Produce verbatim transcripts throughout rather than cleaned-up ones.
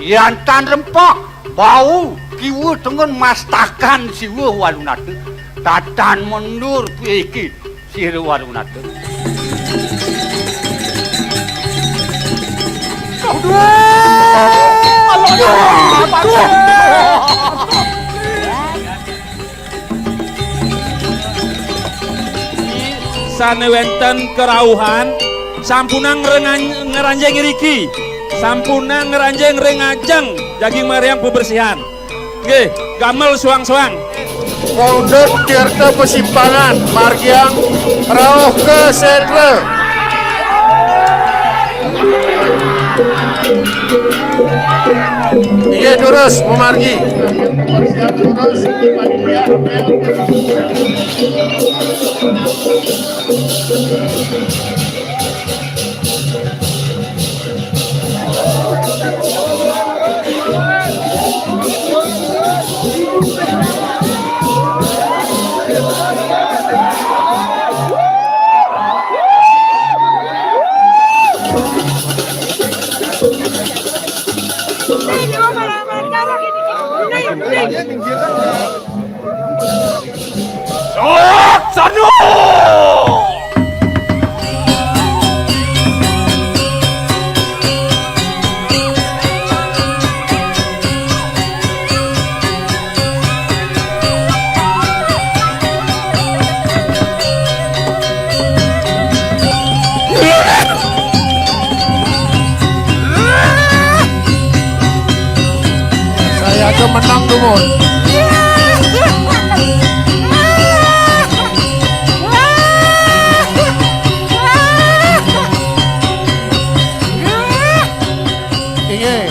Yan tan rempak, bau, kiwa tengen mastakan siwa Walunata. Tatan mundur puiki sira Walunata. Aduh! Aduh! Sane wenten kerauhan, sampunang rengan-, ngranjing iriki, sampunang ngranjing ring ajeng jagi mariang pabersihan. Nggih, gamel suang-suang. Mundut tirta pasimpangan, margiang rauh ka sentra. Inggih, durus, mamargi. Laksana! Saya aja menang, dumun. Inggih.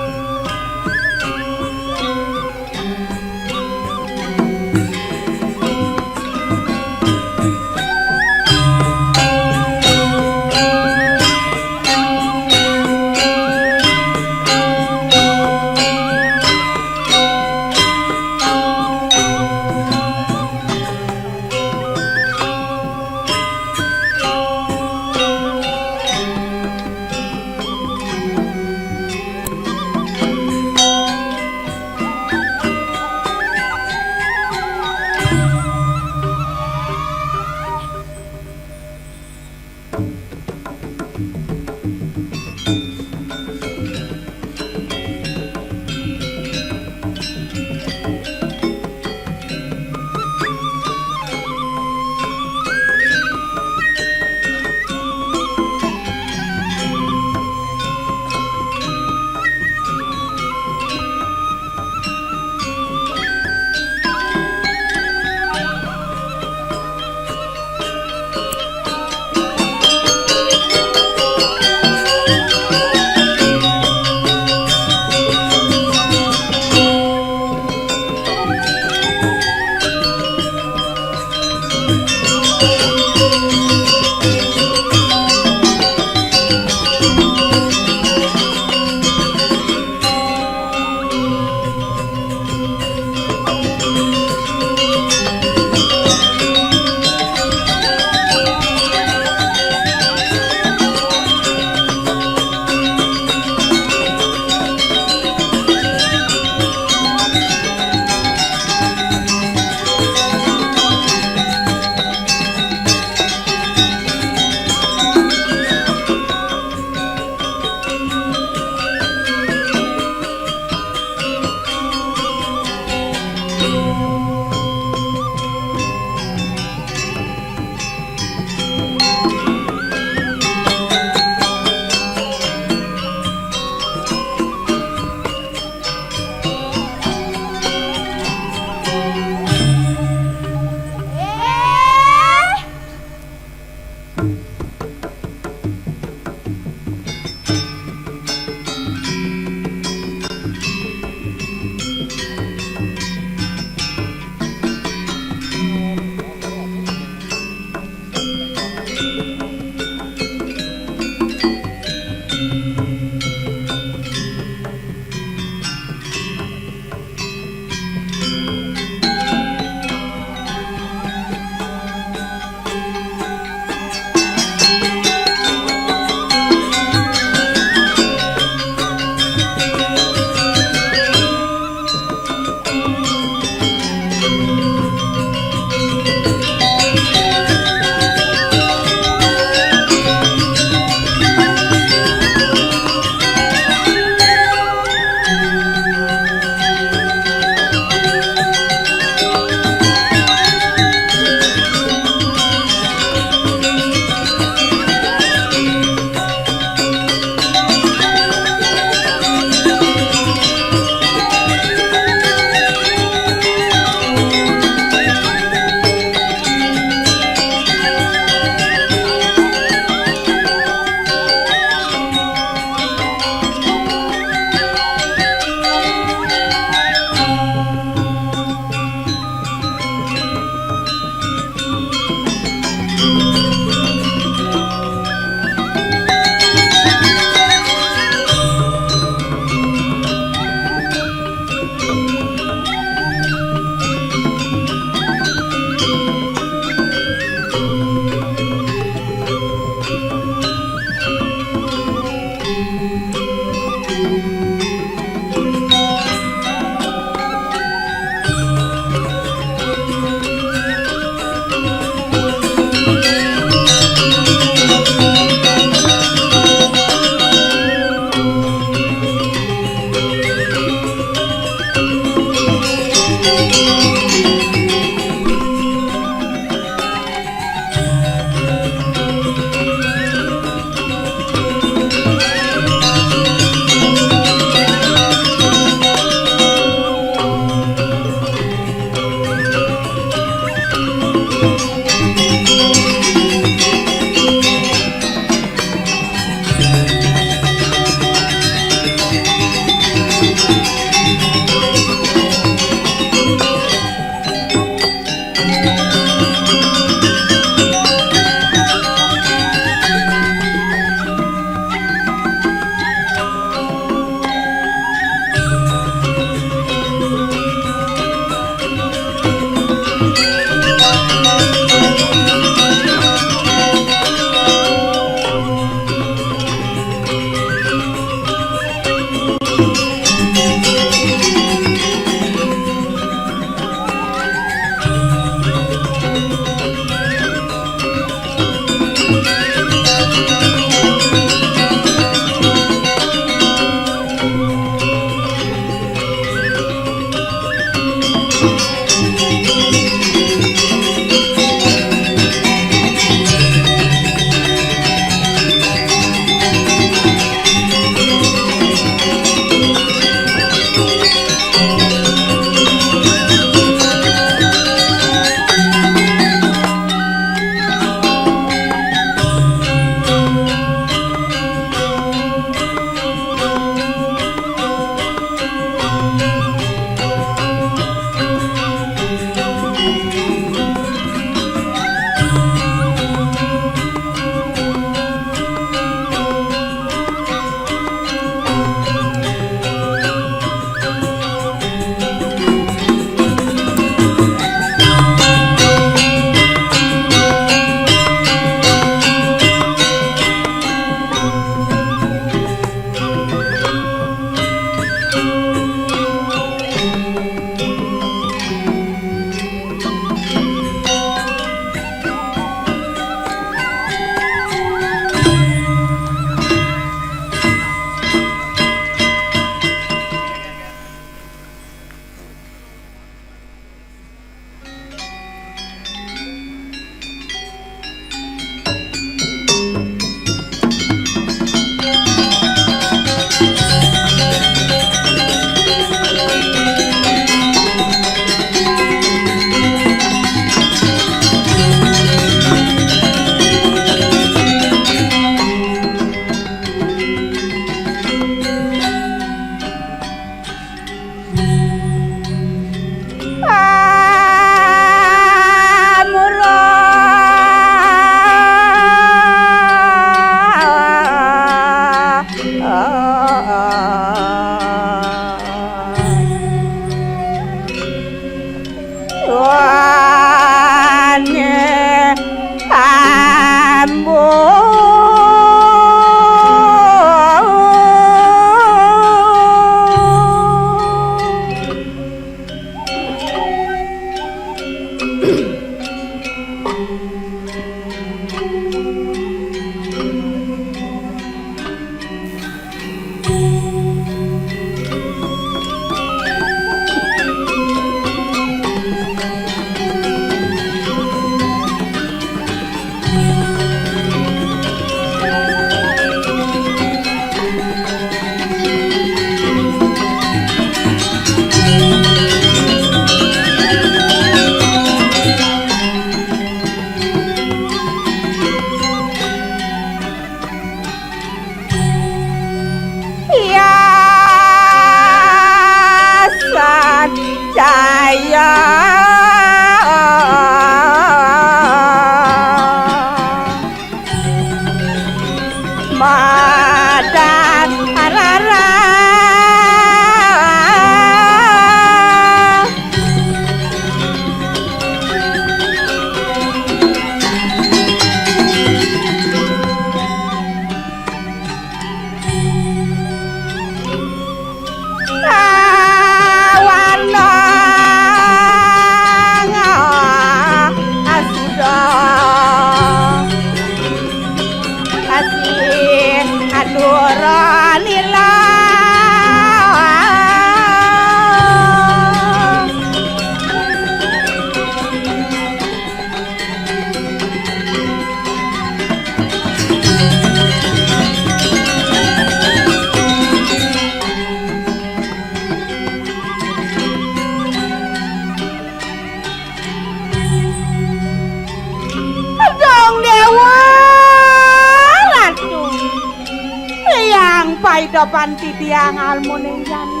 Ida pan titiang almuning jani.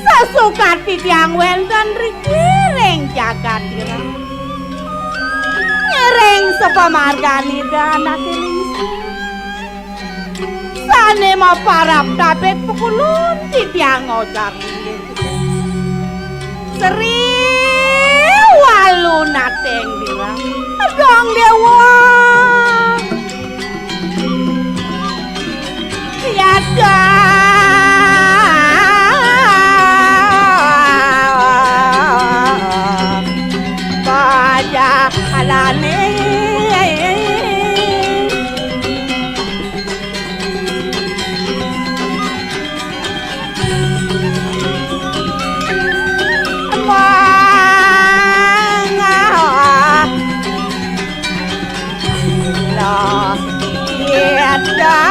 Sasukat titiang wénten riki ring jagat Tirang. Ngiring sapamargan Ida anaké lingsir. Sané maparab tabik pukulun titiang ojar linggih. Sri Walunating Tirang. Dong Déwa. Yada. Baja alane. Mangga. Lah, yada.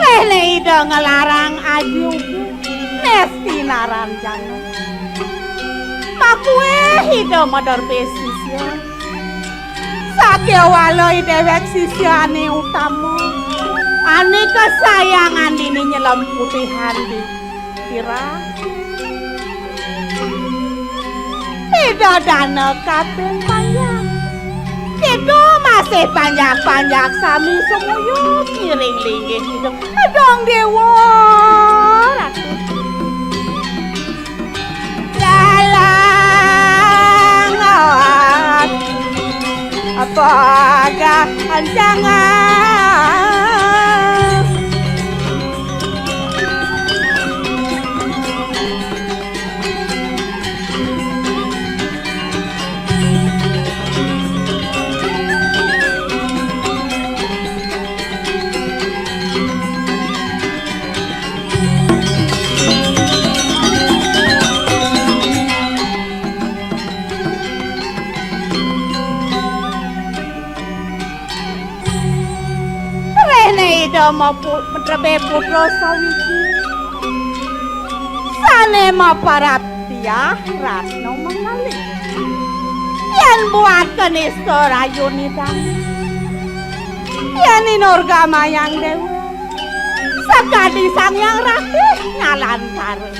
Rehné Ida nglarang aji ugi, Nesti Naranjana. Makuéh Ida madarbé sisia. Sakéwala déwék sisiané utama. Ané kasayangan dini nyelem putihan di Tirang. Ida dana kaping panjak. Ida masih panjak-panjak sami sumuyub ngiring linggih Ida. Dong Déwa Ratu. Lalangan apa gah ancangan. Rehné Ida mapu-, madrebé putra sawiji. Sané maparab tiah ratna mangalih. Yén buat kanista rayuné dang. Yén inurgamayang déwa. Sakadi Sang Hyang Ratih ngalantara.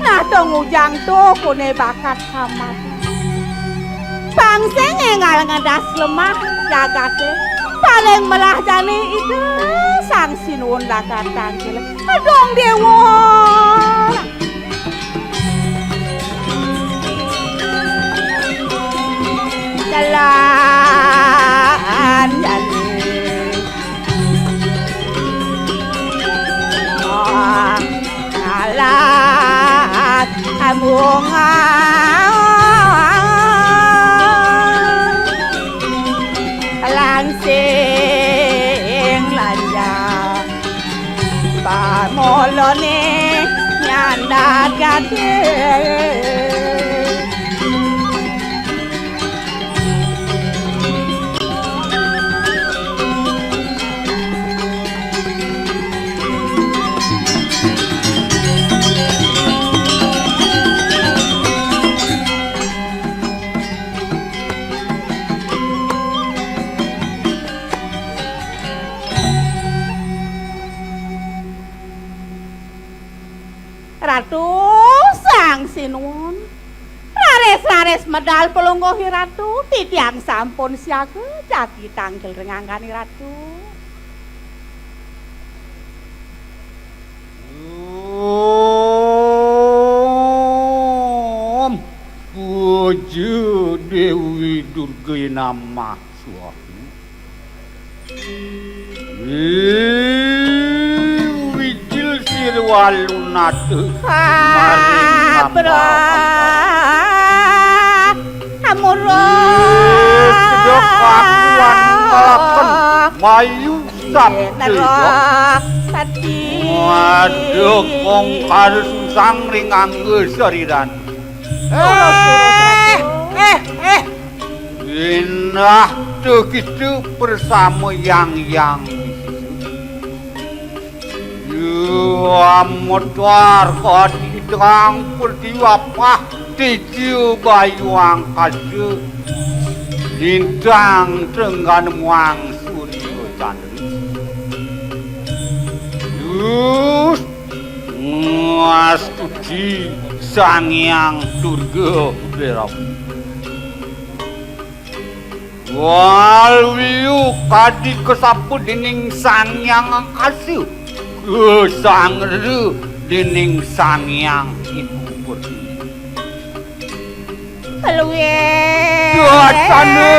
Nah, to ngujang to koné bakat sambat. Pang sing énggal ngedas lemah jagaté. Paling melah jani Ida Sang Sinuwun lakar tangkil. Dong Déwa. Jalan jani. Alat ambungan langsing lanjang. Pamolone nyandak gati. Ratu Sang Sinuwun. Raris-raris medal Palungguh I Ratu, titiang sampun siaga jagi tangkil ring anggan I Ratu. Om Puja Dewi Durga Namah Swaha. Wijil sira walunata maring amurah. Sudah kakuan ngalaken mayu Sabda. Narasati. Waduh, kongkal susang ring angga sariran. Eh, eh, eh. Inah tuh gitu bersama yang yang. Yu amodar kadidang pertiwapah tiju bayu angkasa. Lintang tenggan muang surya candra. Yus ngastuti Sang Hyang Durga Berawi. Waluya kadi kasapa dening Sang Hyang Angkasa, kasangra dening Sang Hyang Ibu Pertiwi. Luwih. Dasana.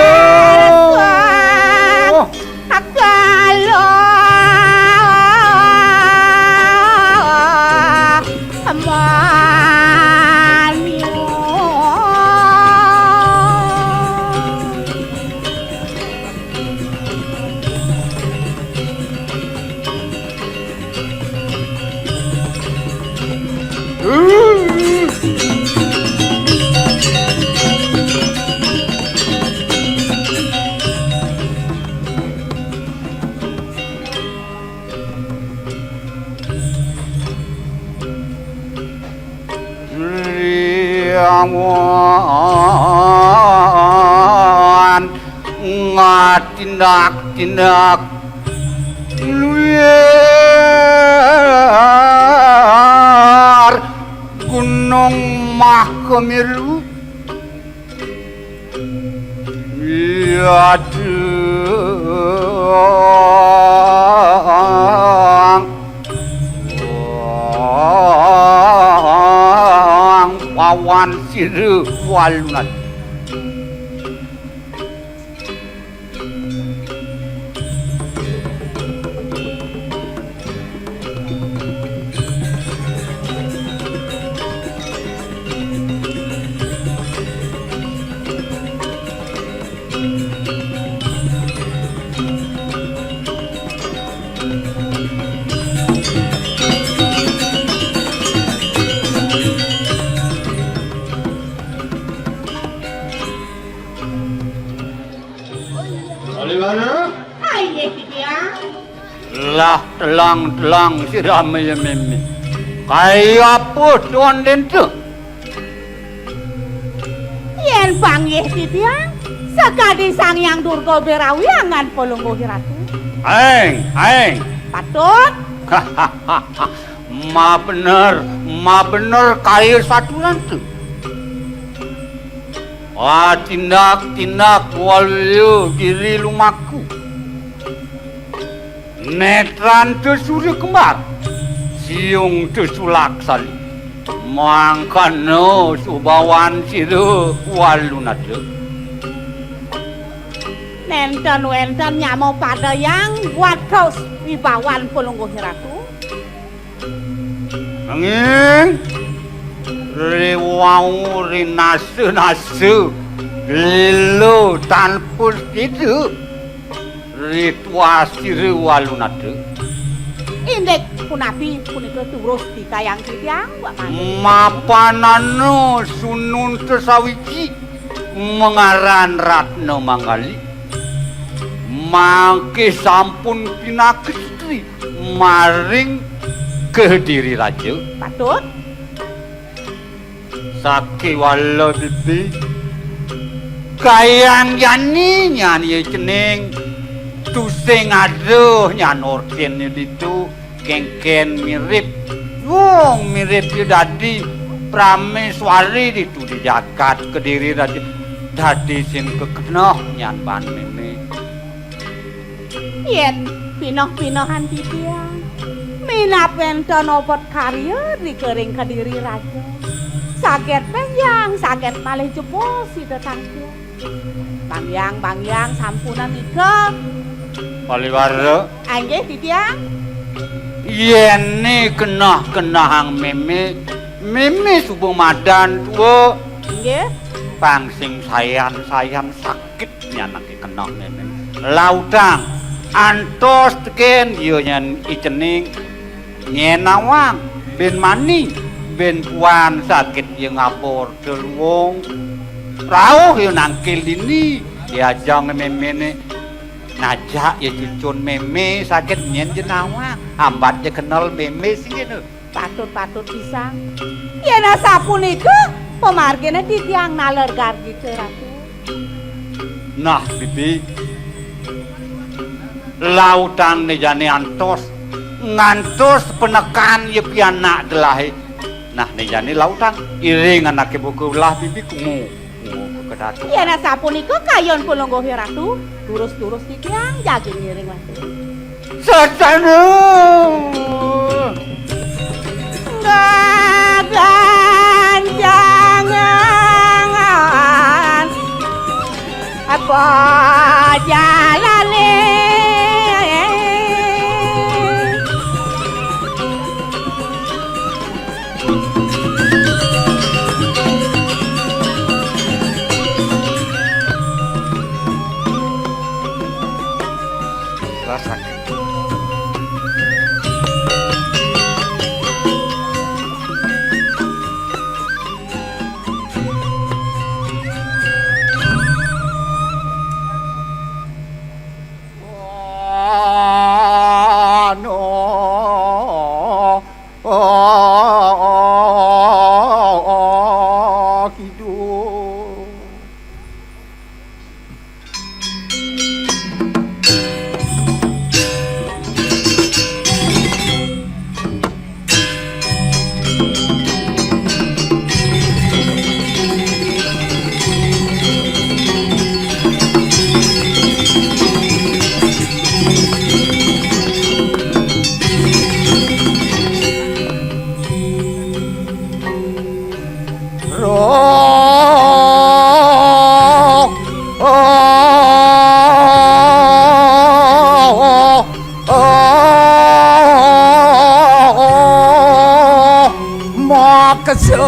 Akala. Aman. Riawan ngatindak-tindak luar Gunung Mahkamilu. Iya dang. Wang pawan sira walunat. Aliwana? Ayo, Titiang. Lah, telang-telang sira meme. Kaya apa tuan dente? Yen panggih Titiang, sakadi Sang Hyang Durga Berawi angan Palungguh Ratu. Aeng, aeng. Patut. Mabener, mabener kaya saturan tu. Atindak-tindak waluya giri lumaku. Netran te surya kembar, siung te sulak sali. Mangkana subawan sira walunata. Nenten wenten nyama padayang watos wibawan Palungguh Ratu. Nanging riwau rinasa-nasa lila tanpa sida ritual sira walunata. Indik punapi punika turus dikayang titiang, Wak Mangku? Mapanana sununta sawiji mangaran Ratna Manggali. Mangke sampun pinaka istri maring Kediri Raja. Patut. Sakéwala bibi kayang jani nyan ya cening tusing ada nyan ortin ditu kengken mirip. Wong mirip ya dadi prameswari ditu di jagat Kediri Raja dadi sing kekeneh nyan ban meme. Yén pineh-pinehan titiang, minab wénten obet karya ring Kediri Raja. Sagét bénjang, sagét malih jebos Ida Tangkil. Bangyang, bangyang, sampunang Ida. Paliwara. Inggih, titiang. Yén né keneh-kenehang mémé, mémé suba madan tua. Inggih. Pang sing sayan-sayan sakit. Nyanake keneh nenen. Lautang. Antos tekén ya nyén I Cening nyén nawang, bén mani, bén puan sakit ya ngabor teluwung. Rauh ya nangkil dini, ya ajang méméné. Najak ya cucun mémé sakit nyén ja nawang, ambat ja kenel mémé sing kéné. Patut-patut pisan. Yén asapunika pamarginé titiang naler garjita, Ratu. Nah, Bibi. Lautang né jani antos, ngantos penekan ya pianak gelahé. Nah, né jani lautang iring anaké buka ulah, Bibi, kumu. Kumu ka Ratu. Yén asapunika kayun Palungguh Ratu, durus-durus titiang jagi ngiring, Ratu. Sasana. Gagancangan apa jalané. Rasakan. Ano, oh, oh, oh, kidul. Roh, oh, oh, oh, oh, maksa.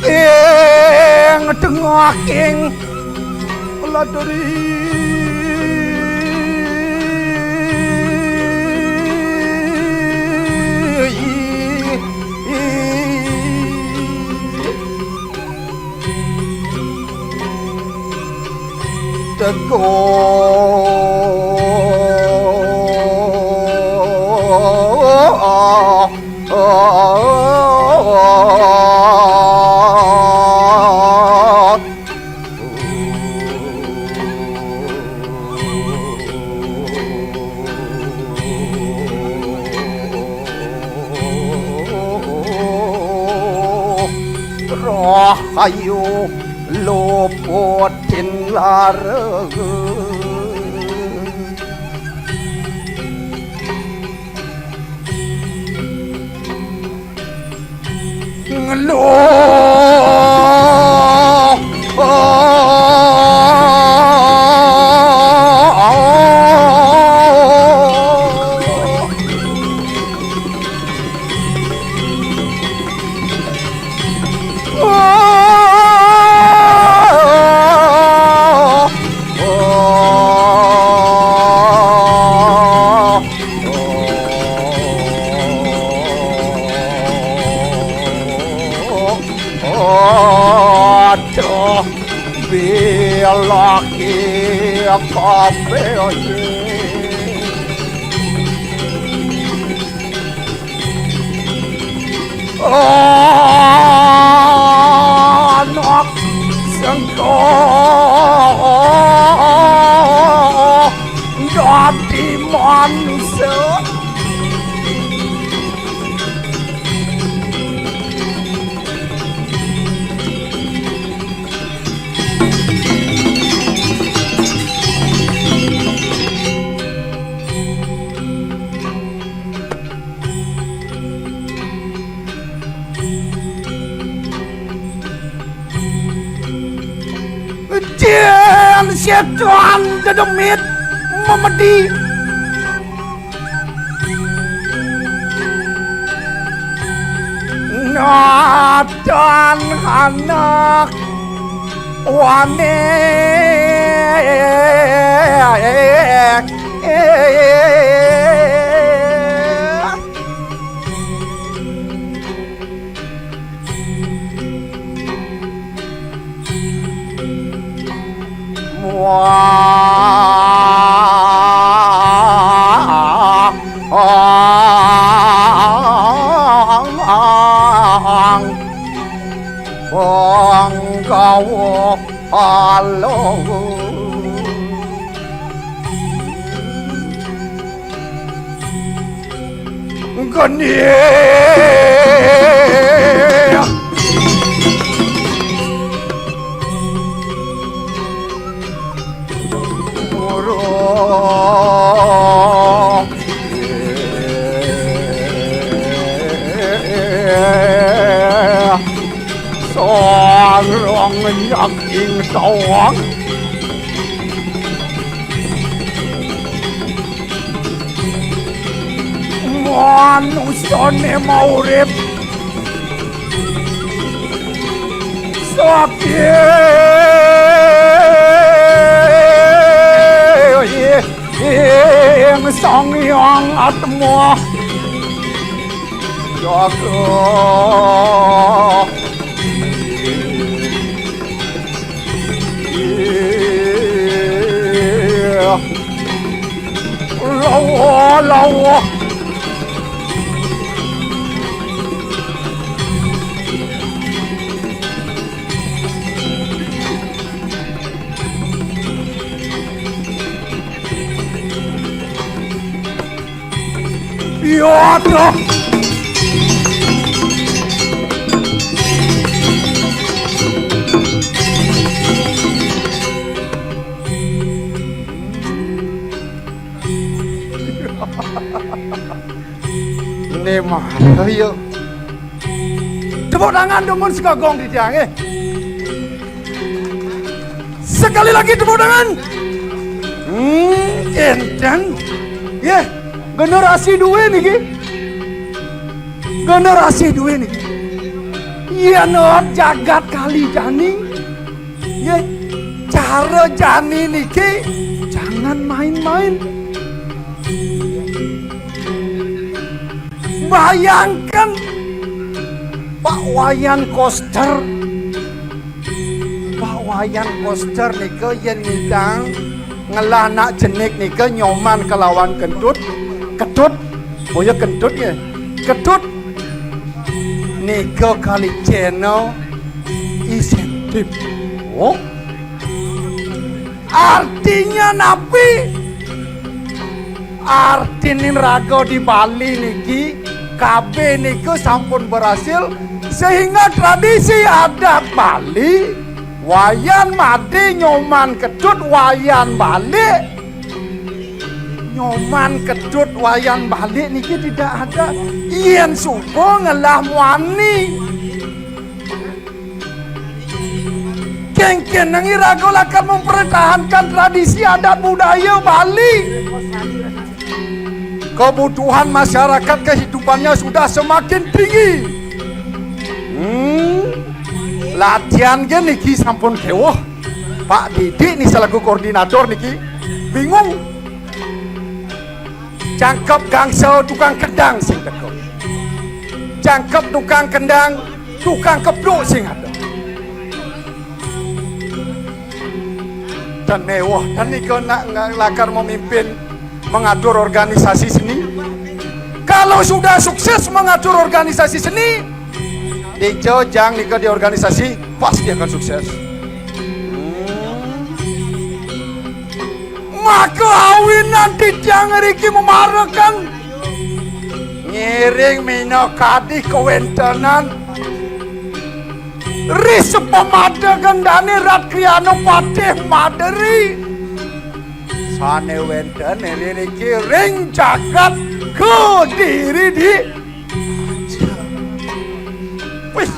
Ing tengahing ladri. Teguh. Rahayu luputin lara. Ngeluh. Aduh, bilaki kabéh. Anak sengko dadi manusa. Jén sétan dedemit memedi. Adan anak wane. Muang Bangkawa Alo. Geni. Murung. Sang rong nyak ing tawang. Manusane maurip saking Sang Hyang Atma Jaga. Lawa, lawa. Ya Allah. Ini mah, ayo. Tepuk tangan dumun sekagong di tiang, eh. Sekali lagi tepuk tangan. Hmm, kenceng. Nggih, generasi duwe niki. Generasi duwe niki. Yen jagat kali jani, nggih, cara jani niki jangan main-main. Bayangkan Pak Wayan Koster. Pak Wayan Koster nika yen ngidang ngelah anak jenik nika Nyoman kelawan Kentut, Ketut, boya Kentut ya, Ketut nika kali channel insentif. Oh, artinya napi? Artinin raga di Bali niki, kabeh nika sampun berhasil, sehingga tradisi adat Bali, Wayan Made, Nyoman Ketut, Wayan Balik, Nyoman Ketut, Wayan Balik niki tidak ada. Yen suba ngelah muani. Kengkenang iraga lakar mempertahankan tradisi adat budaya Bali. Kebutuhan masyarakat kehidupannya sudah semakin tinggi. Hmm. Latihan nggih niki sampun kewuh. Pak Didik nih selaku koordinator niki bingung. Jangkep gangsal tukang kendang sing teka. Jangkep tukang kendang, tukang kepluk sing ada. Dan mewah, dan nika nak, nak lakar memimpin mengatur organisasi seni. Kalau sudah sukses mengatur organisasi seni, dija jang nika di organisasi, pasti akan sukses. Maka awinan titiang ngriki memarakan ngiring minakadi kawentenan ri sepamada gendane Rat Kriana Patih Maderi. Sane wenten ngriki ring jagat Kediri di Wis.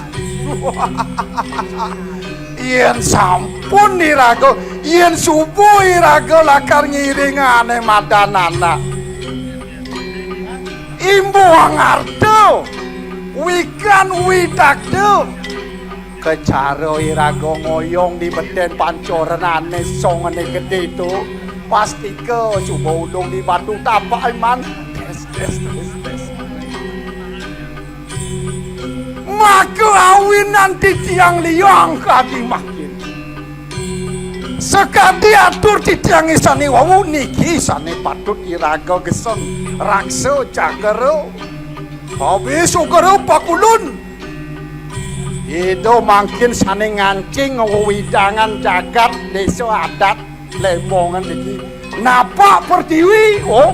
Yen sampun iraga, yen subuh iraga lakar ngiringane madan anak. Imbuh ngarta. Wikan widakda. Kecara iraga ngoyong di beten pancorenané songné gedé to. Pastika suba ulung di batu tapak iman. Tes, tes, tes, tes. Maka awinan titiang liang kadi makin. Sakadi atur titiangé sané wau niki sané patut iraga geseng raksa cakra. Awis ugra pakulun. Ida mangkin sané ngancing wewidangan jagat désa adat Lembongan niki napak pertiwi, oh.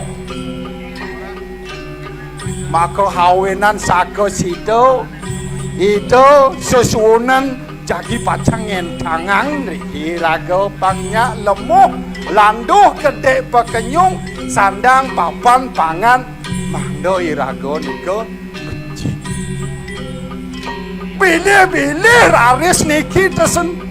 Maka awinan saka sida, ida sesuunan jagi pacang ngentangang niki raga pang nyak lemuh, landuh kedék pakenyung, sandang papan pangan, mangda iraga nika becik. Bilih-bilih raris niki tesen.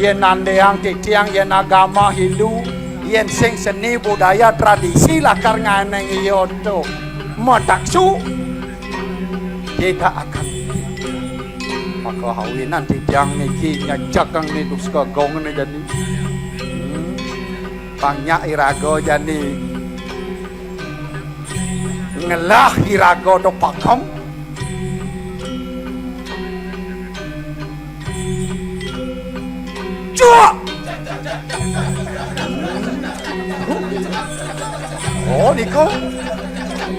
Yén nandéang titiang, yén agama Hindu, yén sing seni budaya tradisi lakar nganeng iya to mataksu, tidak akan. Maka awinan titiang niki nyajageng ni duska gong ni jani. Hmm. Pang nyak iraga jani. Ngelah iraga to pakem. Cuak! Oh, niku.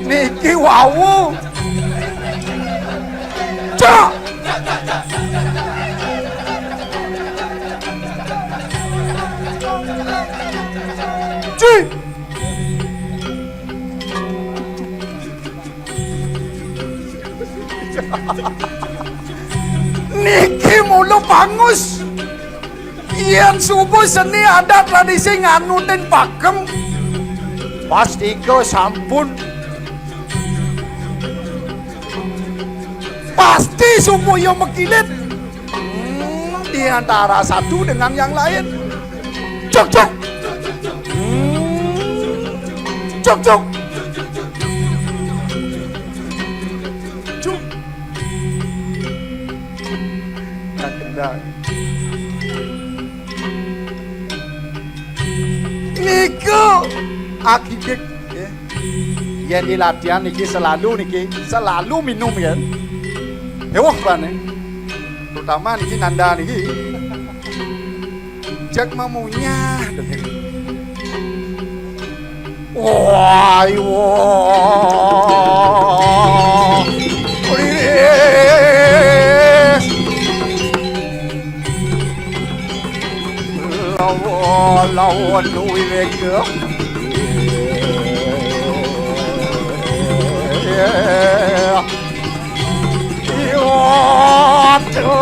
Niki wau. Cuak! Ci! Niki mula pangus. Yén suba seni adat tradisi nganutin pakem, pastika sampun. Pasti supaya makilit. Hmm, di antara satu dengan yang lain. Cuk, cuk. Hmm. Cuk, cuk. Cuk. Kendang. Niku akikik, nggih. Yén di latihan niki selalu niki, selalu minum, kan. Hewah bane. Terutama niki nanda niki. Cek mamunyah. Wah, wah. Riris. Lawa, lawa, duwi wega. Iya, aduh.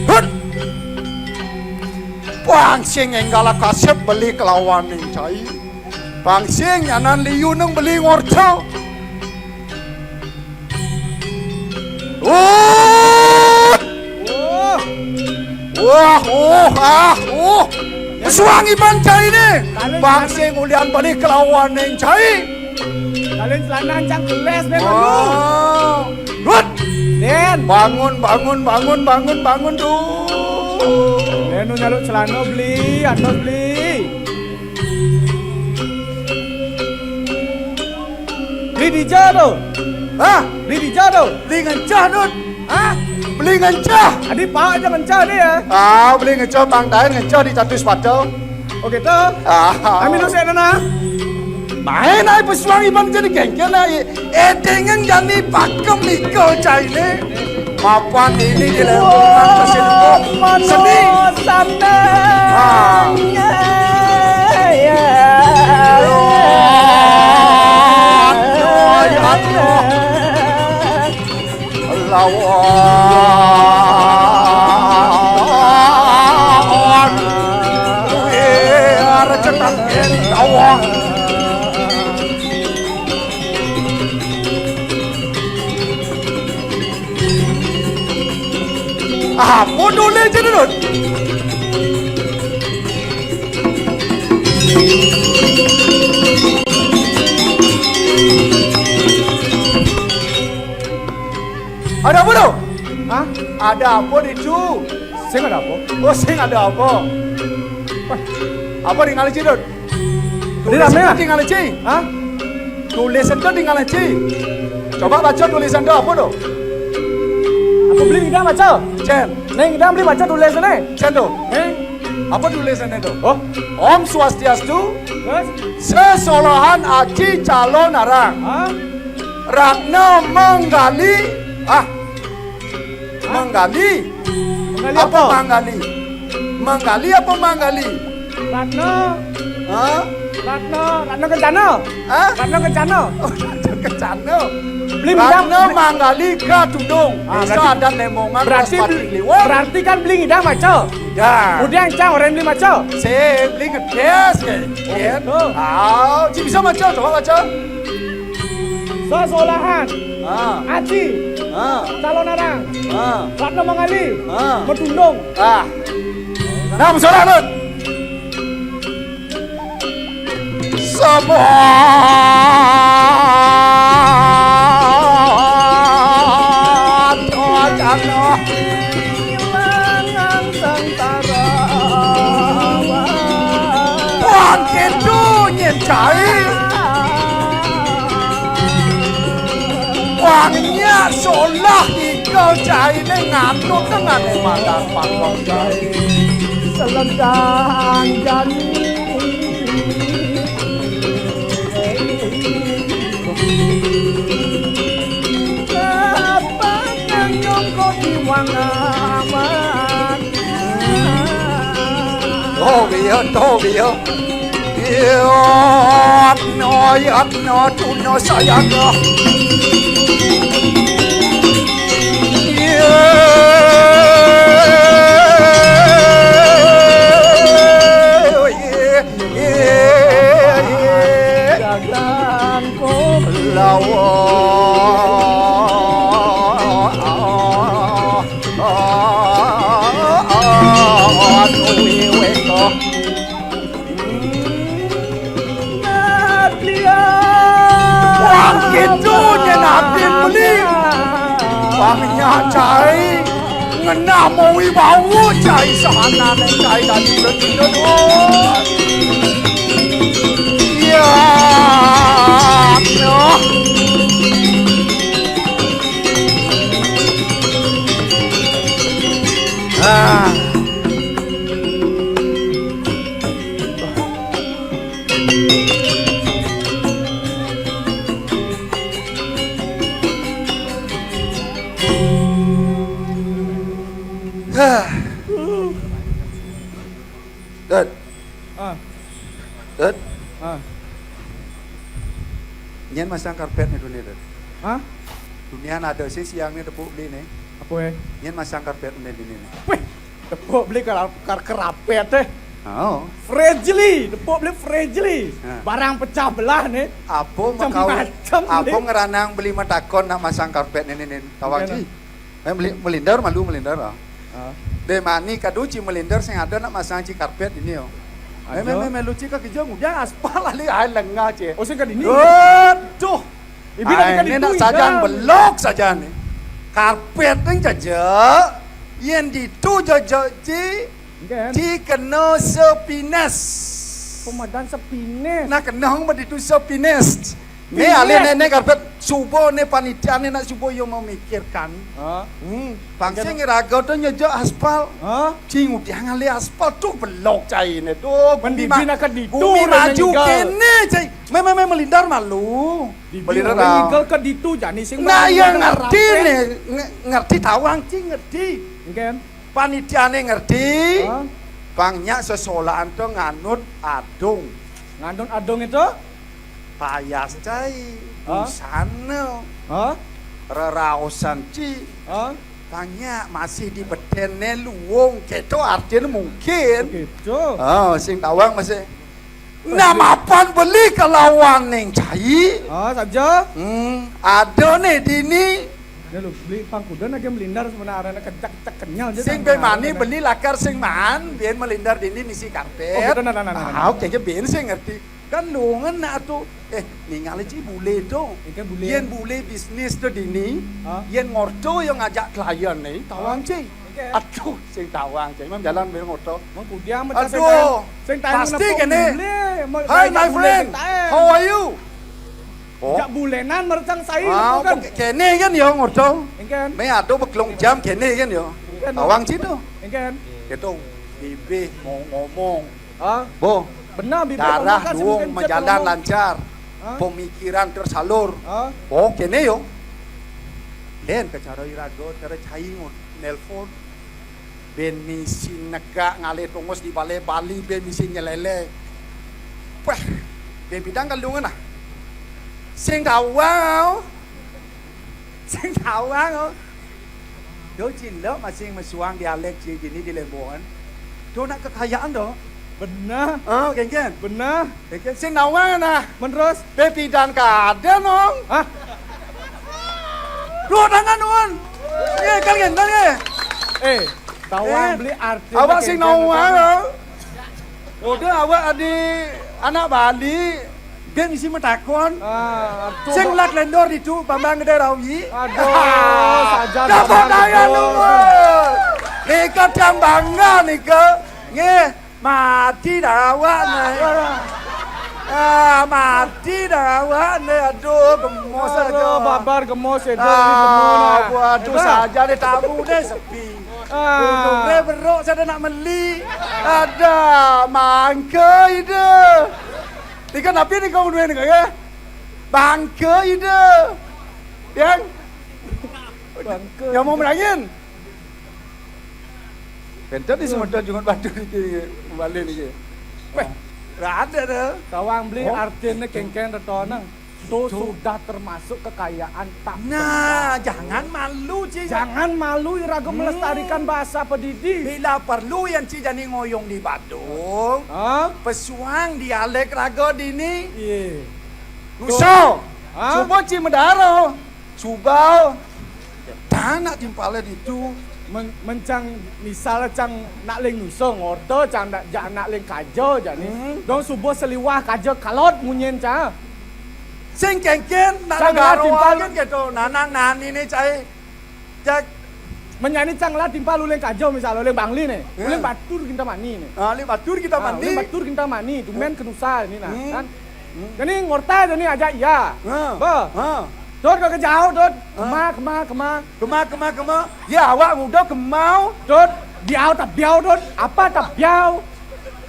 Hut. Pang sing énggal kasép beli kelawan ning cai. Pang sing nyanan liu nang beli ngorta. Wah! Wah, uh, ah, uh. Suang iban cai né. Bangsa ngulian balik kelawan ning cai. Kalian celana ancang keles, Ben. Wah. Rut. Den. Bangun, bangun, bangun, bangun, bangun, tuh. Den, nu nyaluk celana beli, antos beli. Beli dija to? Hah? Beli dija to? Beli ngencah, Dut. Hah? Beli ngencah. Adi pak aja ngencah adi ya. Ah, beli ngencah, bang Daen ngencah di catus pato. Oh gitu. Ah. Kami lu sik nana. Main ai pesuang iban jadi kengken ai. Eh, dengan jani pakem iko caine. Mapan ini di lembungan kesilpuk seni. Ah. Aduh, aduh, aduh. Lawan. Wih, recetan lawan. Apa dole je dulu? Ada apa tu? Hah? Ada apa di tu? Sing ada apa? Oh, sing ada apa? Wah, apa di ngalih Cidut? Ini rame ah? Di ngalih Ci. Hah? Tulisan tu di ngalih Ci. Coba baca tulisan tu apa tu? Apa beli ngidang baca? Cen. Nih, ngidang beli baca tulisan ni. Cen tu. Eh? Apa tulisan itu? Oh? Om Swastiastu. Terus? Sesolahan Aci Calonarang. Hah? Ratna menggali. Ah. Menggali. Menggali apa? Apa menggali? Menggali apa menggali? Ratna. Hah? Ratna, Ratna Kencana. Hah? Ratna Kencana. Oh, Ratna Kencana. Beli ngidang. Ratna menggali ke tudung. Ah, Desa berarti, adat Lemongan, berarti, Keraspati Kliwon. Berarti kan beli ngidang maca. Ngidang. Kemudian cang orang beli maca. Sing, beli ngedes ke. Oh, gitu. Ah, Ci bisa maca, coba maca. Sesolahan. Ah. Aci. Ah. Calonarang. Ah. Ratna Mangali. Ah. Metundung. Ah. Nah, besolah, Lut. Semua wacana. Wah, gitu nyen cai. Wah, nyak solah ikau cai ne ngantuk dengan madan pakon cai. Selendang jani. Apa kang nyongko di wangawan? Oh, iya, to, iya. Iya, no, iya, no, tuna sayang. Iya. Wah, gitu nyen adin beli. Wah, nyak cai. Ngenah mawibawa cai sahanan cai dadi betina duh. Ya, ya. Ah. Hah. Dut. Ah. Dut. Ah. Nyen masang karpet ni dunia, Dut. Hah? Dunia ada sih siang ni tepuk beli ni. Apa eh? Nyen masang karpet ni dunia ni. Weh, tepuk beli kar, kar karpet eh. Oh. Freshly, tepuk beli freshly. Ha. Barang pecah belah ni. Apa makau, macam-macam apa ni. Ngeranang beli matakon nak masang karpet ni, ni, ni. Tawang ji. Eh, meli-, melindar malu melindar ah. Ah. Deh mani kadu ci melindar sing ada nak masang ci karpet ini yo. Eh, aja. Meh, meh, meh, lu ci ka kejong udah aspal ali ai lengah ci. Oh, sing ka dini? Aduh. Ibi nak ai, ka ini ditu nak sajan ida. Belok sajan ni. Karpet ni jaja. Yen ditu jaja ci. Enggak, kan? Ci kena sepines. Pemadan sepines. Nah, kena hong ditu sepines. Né alih néné karepé suba né panitiané nak suba ya memikirkan. Hah? Hmm, bangsa ngeraga to nyejek aspal. Hah? Cing udah ngalih aspal to belok cainé to. Bumi ma-, nak ke ditu bumi maju kéné, cai. Mé, mé, mé melindar malu. Melindar orang. Ninggal ke ditu jani sing. Nah, ya ngerti né, nge-, ngerti tawang cing ngerti. Panitiané ngerti. Hah? Pang nyak sesolahan to nganut adung. Nganut adung itu? Payas cai, hah? Busana. Hah? Reraosan ci. Hah? Pang nyak masih di bedéné luung, kéto artiné mungkin. Kéto. Oh, sing tawang masih. Nah, mapan beli kelawan ning cai. Oh, saja. Hmm, ada né dini. Ya lu, beli pangkuda nak melindar sebenarnya kecak-kecak kenyal aja. Sing bé mani beli lakar sing maan, biyen melindar dini misi karpet. Oh, gitu, nah, nah, nah, nah. Ah, oke, oke, biyen sing ngerti. Kan lu ngena tuh. Eh, ningali ci bule to. Iki bule. Yén bule bisnis to dini, hah? Yén ngorta ya ngajak klien né, tawang ci. Oke. Aduh, sing tawang ci. Imam jalan biyen ngorta. Mengkudiang mecah. Aduh, sing tawang. Sing tawang pasti ngepung kéné. Bule, mau ngajak bule. Hi, my friend. Sing tawang. How are you? Oh. Jak bulenan mercang sai. Ah, kan? Kéné kan ya ngorta. Engken. Mé ada beglong jam kéné kan ya. Engken. Tawang ci to. Engken. Itu bibih mau ngomong. Ah? Boh. Benar, bibih darah ngomong kan luung sing kencet menjalan ngomong. Lancar. Ah? Pemikiran tersalur. Ah? Oh, kéné yo. Lén ke cara iraga, cara cai ngon-, nelpon. Bén misi negak ngalih tongos di balé Bali, bén misi nyelélé. Wah, bén bidang kalungan ah. Sing tawang, oh. Sing tawang, oh. Do cindok masing mesuang dialek ci dini di Lembongan. Do nak kekayaan do. Benar. Oh, kéngkén. Benar. Kéngkén. Sing tawang nah. Menerus. Bén bidang kadén, ong. Hah? Duh, tangan nuwun. Nggih, kal ngenten nggih. Eh, tawang beli arti. Awak sing nawang, ya. Udah awak adi anak Bali, dia misi metakon. Ah, aduh. Sing lat lendor ditu, Bambang Gedé Rawi. Aduh, saja. Tepuk tangan nuwun. Nika tiang bangga nika. Nggih. Mati dah awak né. Ah, mati dah awak né. Aduh, gemos aja. Aduh, babar gemos ya, aduh, ini gemos, nah. Aduh, saja deh tamu deh sepi. Ah. Gunung deh beruk saya nak meli. Ada mangke ide. Nika napi nika uduin nika ya? Bangke ide. Yang? Bangke. Yang mau merangin? Benten di semeton Jungat Batu niki, balik niki. Wéh, ora ada to. Tawang beli artiné kéngkén retona. To sudah termasuk kekayaan tak benda. Nah, jangan malu, Ci. Jangan malu, iraga melestarikan bahasa Pedidi. Bila perlu yén Ci jani ngoyong di Badung, pesuang dialek raga dini. Iya. Nusa. Hah? Suba Ci medara. Subau. Tanak timpalé ditu. Men-, mencang misal cang nak ling nusa ngorta cang nak, ja-, nak ling kaja jani. Hmm. Dong suba seliwah kaja kalot munyin cang. Sing kéngkén nak cang negara timpal. Wagen gitu. Nanang nani né cai. Jak. Menyani cang lah timpal uling kaja misal uling Bangli né. Ya. Uling Batur Kintamani né. Ah, uling Batur Kintamani. Ah, uling Batur Kintamani. Tumben ke nusa ini nah, hmm, kan? Hmm. Jani ngorta jani aja iya. Ha. Bah. Ha. Dot ke jauh dot. Ha. Kema, kema, kema. Kema, kema, kema. Ya awak muda kemau. Dot, biau tak biau dot. Apa tak biau?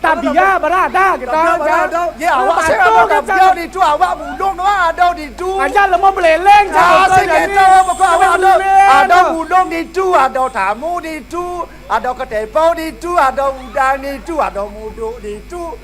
Tabia berada kita. Tabia berada. Ya awak saya ada tabia di tu awak budong doang ada di tu. Aja lemah beleleng. Ah, sing kita pokok awak ada. Ada budong di tu, ada tamu di tu, ada ketepau di tu, ada udang di tu, ada muduk di tu.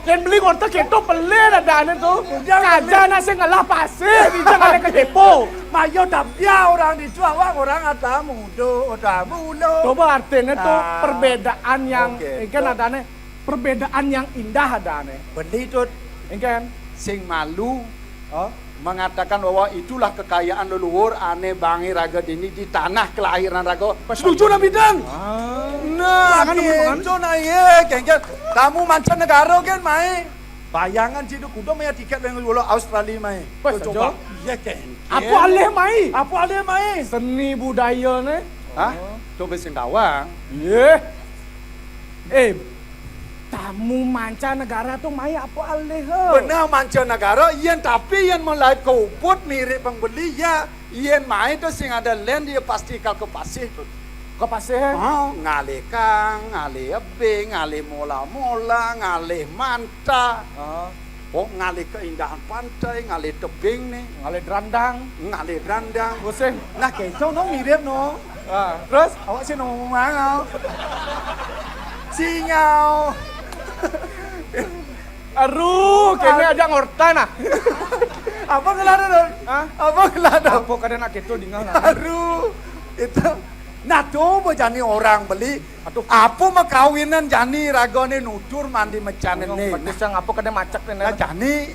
Yén beli ngorta kéto pelih adané to. Kaja nak sing ngelah pasir, bisa ngalih ka depo. Mayo tabia orang ditu, awak orang ada mudo, ada mulo. Coba artinya to perbedaan yang, oke, kan to. Adané perbedaan yang indah adané. Beli to. Engkén. Sing malu. Oh. Mengatakan bahwa itulah kekayaan leluhur ané bangé raga dini di tanah kelahiran raga. Setuju nang bidang? Ah. Nah, jangan gitu nah, iya, kéngkén. Tamu mancanegara kan mai. Bayangan situ kuda maya tiket yang dulu Australia mai. Pas coba. Iya, kéngkén. Apa alih mai? Apa alih mai? Seni budaya né. Hah? Coba sing tawang. Iya. Eh, tak Amun mancanegara to mai apa alih, ha? Beneh mancanegara, yén tapi yén malaib ka ubud mirib pang beli, ya. Yén mai to sing ada lén, ya pasti kal ka pasih to. Ka pasih, eh? Ha, ngalih kang, ngalih ebing, ngalih mola-mola, ngalih manta. Ha. Oh, ngalih keindahan pantai, ngalih tebing né. Ngalih drandang. Ngalih drandang. Pusing. Nah, kéto no mirib no. Ah, terus? Awak sing no mangau. Singau. Aduh, kéné aja ngorta nah. Apa ngelah to? Hah? Apa ngelah to? Apa kadén nak kéto dingeh lah. Aduh, itu. Nah, to bejani orang beli. Aduh. Apa makawinan jani ragané nutur mandi mecan né. Nah, apa kadén macet né. Nah, jani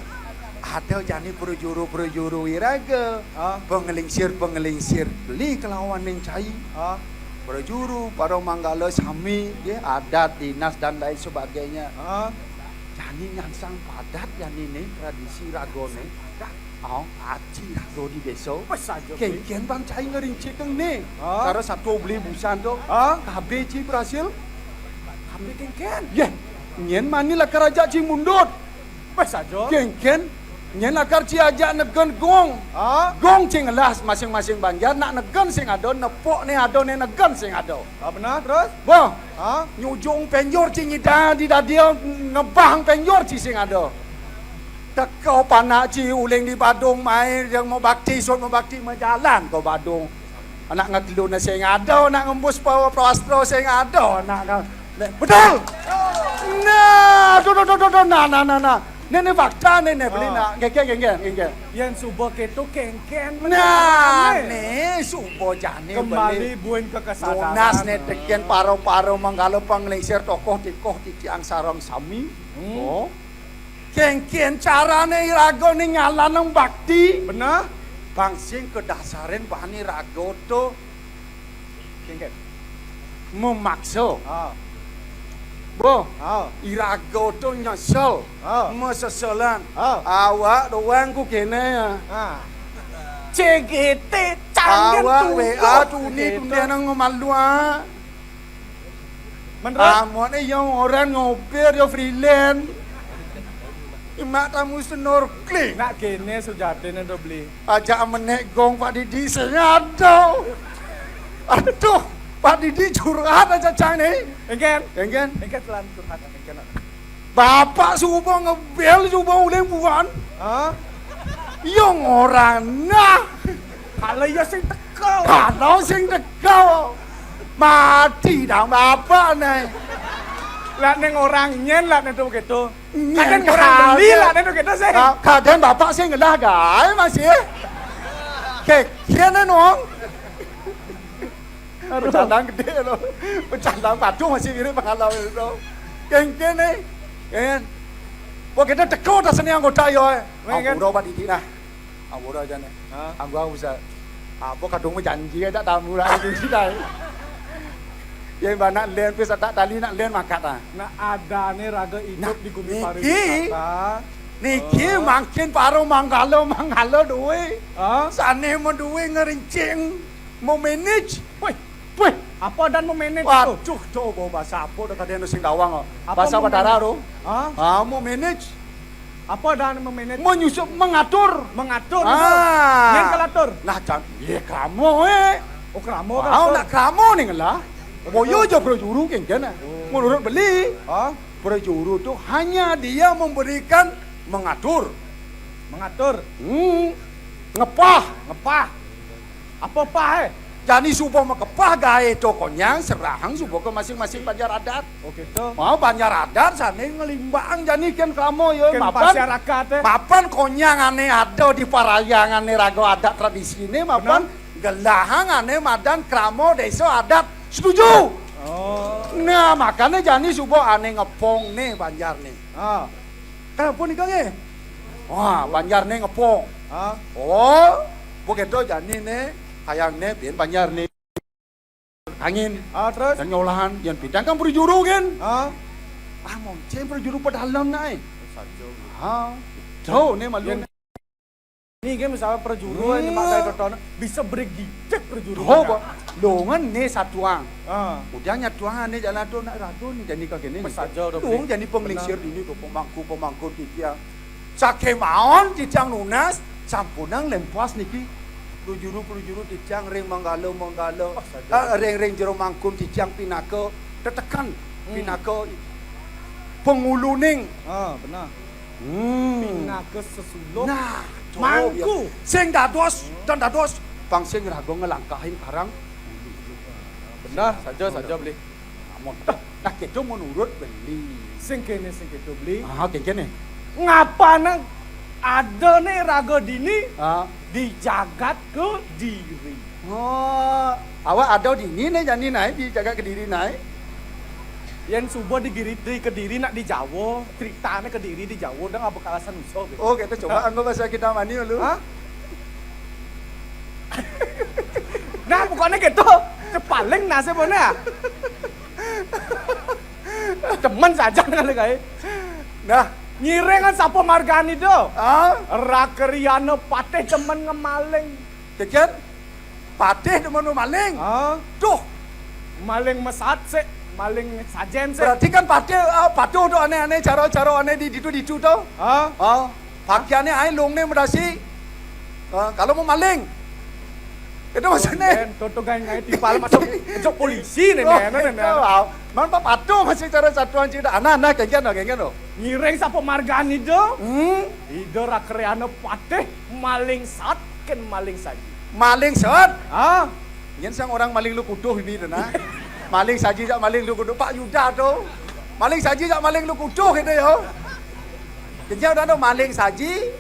ada jani prajuru-prajuru iraga. Ah. Pangelingsir-pangelingsir beli kelawan ning cai. Ah. Prajuru, para manggala sami, ya, adat, dinas, dan lain sebagainya. Ah. Jani nyansang padat jani né tradisi ragané. Oh, aji raga di désa. Wis saja, Bli. Kénkén pang cai ngrincikang né. Ah. Karo satua beli busan to. Ah. Kabéh ci berhasil. Kabéh kénkén. Yéh, nyén mani lakar ajak ci mundut. Wis saja. Kénkén, nyén lakar ci ajak negen gong. Ah. Gong ci ngelah masing-masing banjar, nak negen sing ada, nepuk né ada, né negen sing ada. Ah, beneh, terus? Bah. Ha? Nyujung penjor ci nyidang di dadia, ngebang penjor ci sing ada. Teka panak ci uling di Badung mai, yang mabakti, sut mabakti, majalan ka Badung. Anak ngetelun sing ada, anak ngembus pa-, prasastra sing ada, anak ka-, betul. Nah, tu, tu, tu, tu, tu, nah, nah, nah, nah. Né, né fakta né, né beli. Ah. Nak, kénkén, kénkén, kénkén. Yén suba kéto kénkén. Nah, né, suba jani kembali beli. Buin ka kesadaran. Nunas né tekén para-para manggala panglingsir tokoh tikoh titiang sareng sami. Hmm. Oh. Kénkén carané iraga né nyalanang bakti. Beneh. Pang sing kadasarin bani raga to. Kénkén. Memaksa. Ha. Boh. Ha. Iraga to nyesel. Ha. Maseselan. Ha. Awak doang ku kéné ya. Ha. C G T canggih. Awak tunggu. W A tuni kéto. Tundéna ngemaluan. Menurut? Amoné yang orang ngopir, ya freelance. Imak tamu snorkeling. Nak kéné sujatiné to beli. Ajak menék gong Pak Didi sing ada. Aduh, Pak Didi curhat aja cang né. Éngkén. Éngkén. Éngkén telan curhat, éngkén. Bapak suba ngebel, suba uling buan. Hah? Yang orang nah. Kalau ya sing teka. Kalau sing teka. Mati dah bapak né. Lah ning orang nyén lah né to kéto. Kadén kadén orang beli lah, nek kéto sih. Ka-, kadén bapak sih ngelah gaé masih. Kénkén nong. Aduh. Becandang gedé lo. Becandang padu masih mirip pengalaman itu. Kénkén né. Kén. Wah, kita teko tas ini anggota yo, eh. Wéh, kan? Ampura Pak Didi nah. Ampura aja né. Hah? Anggo bisa. Apa kadung janji tak tamu lah itu kita. Ya, mbak nak lén, pis tak tali nak lén makat ah. Nah, adané raga idup di gumi pariwisata. Niki mangkin para manggala, manggala duwe. Hah? Sané maduwe ngerincing, mau manage. Wih, wih, apa dan mau manage to? Waduh, to, bawa bahasa apa dah kadén sing dawang kok. Bahasa Batara to. Hah? Ah, mau manage. Apa dan memanage? Menyusun, mengatur. Mengatur. Ah. Nyén kalatur. Nah, jan, iya krama, eh. Oh, krama. Mau nak krama ning lah. Boyo aja prajuru kénkén. Oh. Menurut beli, prajuru tuh hanya dia memberikan mengatur. Mengatur. Hmm. Ngepah. Ngepah. Apa pah, eh? Jani suba makepah gaé to konyang, serahang suba ka masing-masing banjar adat. Oh, kéto. Mau banjar adat sané ngelimbang jani kén krama ya, mapan. Masyarakat, eh. Mapan konyang ané ada di parhyangan né raga adat tradisiné, mapan gelahang ané madan krama désa adat. Setuju? Oh. Nah, makané jani suba ané ngepong né banjar né. Ah. Kenapa nih, Kang, eh? Wah, banjar né ngepong. Hah? Oh, begitu jani né, kayang né, bin banjar né. Angin. Ah, terus? Dan nyolahan, yang bintang kan prajuru kan? Ah. Ah, moncén prajuru pedalem naé. Saja. Ah, jauh né malu. Yén Niki misalnya prajuru Hmm. ini makai totonan, bisa brigicik prajuru. Oh, kok. Lho, ngene satuang. Ah. Udah nyatuang ane jalan tu nak radu ni jani kagene. Pas saja udah Lung beli. Jani penglingsir Benar. Dini tu pemangku-pemangku titiang. Sakémaon titiang nunas, sampunang lempas niki. Prajuru-prajuru titiang ring manggala-manggala. Pas saja. Eh, ring-ring jero mangkun titiang pinaka tetekan, Hmm. pinaka penguluning. Ah, benar. Hmm. Pinaka sesuluh. Nah, coba Mangku. Ya. Sing dados dan dados pang sing raga ngelangkahin karang. Benar, saja, saja beli. Amun nah, kita menurut beli. Sing kene, sing kita beli. Ah, oke, kene. Ngapa nang ada nih raga dini Ah. Di jagat kediri? Oh, awak ada dini nih jani naik di jagat kediri naik. Yen suba di Giri-, di Kediri nak di Jawa, ceritane Kediri di Jawa, udah nggak bakal asal usul gitu. Oh, kita coba Hah? Anggo bahasa kita mani dulu. Hah? Nah, pokoknya gitu. Cepaling nasib mana? Temen saja kali kae. Nah, ngiringan sapa margani do? Ah? Rakriana patih temen ngemaling. Kejar? Patih demen maling. Ah. Duh. Maling mesat sik, maling sajen sik. Berarti kan patih, ah, patuh to aneh-aneh cara-cara aneh di ditu-ditu to. Ah. Ah. Pakaiannya ae lungne medasi. Ah, kalau mau maling. Itu maksudnya. Toto gawe tipal masuk masuk polisi nih. Oh, nih, nih, nih. Itu, ah. Man patuh masih cara satuan cita. Anak-anak kayak gitu, kayak gitu. Ngiring sapa margani do? Hmm. Ida rakriana patih maling sat ken maling saji. Maling sat. Ah. Yen sang orang maling lu kuduh ini to nah. Maling saji jak maling lu kuduh Pak Yuda to. Maling saji jak maling lu kuduh gitu ya. Jadi udah ada maling saji.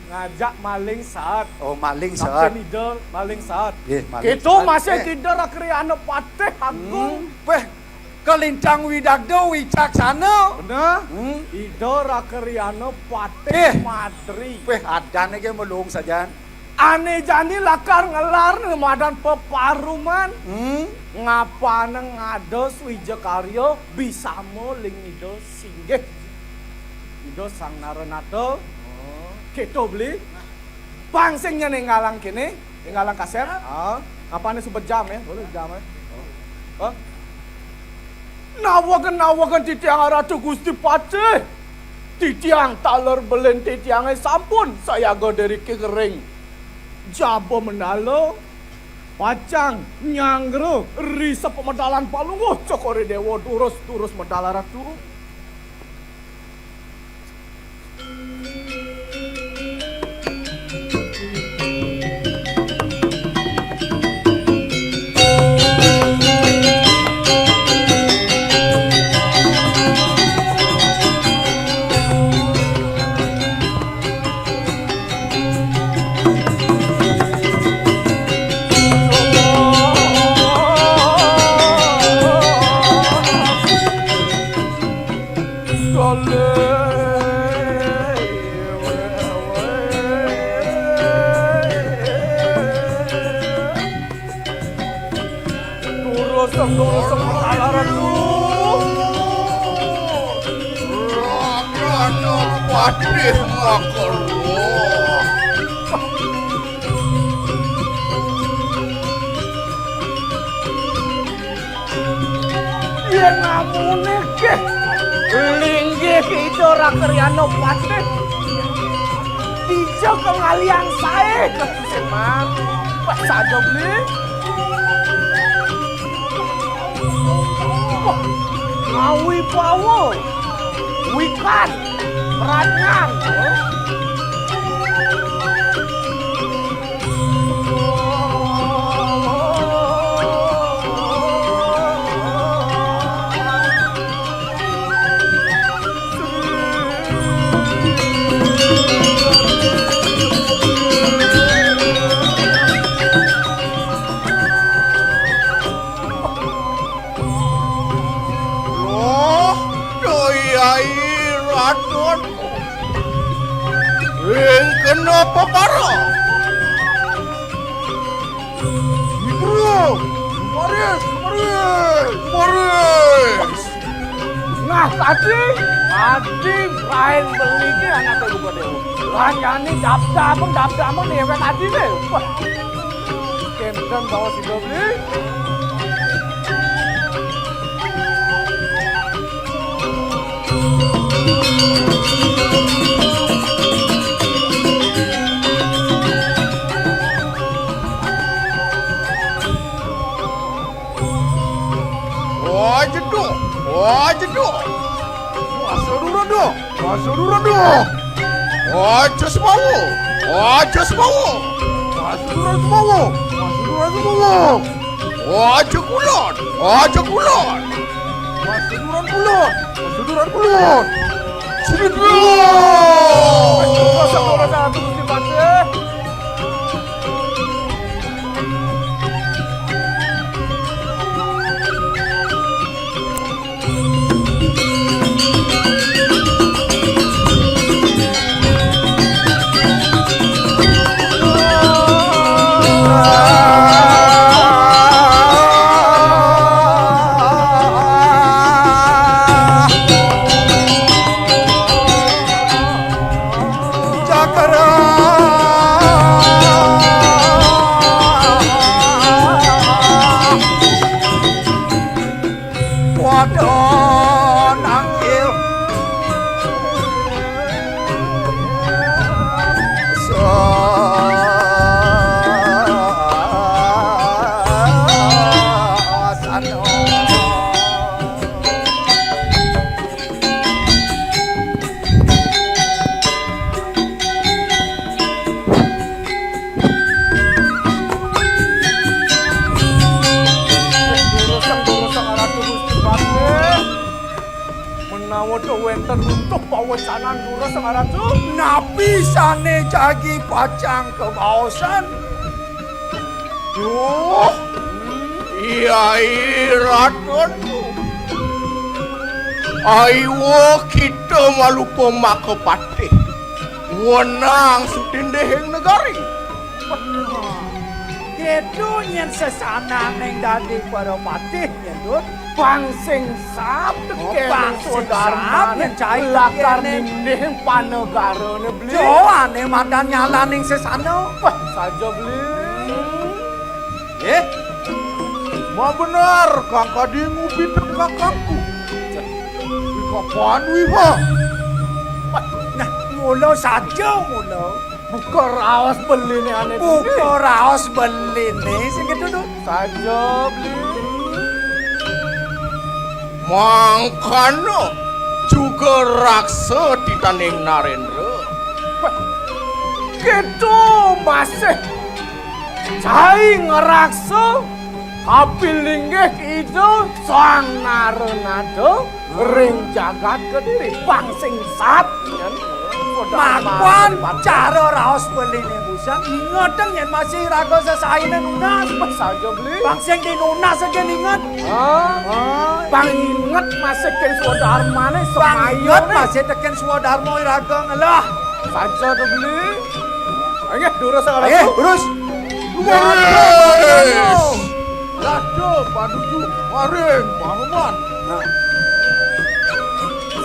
Ngajak maling sat. Oh, maling sat. Ida maling sat. Nggih, maling sat. Kita masih eh. Kita rakriana patih agung. Hmm. Weh, Kalintang widagda wicaksana. Bener. Hmm. Ida rakriana patih eh. Madri. Weh, adan iki melung sajan. Ane jani lakar ngelar madan peparuman. Hmm. Ngapane ngada swija karya bisama ling ida singgih. Ida Sang Naranata. Oh. Keto beli. Bang sing nyene ngalang kene, ngalang kaset. Ah. Apane sumpet jam ya? Boleh jam ya. Oh. Nawaken-nawaken titiang Ratu Gusti Patih. Titiang taler belin titiange sampun sayaga deriki kering. Jaba mendala pacang nyanggra risa pemedalan palungguh Cokore Dewa durus-durus medal Ratu. Duruseng, duruseng, Ratu. Rakyatnya patih makaluh. Yen namune nggih linggih Ida Rakriana Patih. Dija kengalian sae ketusin man. Wah, sada beli. Wah, ngawi bawa. Wikan. Perangan. Loh, Dayai Raden. Ing kenapa para? Ibro, Maris, Maris, Maris. Nah, tadi, tadi lain beli ki anak ibu gede. Lanjani dapdameng, dapdameng déwék adine. Wah. Kénten bawa si beli. Wah, jeduk. Wah, jeduk. Wah, saudara dong. Wah, saudara dong. Wah, jas bawa. Wah, jas bawa. Wah, saudara bawa. Wah, saudara bawa. Wah, aja kulon. Wah, aja kulon. Wah, saudara kulon. Wah, saudara kulon. Sini dulu. Saudara satu Gusti Patih. Cakra. Waduh, nangkil. Sasano. Durusang, durusang, Ratu Gusti Patih. Menawa to wénten runtuh pawecanan durusang, Ratu. Napi sané jagi pacang kabaosan? Duh, Yai Ratu. Aiwa kita malupa makapatih. Wenang sutindihing negari. Kéto nyén sesananing dadi parapatih nyén, Dut. Pang sing sat tekén pang sing sat nyén cai lakar tekén nindihing panegarané, Beli. Jo, ané madan nyalaning sesana. Wah, saja, Beli. Eh, mabener, Kang Kadi ngupitang kakangku. Di kapan, Wiha? Wah, nah, mula saja, mula. Buka raos beliné ané. Buka raos beliné sing ketudu. Saja, Beli. Mangkana juga raksa titaning Narendra. Wah, kéto masih cai ngraksa kapilinggih Ida Sang Naranada ring jagat Kediri. Pang sing sat. Mapan cara raos beliné busan, ingetang yén masih raga sesainé nunas. Saja, Beli. Pang sing dinunas saja inget. Ah. Ah. Pang inget masih kén swadarmané. Pang inget masih tekén swadarma iraga ngelah. Saja to, Beli. Ayo, durus. Ayo, durus. Leres. Raja panuju maring Panemon. Nah.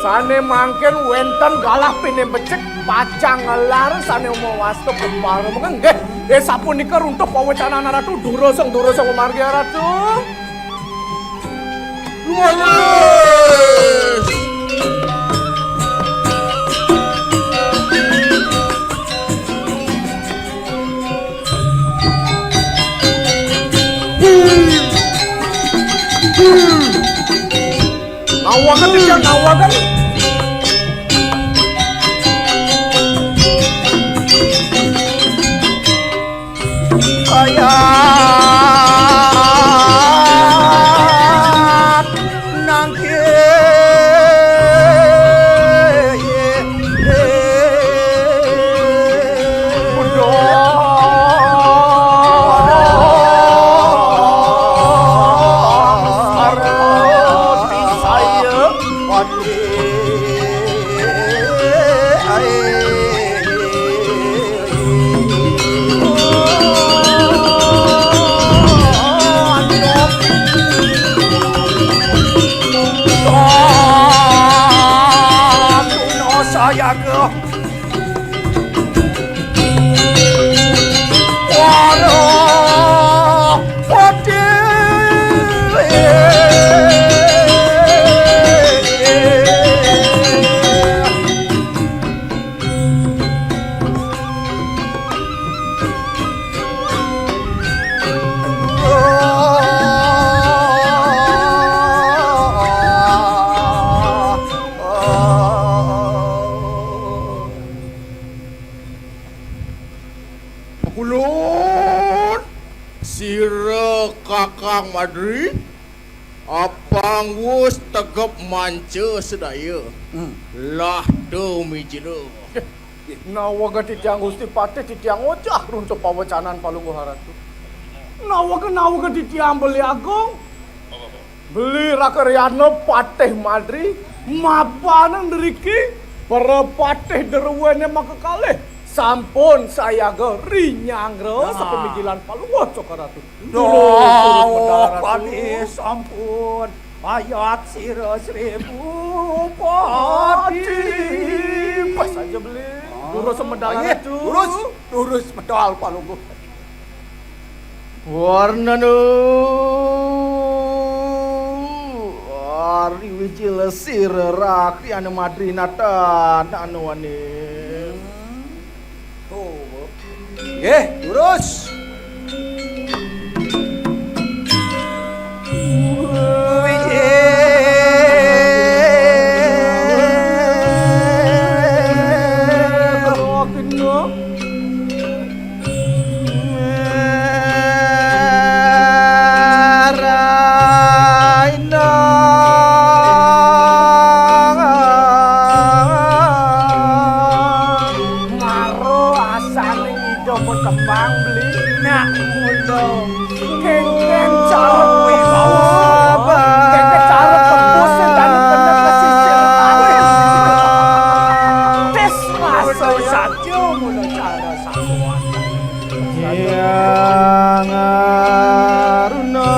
Sané mangkin wénten galah pinih becik pacang ngelar sané mawasta pembarem nggih. Eh, sapunika runtuh pawecanan Ratu, durusang, durusang pamargi Ratu. Leres. Nawakan, Titian, nawakan. Kaya nangkil. Ayaga. Para Patih. Kulun, sira Kakang Madri, apang wus tegep manca sedaya. Hmm. Lah tumijila. Nawega titiang Gusti Patih, titiang wecah runtuh pawecanan Palungguh Ratu. Nawega, nawega titiang Beli Agung. Beli Raka Riana Patih Madri, mapan driki, para patih druéné makakalih, sampun sayaga rinyanggra. Nah. Sapamijilan Palungguh Cokor Ratu. Turut, turut medal, Ratu. Duh, Patih, sampun. Mayat sira seribu, Patih. Patih. Pas aja, Beli. Ah. Durus medal, Ratu. Durus, durus medal, Palungguh. Warnana Ari Wijil sira Raka Riana Madri natan anu waning. Hmm. Tuh. Nggih, lurus. Maro asaning ida makembang, Beli. Nak mula. Kénkén carut wibawa. Kénkén carut tembus sing dadi bener pesisir. Tis rasa saja mula cara sakuan. Hyang Aruna.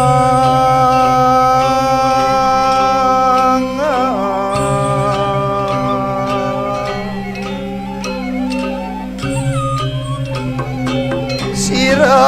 Sira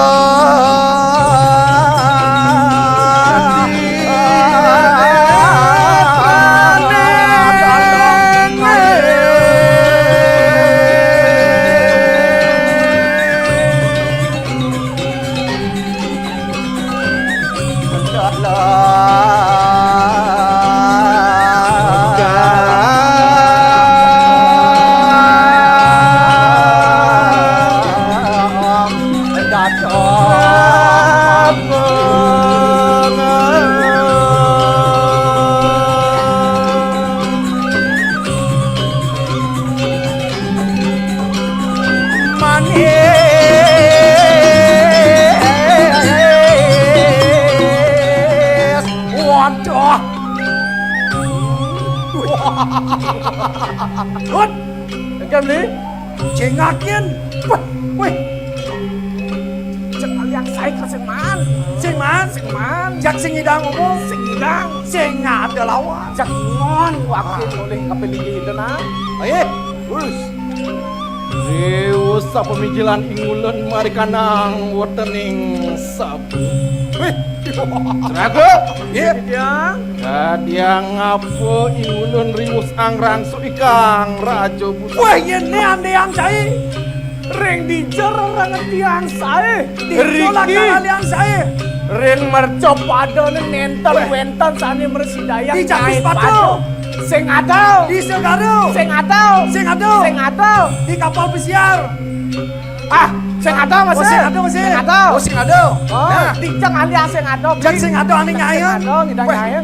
Manis. Waduh. Hut. Engké, Beli. Jengakin. Wah, wih. Cek aliang saé ka sing maan. Sing maan? Sing maan. Jak sing ngidang ngomong. Sing ngidang. Sing ada lawan. Jak ngon wakin olih kaping inggih ida, nah. Ayo, lurus. Riwus sapamijilan Ingulun marikanang wetening sabu. Wih. Raga. Iya. Kadiang. Kadiang apa Ingulun riwus angrangsuk ikang Raja Buta? Wah, yén né andéang cai. Ring dija rerengetiang saé. Dija lakar aliang saé. Ring mercapadané nénten wénten sané mrasidayang. Di Japis Batu. Sing ada. Di Segara. Sing ada. Sing ada. Sing ada. Di kapal pesiar. Ah, sing ada, Mas. Oh, sing ada, Mas. Sing ada. Oh, sing ada. Oh, nah. Dija aliang sing ada. Jan sing ada ané nyai. Sing ada, ngidang nyai.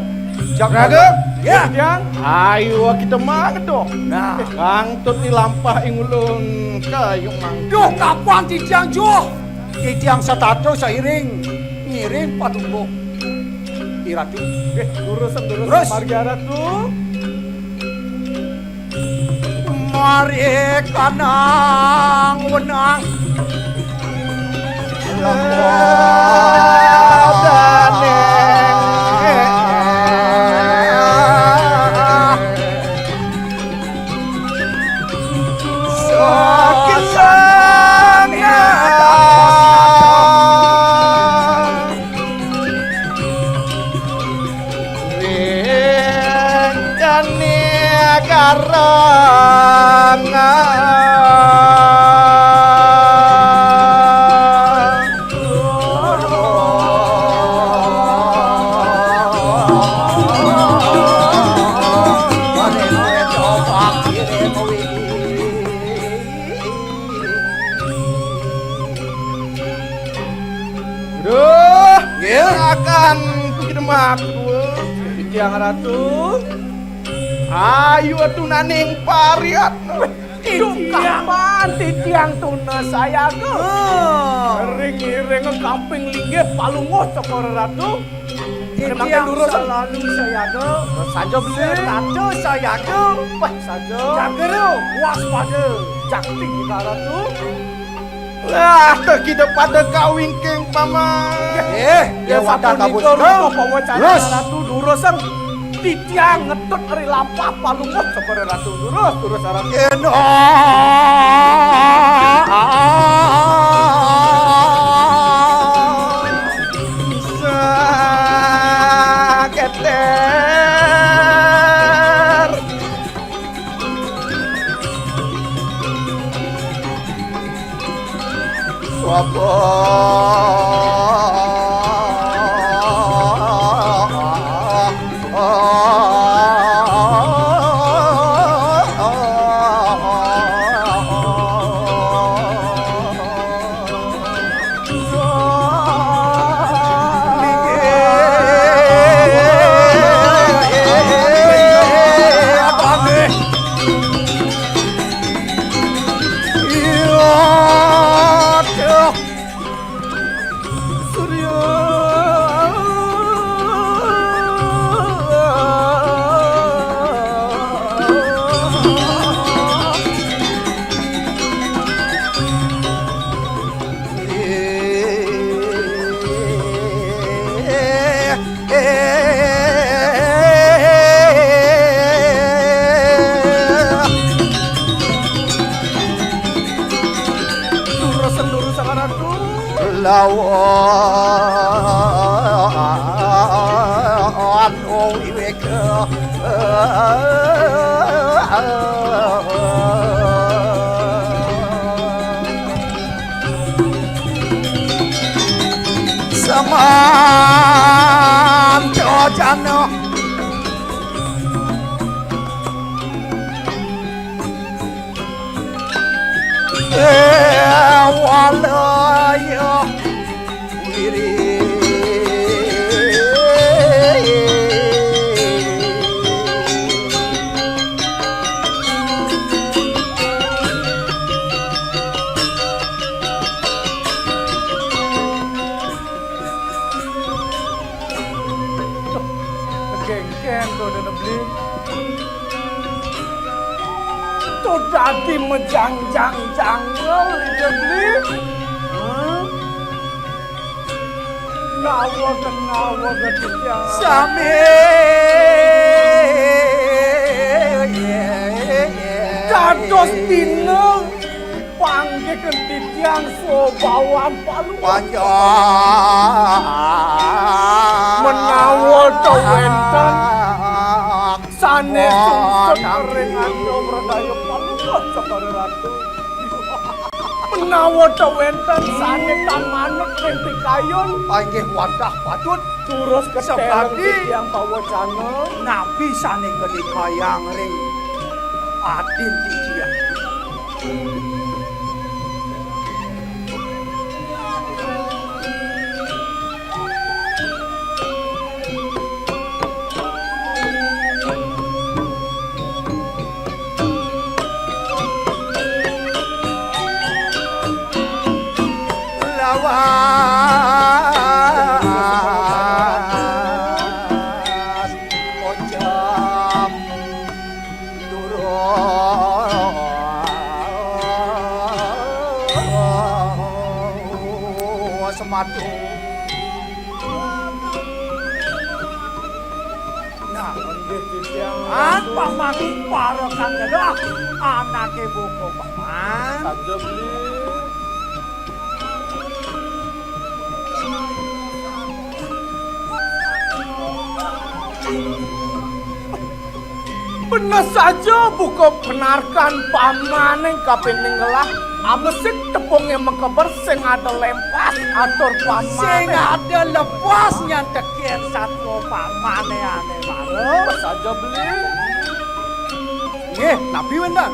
Jak Raga? Ya. Ayo kita mangedo. Nah, kang tut di lampah Ingulun kayu mang. Duh, kapan titiang juh? Titiang setata sairing ngiring padunggo. Iratu. Eh, lurus, lurus. Terus. Margi Ratu. Mari kanang wenang. Kan kuwi demak kuwi. Titiang Ratu. Ayu tunaning pariat. Titiang, kapan titiang tunas sayaga? Oh. Ring-iring kaping linggih palungguh Cokor Ratu. Titiang durus salalu sayaga. Saja beli. Ratu sayaga. Wah, saja. Jagera waspada. Jakti kita Ratu. Lah, teh kita pada kawingking, Paman. Eh, ya wadah sapunika kabus. Rupa pawacana. Terus. Ratu durusang titiang ngetut ri lampah palungguh Cokor Ratu. Durus, durus, Ratu. Eno. Saketer. Swapa. Durus, durus, Ratu. Lawan wiwik. Samantha jana. Eh, walaya. Gengken to dene beli. To dadi mejangjang jangel ide beli. Hah? Nawa kenawa gedhe. Sami. Dados dina panggih titiang sobawan palu. Panjang. Menawa ta wenten sane sungsut ring anda wradaya palu, Cokor Ratu. Menawa ta wenten sane tan manut ring pikayun. Inggih wadah patut. Durus keterangan titiang pawacana. Napi sane kadikayang ring adin titiang. Lawas ojam durus semadu. Nah, nggih titiang. Apa mangku para kang ngelah anake buku paman? Saja beli. Bener saja buka penarkan pamaning kapining ngelah amesik tepungnya mekeber sing ada lempas atur pamane. Sing ada lepas nyantekin satwa pamane ane mara. Saja beli. Nggih, napi wenten?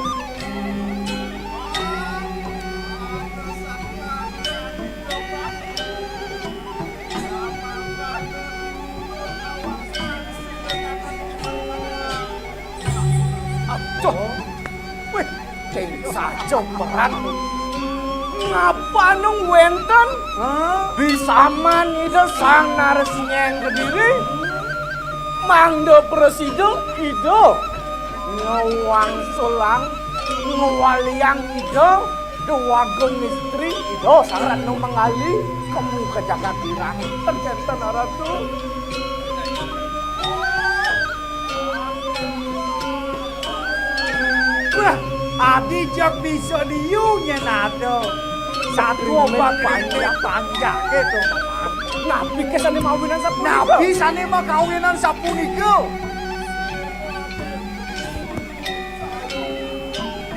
Saja berat. Ngapa nung wénten? Hah? Bisaman Ida Sang Narasimha Kediri mangda prasida Ida ngwangsulang ngwaliang Ida Déwagung Istri, Ida Sang Ratna Manggali kemu ka jagat Wirang. Ten kénten, Ratu. Wah, adi jak bisa liu nyén ada. Satu obat panjak-panjak gitu. Napi ké sané mawinan sapunika? Napi sané makawinan sapunika?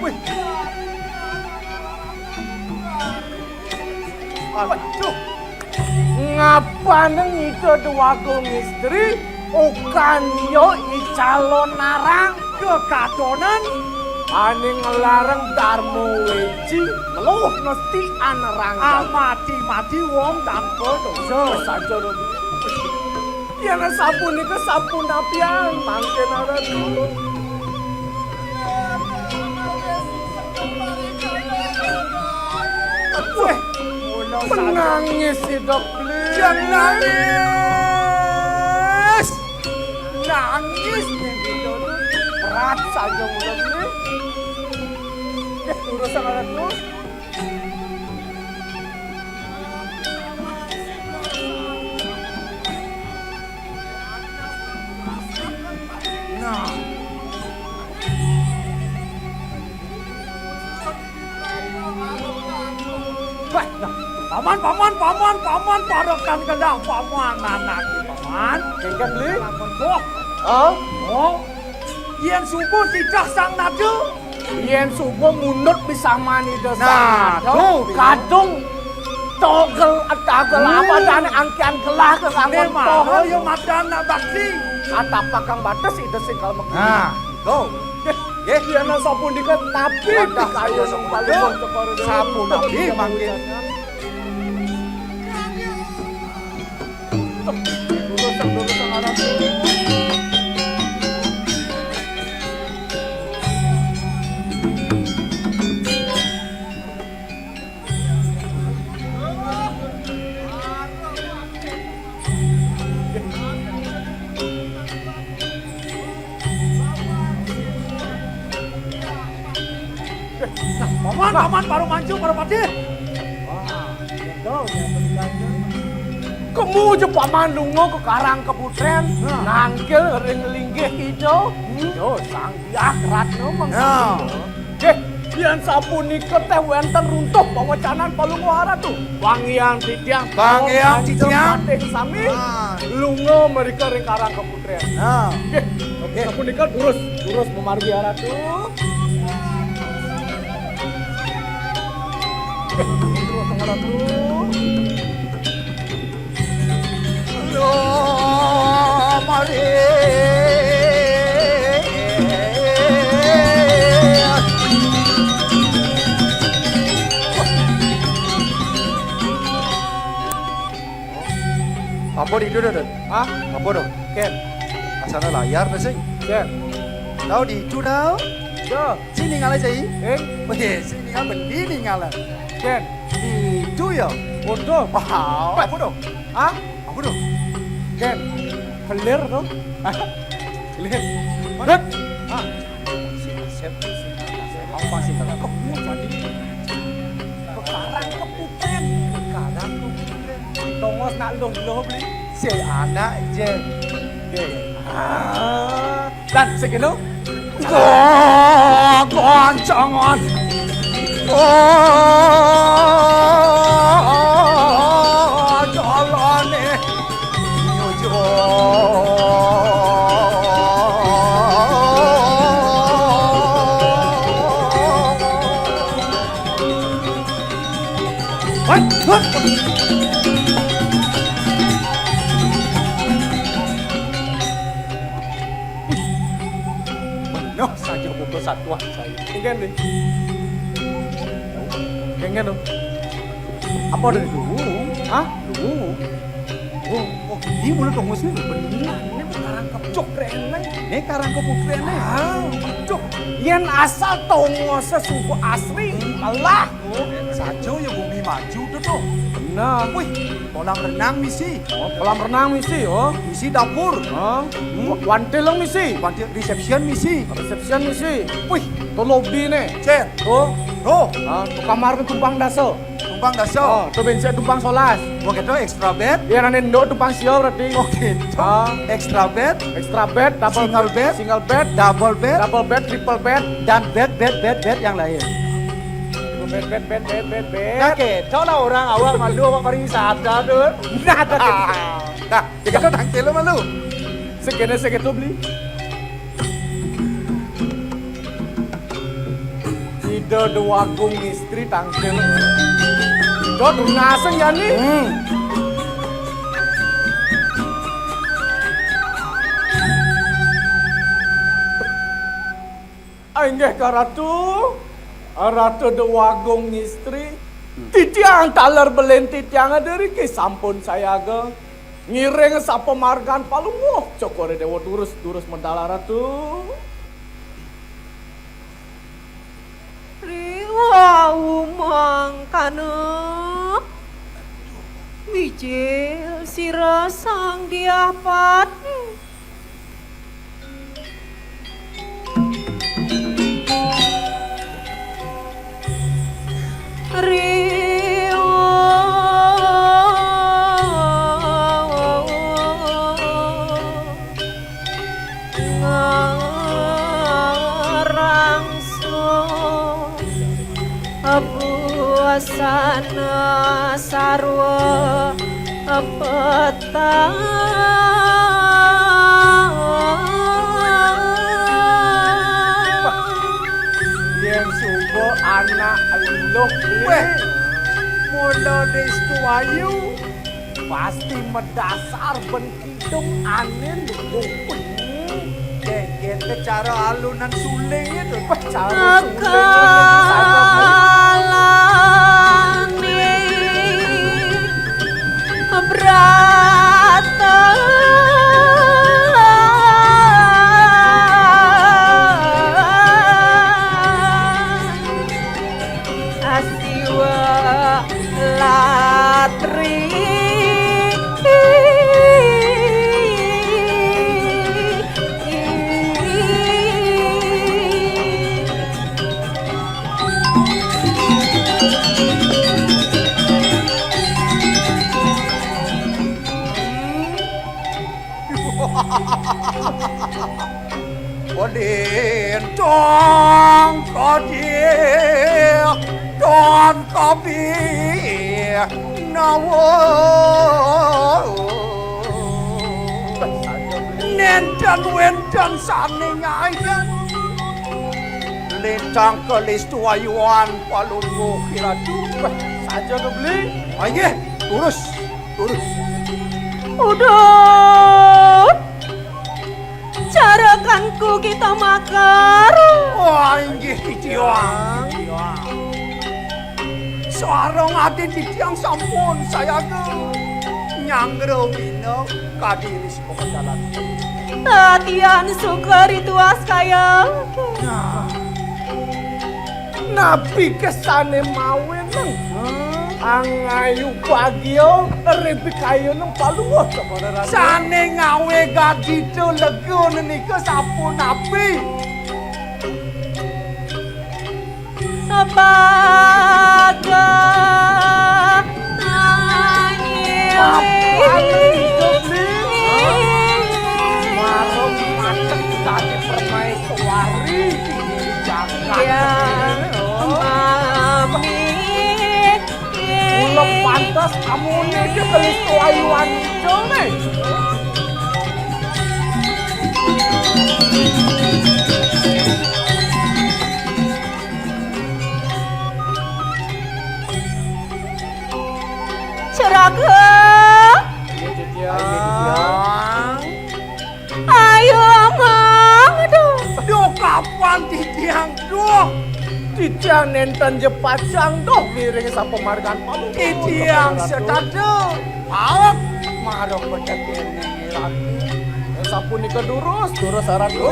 Wih. Aduh. Ngapaning Ida Déwagung Istri, ukan ya icalonarang kekatonan. Ané nglarang Darma Wéji, meluh mesti anerang. Amati-mati wong tanpa dosa. Saja, Robi. Yén sapunika sapunapian mangkin, Ratu? Wéh, menangis Ida Beli. Jang nangis. Nangis ning Ida tu berat saja mula Beli. Wéh, urusan Ratu. Nah. Wah, nah. Paman, paman, paman, paman, parekan kendah, paman, anak, paman. Kéngkén Beli? Paman, boh. Oh? Oh. Yén suba titah sang nada. Yén suba mundut bisaman Ida Sang Nada, tuh, kadung togel, togel apa adané angkian gelah ké kanggon poho. Ya madan nak bakti. Atapakang bates Ida sing kalmeki. Nah, tuh. Yén sapunika tapi dikayun paluh cekor. Sapunapi mangkin. Nah, paman, paman, para mancu, para patih. Wah, betul ya, betul. Kemu ja paman lunga ka Karang Kaputrén, nah, nangkil ring linggih Ida. Hmm. Yo, Sang Hyang Ratna mangsa. Ya. Nggih, yén sapunika téh wénten runtuh pawecanan Palungguh Ratu. Wangiang titiang, wangiang titiang. Patih sami. Ah. Lunga mrika ring Karang Kaputrén. Nah. Nggih. Oke. Sapunika durus, durus mamargi Ratu. Nggih, durus Ratu. Lo mari. Apa ditu, Dut? Hah? Apa, Dut? Kén. Asana layar, sing. Kén. Tau ditu, tau? Yo. Sing ningalé, sing. Eh? Oke, sing ningalé, bendi ningalé. Kén. Ditu ya? Waduh. Wah, apa to? Hah? Apa to? Kén. Kelir to? Kelir. Dut. Hah? Apa sih? Kamu jadi Karang Kaputrén. Karang Kaputrén. Tongos nak luh-luh beli. Si anak je. Deh. Ah. Dan segelo. Go-, goncangan. Oh, jalane nuju. Hei, hei. Bener saja buka satuan saya. Kéngkén, Dé. Kéngkén, to. Apa, Dé? Luwu. Hah? Luwu. Oh, oh, ini mulai tongos ini bener. Ini karang kepcok rene. Ini karang kepcok rene. Ah, cok. Yen asal tongos suku asli, malah. Oh, saja ya bumi maju tuh tuh. Bener. Wih, kolam renang misi. Oh, kolam renang misi, oh. Misi dapur. Oh. Hmm. Wantil misi. Wantil reception misi. Reception misi. Wih, to lobby ne. Cek. Oh. Oh. Ah, to kamar ke tumpang daso. Tumpang dasa. Oh, to bencik tumpang solas. Wah, gitu extra bed. Ya, nanti ndok tumpang sio berarti. Oh, gitu. Ah. Extra bed. Extra bed, double Single bed. Single bed. Double bed. Double bed, triple bed. Dan bed, bed, bed, bed yang lain. Bed, bed, bed, bed, bed, bed. Nah, gitu lah orang awak malu, awak pariwisata tuh. Nah, ada gitu. Nah, ya kan tangkil lu malu. Segene segitu beli. Ida Dewagung istri tangkil. Ida tunaseng jani. Hmm. Inggih Karatu, Ratu Dewagung istri. Hmm. Titiang taler belen titiang adiriki sampun sayaga. Ngiring sapamargan palungguh, cokore Dewa durus, durus medal Ratu. Riwau mangkana mijil sira Sang Diah Pati. Riwau ngarangsu busana sarwa petang. Yen suba anak eluh, weh, mula Destu Ayu pasti medasar ben kidung anin bungkut. Geget ke cara alunan suling itu. Wah, cara suling itu. Kalane brata. Asiwa latri. Lintang kedih dan kabih nawa. Nenten wenten sane ngayan. Lintang kelis tuayuan palungguh kiratu. Saja to beli. Aye, terus, terus. Udut. Cara kangku kita makar. Wah, inggih titiang. Sareng atin titiang sampun sayaga nyanggra wina kadiri sipaka jalan. Tatian suka rituas kaya. Nah. Napi kesane mawe neng? Angayu bagia ribik kayu neng palungguh. Sane ngawe gagita lega nika sapunapi? Baga. Marung macet tadi permaiswari. Jagat. Ya, mami. Kula pantes amune iki kelis tuayuan jone. Ceraga. Ayo, Mang, aduh. Aduh, kapan titiang, duh. Titiang nenten je pacang, duh, miring sapamargan palu. Titiang sedada. Maaf. Mara pacet kéné, Ratu. Sapunika durus, durus, Ratu.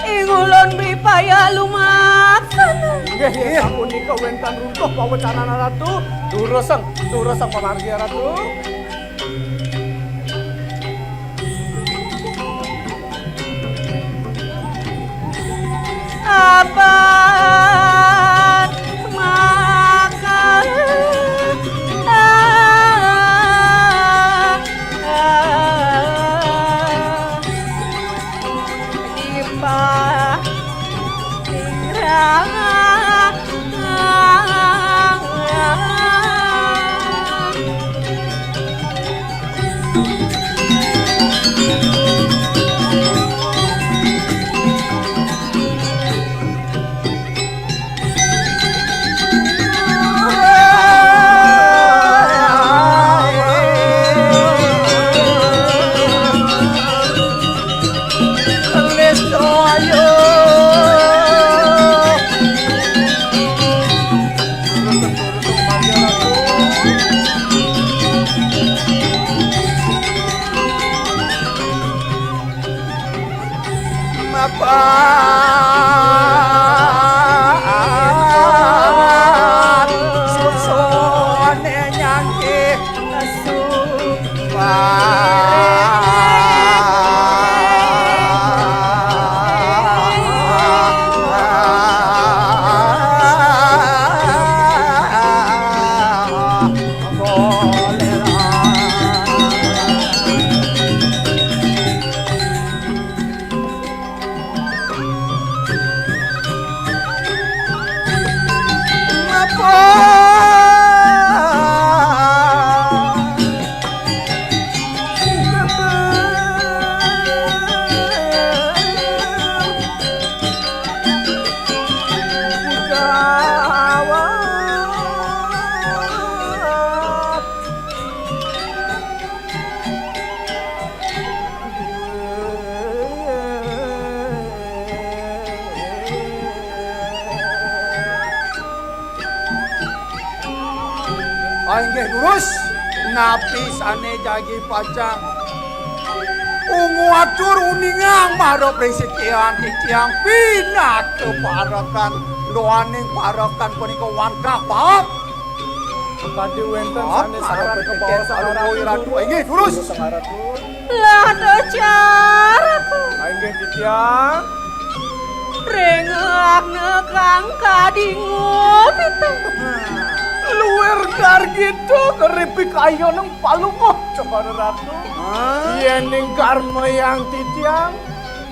Ing ulun mripaya lumaksana. Nggih, nggih, sapunika wénten runtuh pawecanan Ratu. Durusang, durusang pamargi Ratu. Apan maka Mapan susuné nyangkih sumpah. Ah, inggih durus, napi sané jagi pacang ungu atur uningang marep ring sikian titiang pinaka parekan, luaning parekan punika wantah paek. Kadi wénten sané sarat kabaosan Ratu. Inggih, durus. Lah, Dacaraku. Inggih, titiang. Ring agna kang kadingu pitu. Luir gargita keripik ayoning palungguh, Cokor Ratu. Yéning karmayang titiang,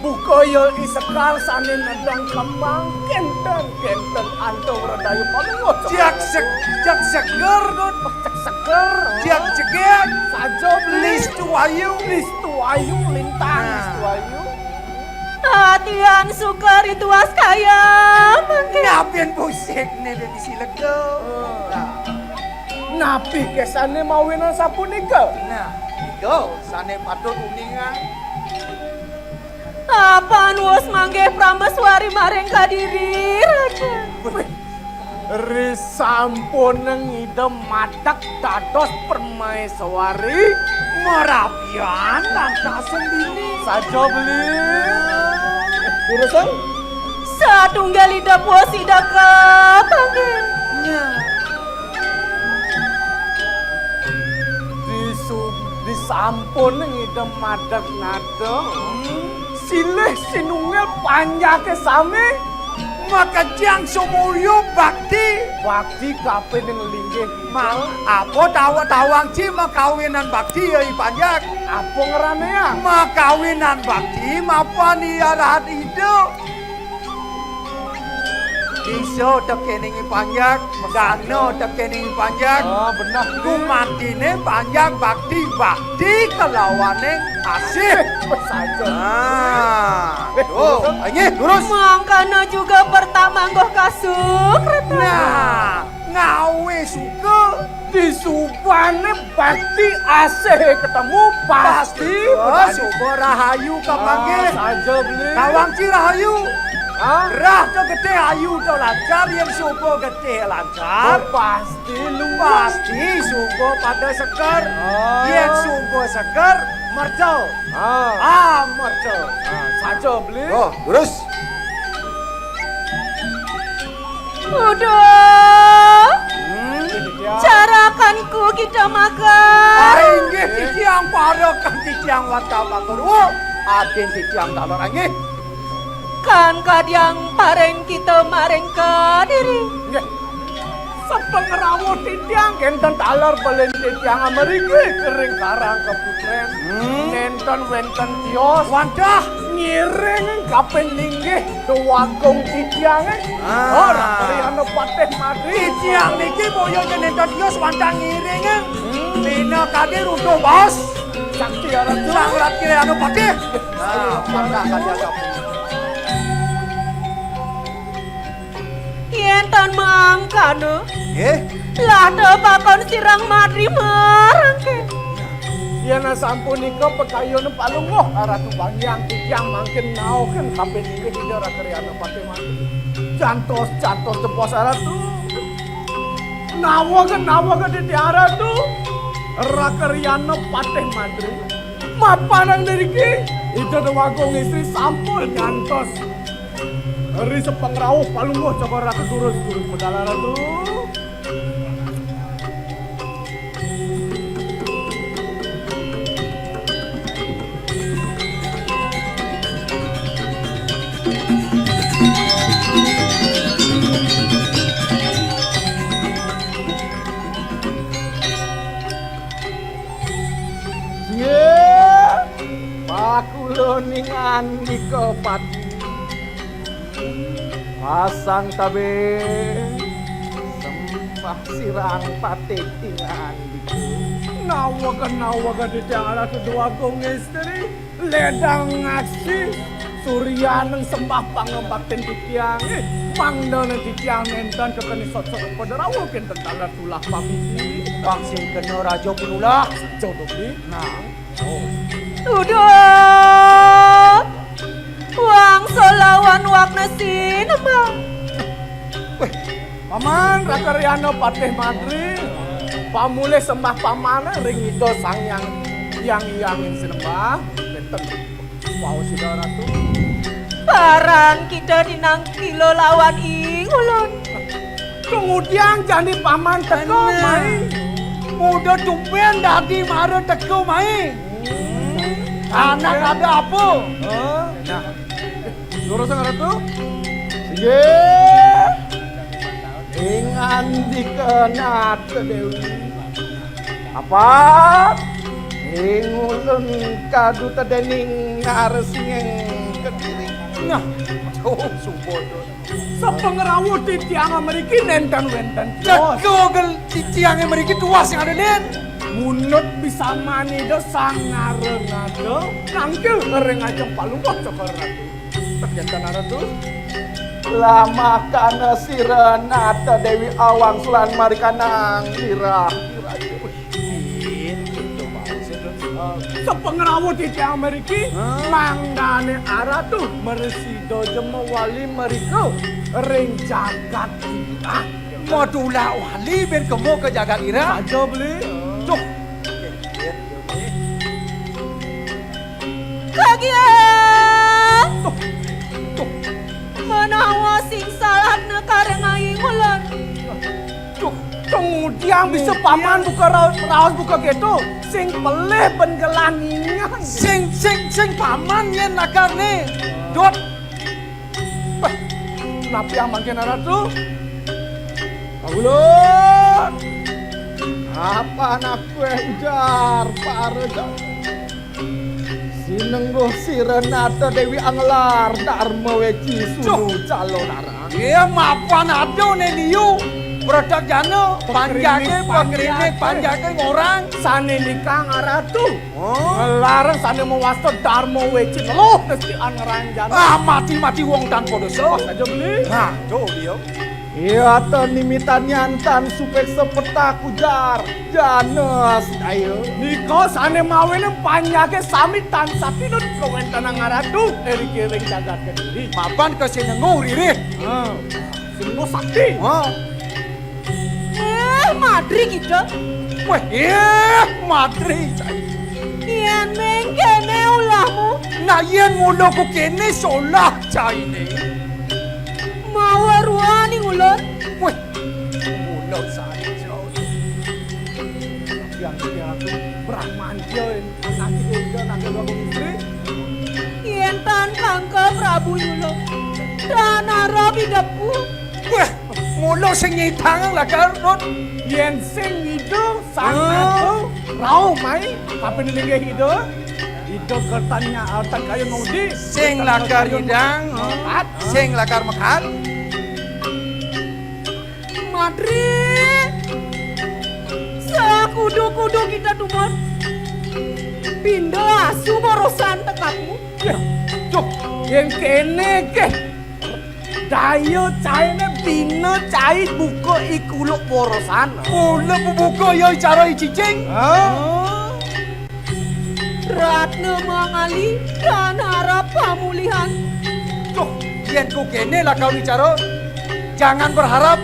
buka ya i sekar sané nedeng kembang, kénten-kénten antuk wredaya palungguh, Cokor Ratu. Jak sek-, jak seger, Dut. Jak seger. Jak jegég. Saja beli. Listu ayu. Listu ayu, lintang. Nah. Listu ayu. Atian suka rituas kaya mangkin. Napin pusik né dadi silega. Nah. Napi kesané mawinan sapunika? Nah, nika sané patut uningang. Apan wus manggih prameswari maring kadiri, Raja. Risampuning Ida madeg dados permaiswari, marabian lantas sembini. Saja beli. Durusang. Satunggal Ida puas Ida kapanggih. Nya. Disu-, disampuning Ida madeg nada. Hmm. Silih sinunggil panjaké sami. Makejang sumuyub bakti. Bakti kapining linggih. Ma-, apa tawa-, tawang ci makawinan bakti ya i panjak? Apa ngranéang? Makawinan bakti mapan i arahat Ida. Disa tekéning i panjak, dana tekéning i panjak. Oh, bener. Gumantiné panjak bakti, bakti kalawaning asih. Saja. Nah, eh, tuh, durus. Inggih, durus. Mangkana juga pertama nggoh kasuk, Ratu. Nah, ngawé suka. Disubané bakti asih ketemu pasti. Pasti. Oh, suba rahayu kapanggih. Ah, saja beli. Kawang ci rahayu. Hah? Rah to getih ayu to lancar, yén suba getih lancar. Oh, pasti luwes. Pasti suba pada seger. Ah. Yén suba seger, merca. Ah. Ah, merca. Ah, saja beli. Oh, terus. Uduh. Hmm? Carakanku kita makan. Ah, inggih, titiang parekan titiang wantah makan. Oh, adin titiang taler, inggih. Kan kadiang paring kita maring Kadiri. Nggih. Sapangrawa titiang kénten taler pelin titiang amriki ring Karang Kaputrén. Hmm. Nénten wénten tios. Wantah ngiring kaping linggih Déwagung titiangé. Ah. Ora Riyana Patih Madri. Titiang niki boya yén nénten tios wantah ngiring. Hmm. Minakadi runtuh baos. Sakti Ratu. Sang Ratu Riyana Patih. Nah, mangga kalian gabung. Yén tan mangkana, nggih, lah tepakon sirang madri marangké. Yén asapunika pakayun palungguh Ratu Banggiang titiang mangkin nauhin kaping inggih Ida Raka Riyana Patih Madri. Jantos, jantos jebos Ratu. Nawega, nawega titiang Ratu. Raka Riyana Patih Madri. Mapan ring driki, Ida Déwagung Istri sampun nyantos. Ri sapangrauh palungguh Cokor Ratu durus, durus medal Ratu. Nggih, pakulaning andika pati. Pasang tabé sembah sirang patih ing andika. Nawega, nawega titiang Ratu Déwagung Istri. Ledang ngaksi suryaning sembah pangabaktin titiangé, mangdané titiang nénten kakeni sotsot pada rauh kénten taler tulah pamisi. Pang sing kena raja pinulah. Jodoh, Bli. Nah. Oh. Uduh. Wangsa lawan wakna sinembah. Wéh, Paman Raka Riyana Patih Madri, pamulih sembah Paman ring Ida Sang Hyang Hyang Hyang sinembah, nénten. Wau sida Ratu. Paran kita dinangkila lawan I Ngulun. Kemudian jani Paman teka, nah, mai. Muda tumbén dadi mara teka, mai. Hmm. Anak ada apa? Oh. Nah. Durus, Ratu. Inggih. Ing andika Nata Déwi. Apa? Ing ulun kaduta déning Narsinging Kediri. Nah, oh, suba to. Sapangrauh titiang mriki nénten wénten. Teka gel titiang mriki tuas sing ada, Dén. Munut bisa manida sang ngarengada nangkil ring ajeng palungguh Cokor Ratu. Perjantan Ratu. Lamakana sira Nata Déwi awangsulan marikanang lirah. Wih, itu mau sih, Dun. Sapangrauh titiang mriki, hah? Mangdané Aratu mresida jemawali mrika ring jagat kita. Madulah wali bén kema ka jagat ira. Saja beli. Duh. Kagiat. Tuh, tuh. Menawa sing salah nekaring ayi ngulon. Tuh, kemudian bisa paman buka raos, raos buka gitu. Sing pelih ben gelah ningan. Sing, sing, sing paman yén nakarné. Dot. Bah, napi amangkin Ratu? Kawula. Apa anak kué ujar para sinengguh sira Nata Déwi anglar Dharma Wéci sunu calonarang. Iya, mapan ada né liu. Pradak jana, panjaké, pakrinik, panjaké, ngorang. Sané nikang Ratu. Oh. Ngelarang sané mawasta Dharma Wéci, ngeluh nesti angeranjana. Ah, mati-mati wong tanpa dosa. Pas aja beli. Nah, tuh dia. Yata nimitan nyantan supeksa petak ujar. Janes, ayo. Nika sané mawinan panjaké sami tansah tinut kawéntenan Ratu ring jagat Kediri. Mapan ka sinengguh ririh. Ha. Sinengguh sakti. Ha. Eh, madri kita. Wéh, eh, madri cai. Yén mengkéné ulahmu. Nah, yén mula ku kéné solah cainé. Mawa ruaning ulun. Wéh, mula saja. Yang dia tu Brahmantya, nanti dia nanti bawa istri. Yén tan kangka Prabu Yula. Tan arep idepku. Wéh, mula sing nyidang lakar, Rut. Yén sing ngida sang atu, rauh mai, kapining linggih ida. Ida kertannya altan kayun maudi. Sing lakar nyidang, sing lakar mekat. Madri, sakudu-kudu kita tumon. Pinda asu borosan tekapmu. Yah, duh, yén kéné ké. Daya cainé bina cai buka i kuluk borosan. Kuluk bubuka ya cara i cicing. Ha? Ratna mangali, tan arep pamulihan. Duh, yén ku kéné lakar wicara, jangan berharap.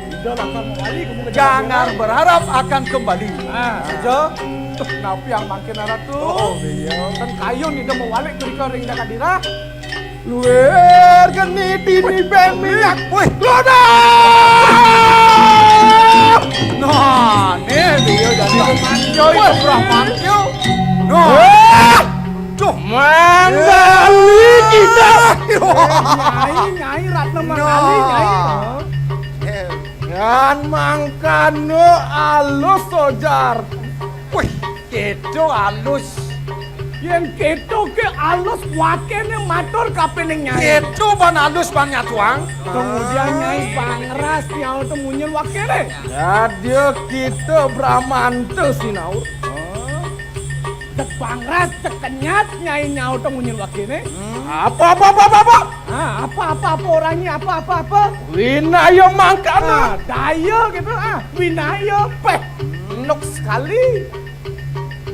Ida lakar mawali, kamu jangan berharap akan kembali. Ah, saja. Duh, napi yang mangkin aratu? Oh, iya. Kan kayun ida mawali ketika ring Kadira. Luir geni dini ben minyak. Wih, loda! Nah, nih dia jadi manjo, wih, Brahmantyo. Nah. Wah! Duh, manggali kita. Nyai, Nyai Ratna manggali, Nyai. Nah. Yan mangkana alus sojar. Wih, kéto alus. Yén kéto ké alus wakéné matur kapining Nyai. Kéto ban alus ban nyatuang. Kemudian Nyai pangras nyaut munyin wakéné. Dadya kita Bramanta sinaur. Dek pangras, dek kenyat, Nyai nyaut munyin wakéné. Apa, apa, apa, apa, apa? Ah, apa, apa, apa orangnya, apa, apa, apa? Winaya mangkana. Ah, daya gitu, ah, winaya, péh, enuk sekali.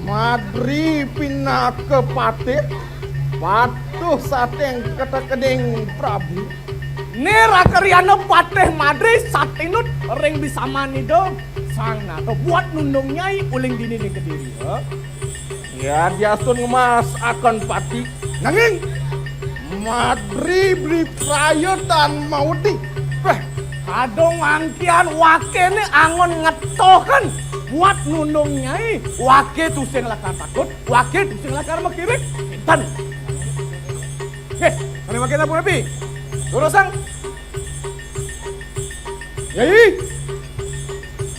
Madri pinaka patih, patuh sating ketekening Prabu. Né raka riana patih madri satinut ring bisaman ida Sang Nata buat nundung Nyai uling dini ning Kediri, ha? Ya, diastun ngemas akan pati. Nanging madri beli praya tan maudi. Wéh, kadung angkian wakéné angon ngetohken buat nundung Nyai. Waké tusing lakar takut, waké tusing lakar makirik. Kinten. Héh, ané makin apa, Pi? Durusang. Yai.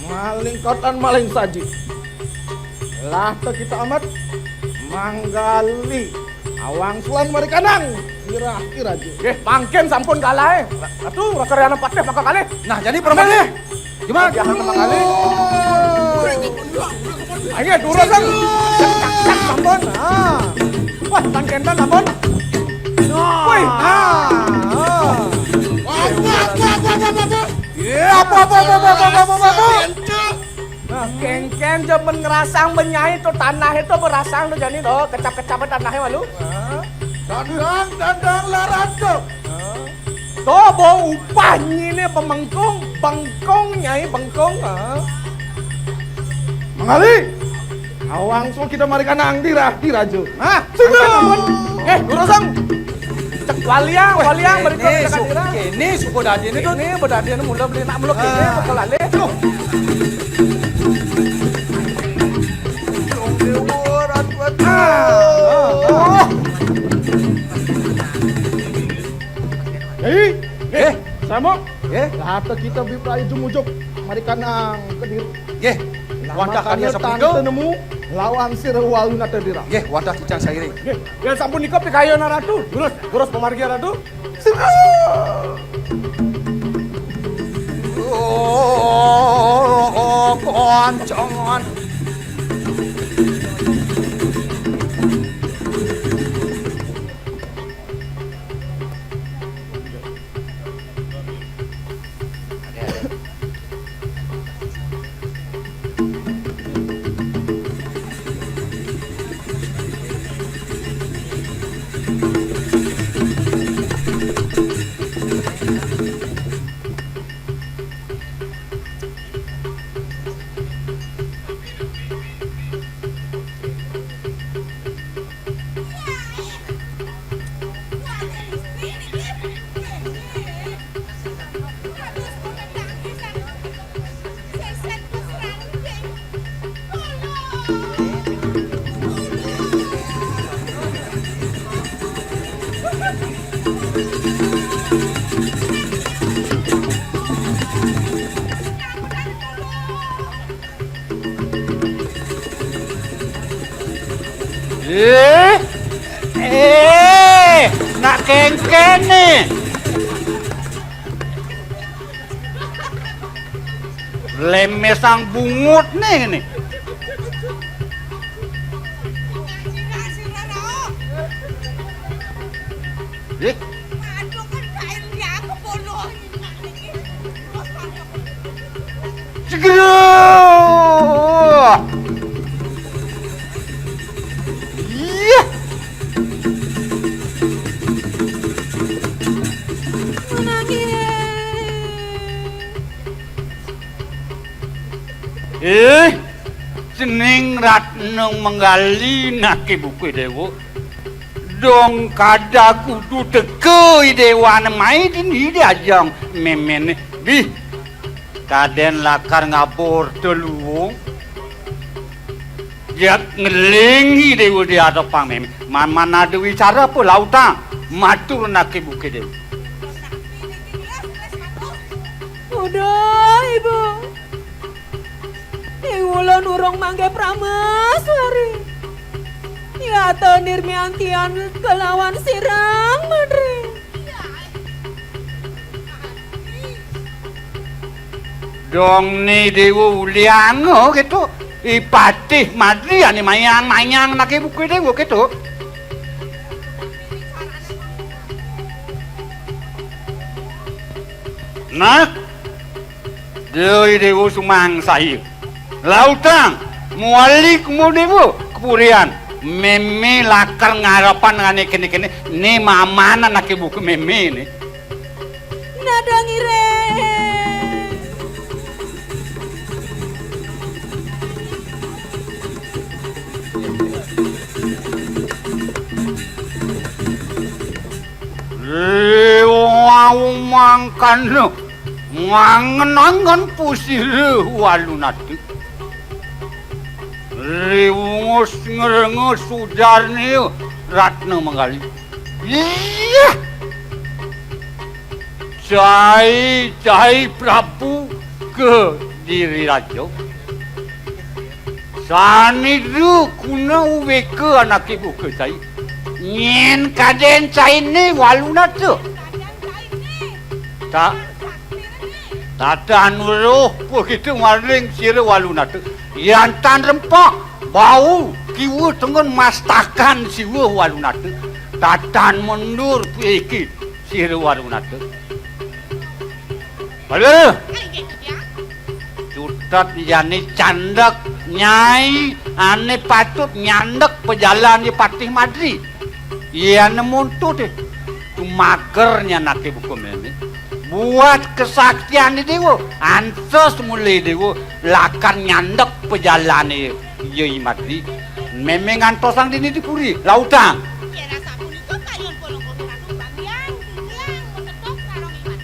Maling kotan maling saji. Lah, teh kita amat manggali awang sulan mari kandang. Kira-kira aja. Nggih, mangkin sampun galahe. Ratu, raka riana patih maka kalih. Nah, jadi permane. Gimana? Jangan pertama kali. Ayo, durus, Kang. Cak, cak, cak, sampun. Ah. Wah, tan kenten sampun. Wih, ah. Ah. Wah, wah, wah, wah, wah, wah, wah. Iya, apa, apa, apa, apa, apa, apa, apa, apa? Nah, kéngkén jaman ngerasang benyai to, tanah itu berasang to jani to, kecap-kecap tanahnya malu. Hah? Dandang, dandang, larat to. Hah? To, bau upah nyine pemengkung, bengkung, Nyai, bengkung, ha? Mangali! Awang so kita mari kanang dirah, diraja. Hah? Sudah! Eh, durusang! Cek waliang, waliang, berikut kéné, kita su-, kadira. Kéné suku dadine to. Kéné bedadine mula beli nak mula kéné, ah, bakal alih. Tuh. Dong dewa, ratu, ratu. Ah, ah, ah. Hei, eh, sama. Eh? Lah, kita bi prai jumujuk. Mari kanang Kediri. Nggih. Wantah karya sapunika. Tante nemu lawan sira walu nata dira. Nggih, wantah kicang sairing. Nggih, yen sampun nika pikayunan Ratu. Durus, durus pamargi Ratu. Sira. Oh, kancangan. Eh, eh, nak kéngkéné. Lemesang bungut nih ini. Eh, segera. Iya. Eh, cening Ratna Manggali naké buka Déwa. Dong kada kudu teka I Déwané mai dini di ajeng méméné. Bih, kadén lakar ngabur teluwung. Diak ngelingi Déwa di adepan mémé. Man-man ada wicara apa lautang. Matur naké buka Déwa. Udah, Ibu. Ing ulun urung manggih prameswari. Yata nirmiantian kelawan sirang, Madri. Dong ni Déwa ulianga gitu. I Patih Madri ané mayang-mayang naké buka Déwa gitu. Nah, Dai Déwa sumangsaya. Lautang, muali kumu Déwa, kapurian. Mémé lakar ngarepan ané kéné-kéné, né mamanan aké buka mémé né. Nadang ireng. Riwau mangkana ngangen-angen pusira Walunata. Riwungus ngrenges ujarné Ratna Manggali. Iya. Cai, cai Prabu Kediri Raja. Sanida kuna uweka anaké buka cai. Nyén kadén cainé Walunata. Ta-, tatan weruh begitu maring sira Walunata. Yantan rempak, bau, kiwa tengen mastakan siwa Walunata. Tatan mundur puiki sira Walunata. Halo. Cutet jani candek nyai ané patut nyandek pajalan di Patih Madri. Yén muntut tumaker nyanaké buka mémé. Buat kesaktian di Déwa, antos mulih Déwa lakar nyandek pajalané Yai Madri. Mémé ngantosang dini di puri, lautang. Yén sapunika kayun pulung-pulung ratu banggian, tiang makedok sareng Iwan.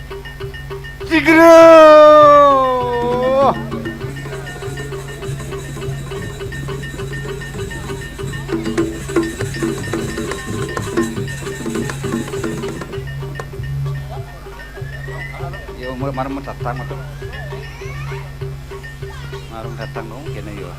Sigra. Ya, umur marem tatang, Mas. Marem tatang dong, kéné ya.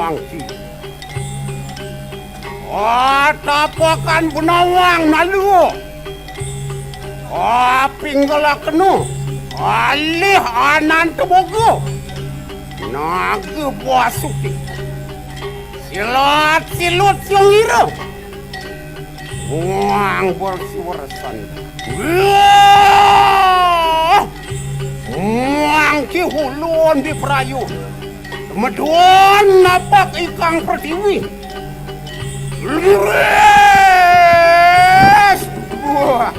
Angki. Ah, tapakan benawang nalu. Ah, pinggalakenu. Alih anan tebogo. Naga buah suci. Silat silut siung ira. Muang bersiweresan. Wah! Muang ki hulun di perayu. Meduan napak ikang pertiwi. Leres! Wah!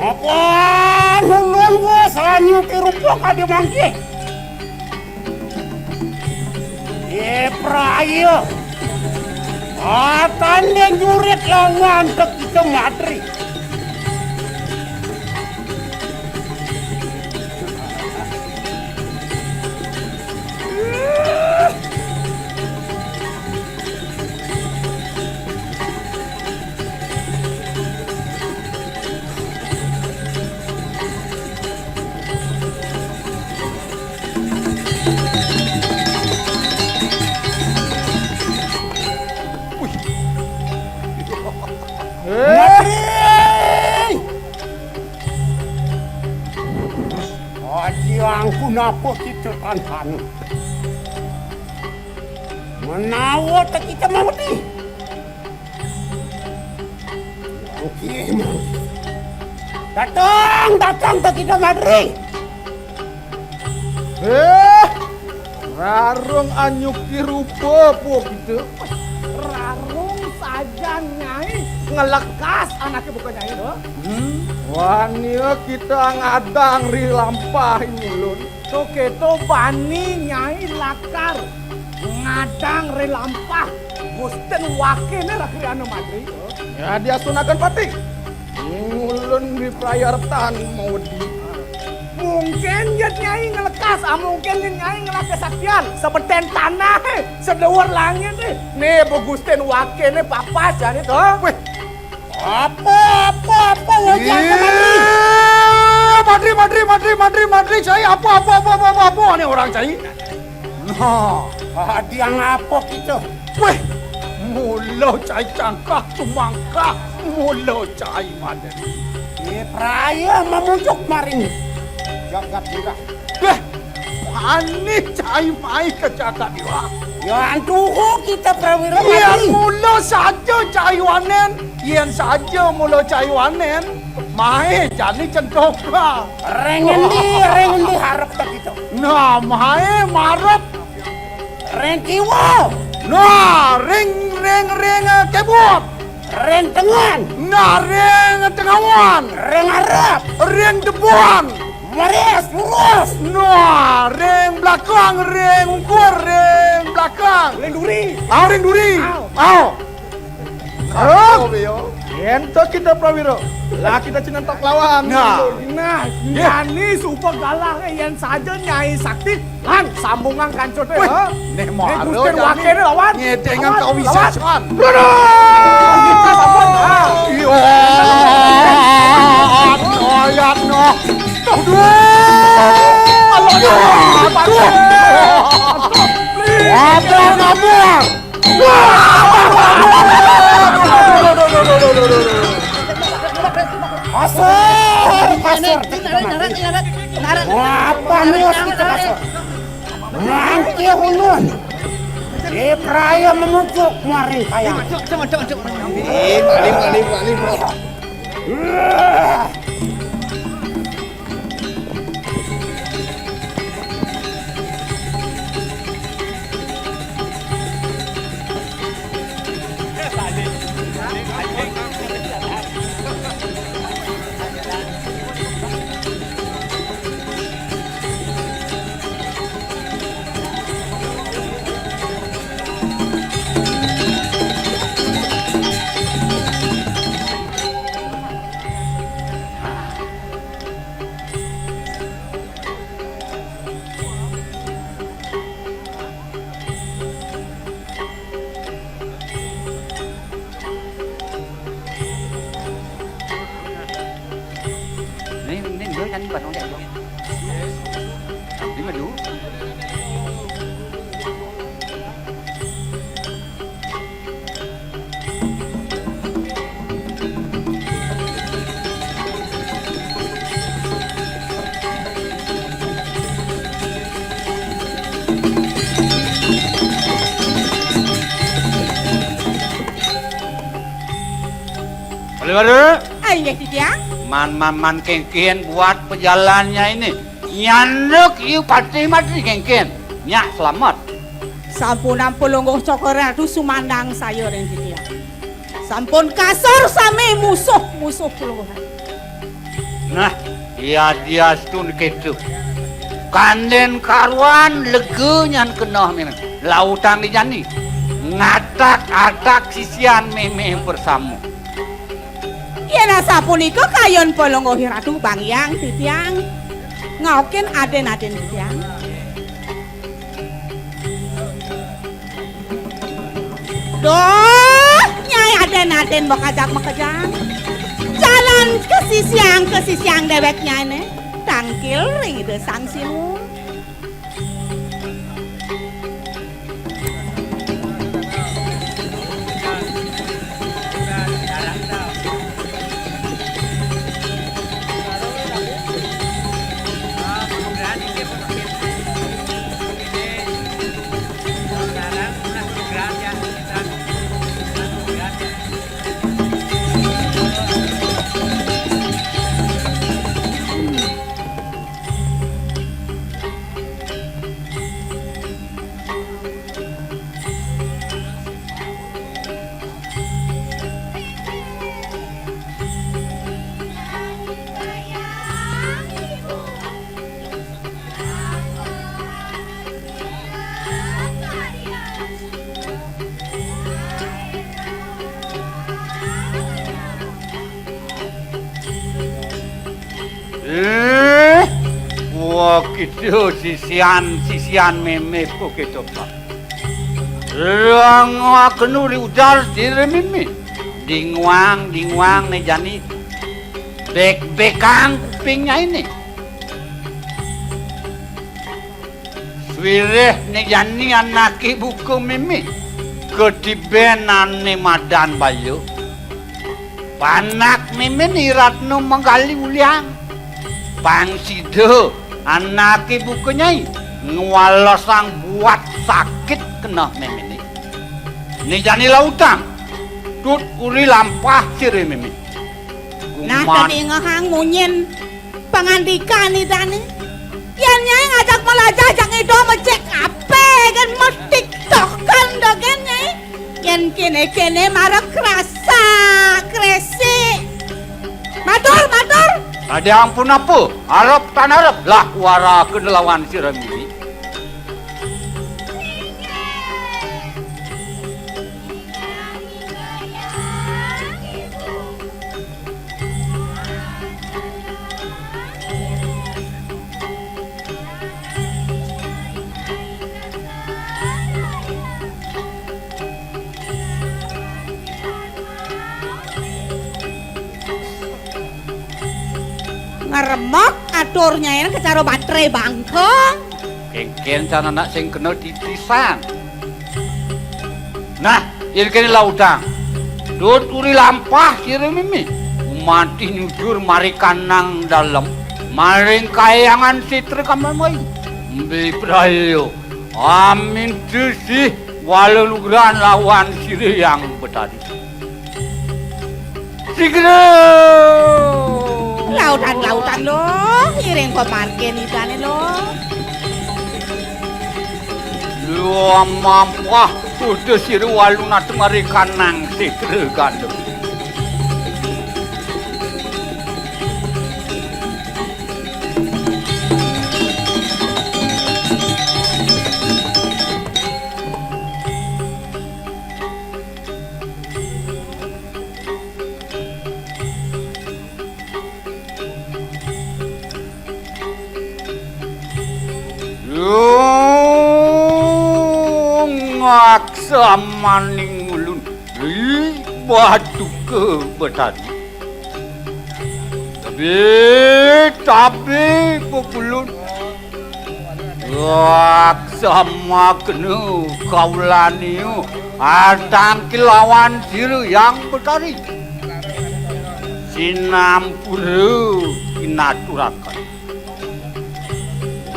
Apan ulun ku sanyu ki rupa kadi mangkih. Ye praya. Atan den jurit lawan tekita madri. Wih. Eh. Madri! Aji angkun apa kita tantan? Menawa tak kita mawedi. Oke, Mang. Datang, datang ke kita madri. Eh, rarung anyuki rupa apa kita? Rarung sajan nyai ngelekas anaknya bukan nyai doh. Hmm, wani kita ngadang ri lampah ini ulun. To keto bani nyai lakar ngadang ri lampah. Gusten wakene rakriana madri. Ya, dia sunakan pati. Ulun di prayartan mau di. Mungkin ya nyai ngelekas, ah, mungkin ya nyai ngelakai saktian. Sebeten tanah, eh, sedewar langit, eh. Nih, begusten wakene papas, jadi toh. Weh, apa, apa, apa, wajah Iya, madri? Madri, madri, madri, madri, madri, cai apa, apa, apa, apa, apa, apa, nih orang cai? Nah, adiang apa kita? Weh, mula cai cangkah tumangkah, mula cai madri. Ini praya memujuk maring jagat kita. Weh, Ani cai mai ke jagat iwa. Ya, antuhu kita prawira Yan mati. Mula saja cai wanen, yan saja mula cai wanen, mai jani centoka. Reng endi, reng endi harap tak kita? Nah, mai marap. Reng kiwa. Nah, ring, ring, ring, eh, kebot. Ring tengan. Nah, ring tengawan. Ring arap. Ring depan. Maris, lurus. Nah, ring belakang, ring ungkur, ring belakang. Ring duri. Ah, ring duri. Au. Au. Au. Au, Beo. Yen to kita prawira. Lah kita cinantak lawan. Nah. Nah, Ye. Nyani supa galah, eh, yen saja Nyai Sakti. Lan, sambungan kancut, eh, Wih, ha? Neh mara Gusten jani. Wakene lawan. Ngedengan lawan, kau bisa lawan. San. Aduh! Kita sampun, ha? Iya. Aduh, ya, no. Aduh. Alah, Aduh, aduh. Aduh, aduh. Kasar, kasar. Wah, apa nih kita kasar? Nangke ulun. Di praya menuju muaring kayang. Alim, alim, alim, alim. Ini, ini dia kan bukan orang. Ini mah dulu. Bali baru. Ayo, Titiang. Man, man, man, kengken buat pejalannya ini. Nyanduk yu pati mati kengken. Nyak selamat. Sampun ampun lungguh cokor ratu sumandang saya ring Titiang. Sampun kasar sami musuh-musuh kelungguhan. Nah, iya dia stun ketu. Kanden karuan lega nyan keneh memang. Lautang di jani. Ngatak-atak sisian memeh bersama. Yen asapunika kayun palungguh ratu bangyang titiang. Ngaukin aden-aden titiang. Duh, nyai aden-aden makajak makejang. Jalan kesisiang kesisiang dewek nyai ne. Tangkil ring ida sang simu. Eh, wah, kita sisian, sisian memeh kok kita, Pak. Rang kenu di ujar sira memeh. Dinguang, dinguang ne jani. Bek-bekang kupingnya ini. Swireh ne jani anake buka memeh. Ketiben ane madan baya. Panak memeh ni Ratna manggali ulian. Pang sida anake buka nyai ngwalesang buat sakit keneh memeh ni. Ni jani lautang. Tut uri lampah sira memeh. Nah, kuman. Tadi ngehang munyin pangandikan idane. Yen nyai ngajak malajah jak ngido mejek ape gen metiktokan dogen nyai. Yen kene-kene marep kerasa, kresik. Matur, matur. Tadi ampun apa? Arep tan arep lah wara kene lawan sira mini. Ngremeg atur Nyai nang kecara batre bangkeng. Kéngkén can anak sing kena titisan. Nah, yen kéné lautang. Tuturi lampah sira mimi. Gumanti nyujur mari kanang dalem. Maring kayangan sitra kamamai. Mbe prayo. Amin sih wala nugrahan lawan sira yang betadi. Sigra! Lautan-lautan lo, iring pamargin idane lo. Lo mampah kudu sira walu nate mari kanang sitra gandum. Yo, ngaksamaning ulun ri Paduka Betari. Tabe, tabe, pepulun. Wah, sama kena kaulani, artang kilawan sira yang betari. Sinampura kinaturakan.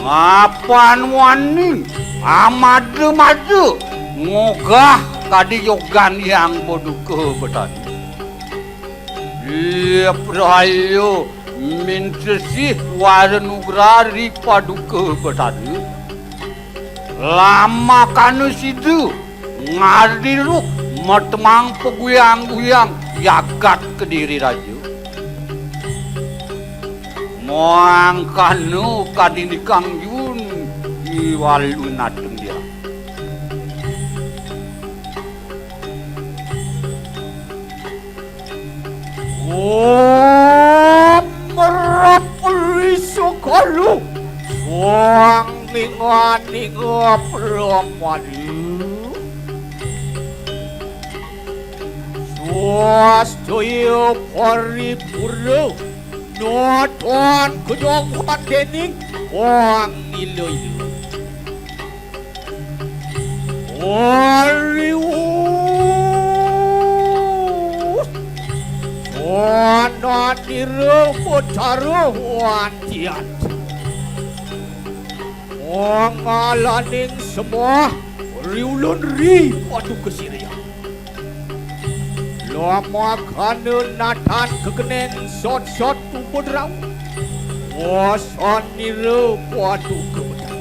Mapan wani, amada-mada, ngogah kadi yogan yang Paduka Betari. Iya, prayo, min sesih wara nugraha ri Paduka Betari. Lamakana sida ngadiruh matemang paguyang-guyang jagat Kediri Raja. Mangkana kadini Kang Jun iwalu nateng dia. Om Rap Risukolu Suang Ninga-ninga Pramadu Swastaya Paripura Natan Kejawan Dening Wang Ila-ila. Arius. Sananira Betara Wantian. Mangalaning sembah riulun ri Paduka Siriah. Lamakana natan kekeneng sot-sot tubudrau. Wasanira Paduka Betara.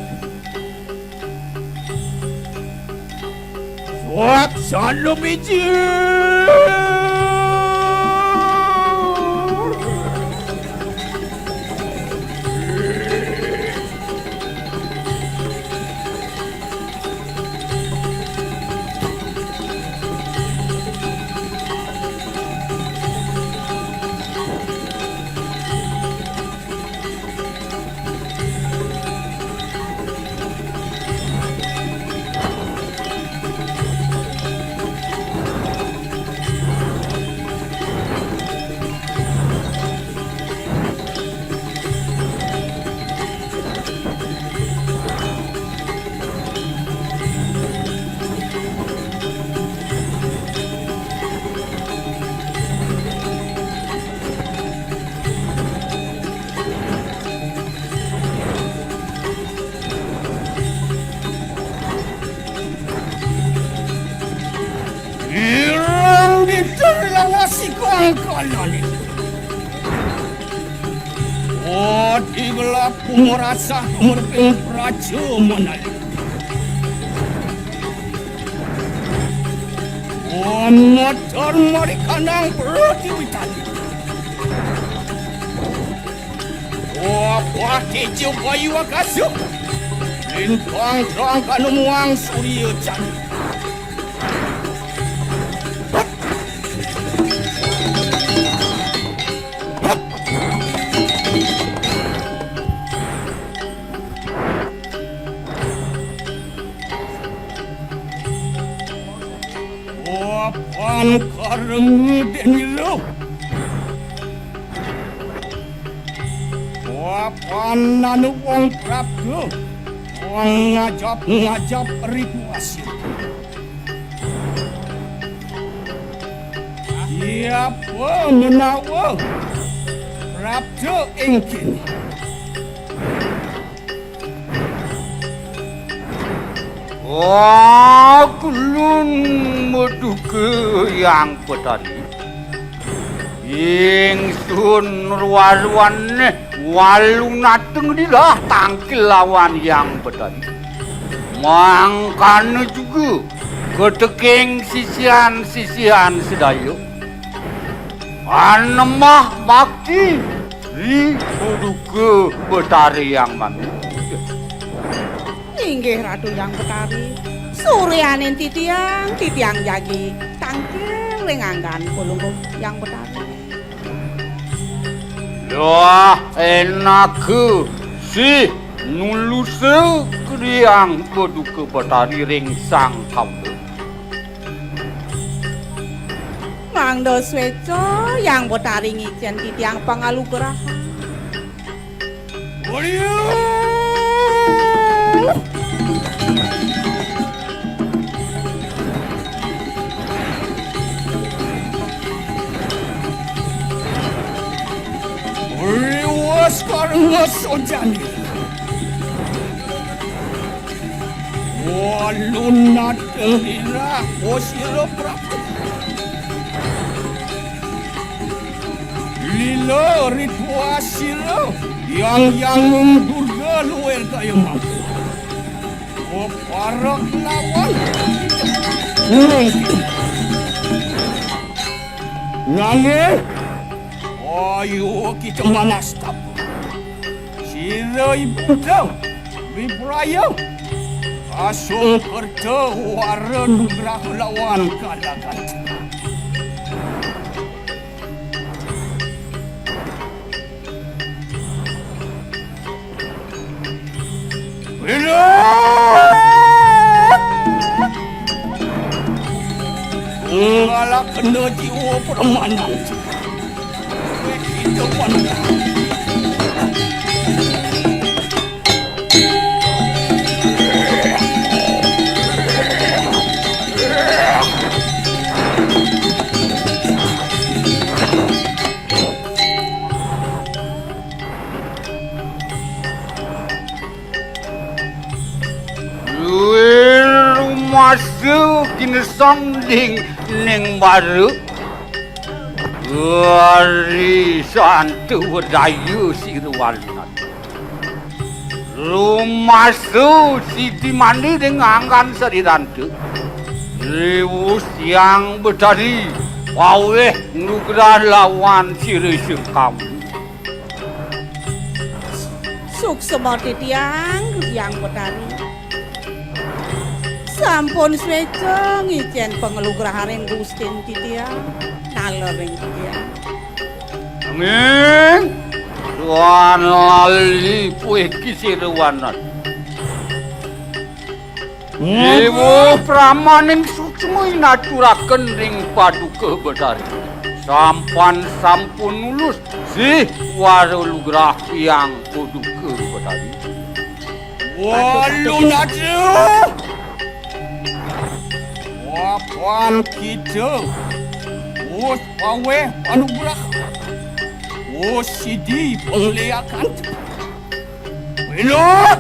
Suaksana miji. Irang diterlawasi kangkanane. Adi gelap pumrasa murping praja manali. Amatar marikanang pratiwitani. Wabah tejo bayu akasa. Lintang terang kanumuang surya candi. Wapan kareng denilo. Pananu wong prapta, wong ngajap-ngajap rituasi. Siapa menawa prapta ing kéné? Agung maduka Hyang Betari. Ingsun ruwa-ruwané walunateng lilah tangkil lawan Hyang Betari. Mangkana juga keteking sisian-sisian sedaya. Anemah bakti ri Paduka Betari Hyang Mami. Inggih Ratu Hyang Betari. Suryaning titiang, titiang jagi tangkil ring anggan Palungguh Hyang Betari. Lah, énak sih nulusa kriang Paduka Betari ring Sang Kawula. Mangda sweca Hyang Betari ngicén titiang pangalugrahan. Ulya! Ulya sekarang sojani. Walunateng lilah, o sira Prabu. Lila ritual sira, Hyang Hyang Durga luwir kaya mangko. O parek lawan. Nanging, ayo kita manastap. Sira ibunda, Wipraya, asung kerta wara nugraha lawan kalagan. Wira! Ngalakena jiwa permanan. Luwih rumasa ginesang ning, ning bara. Ari santu wedaya sira walunat. Rumasa sidi mandi ning anggan sariranta. Riwus Hyang Betari, paweh nugrah lawan sira sekam. Suksma titiang, Hyang Betari. Sampun sweca ngicén pangalugrahaning Gustin titiang, taler ring titiang. Amin. Tuan lali puih kisir wanan. Ibu pramaning suksma inaturaken ring Paduka Betari. Sampan sampun nulus sih wara lugrah Hyang Paduka Betari. Walunata. Wapan kita. Us paweh panugrah. Us sidi pangliakan. Pinut.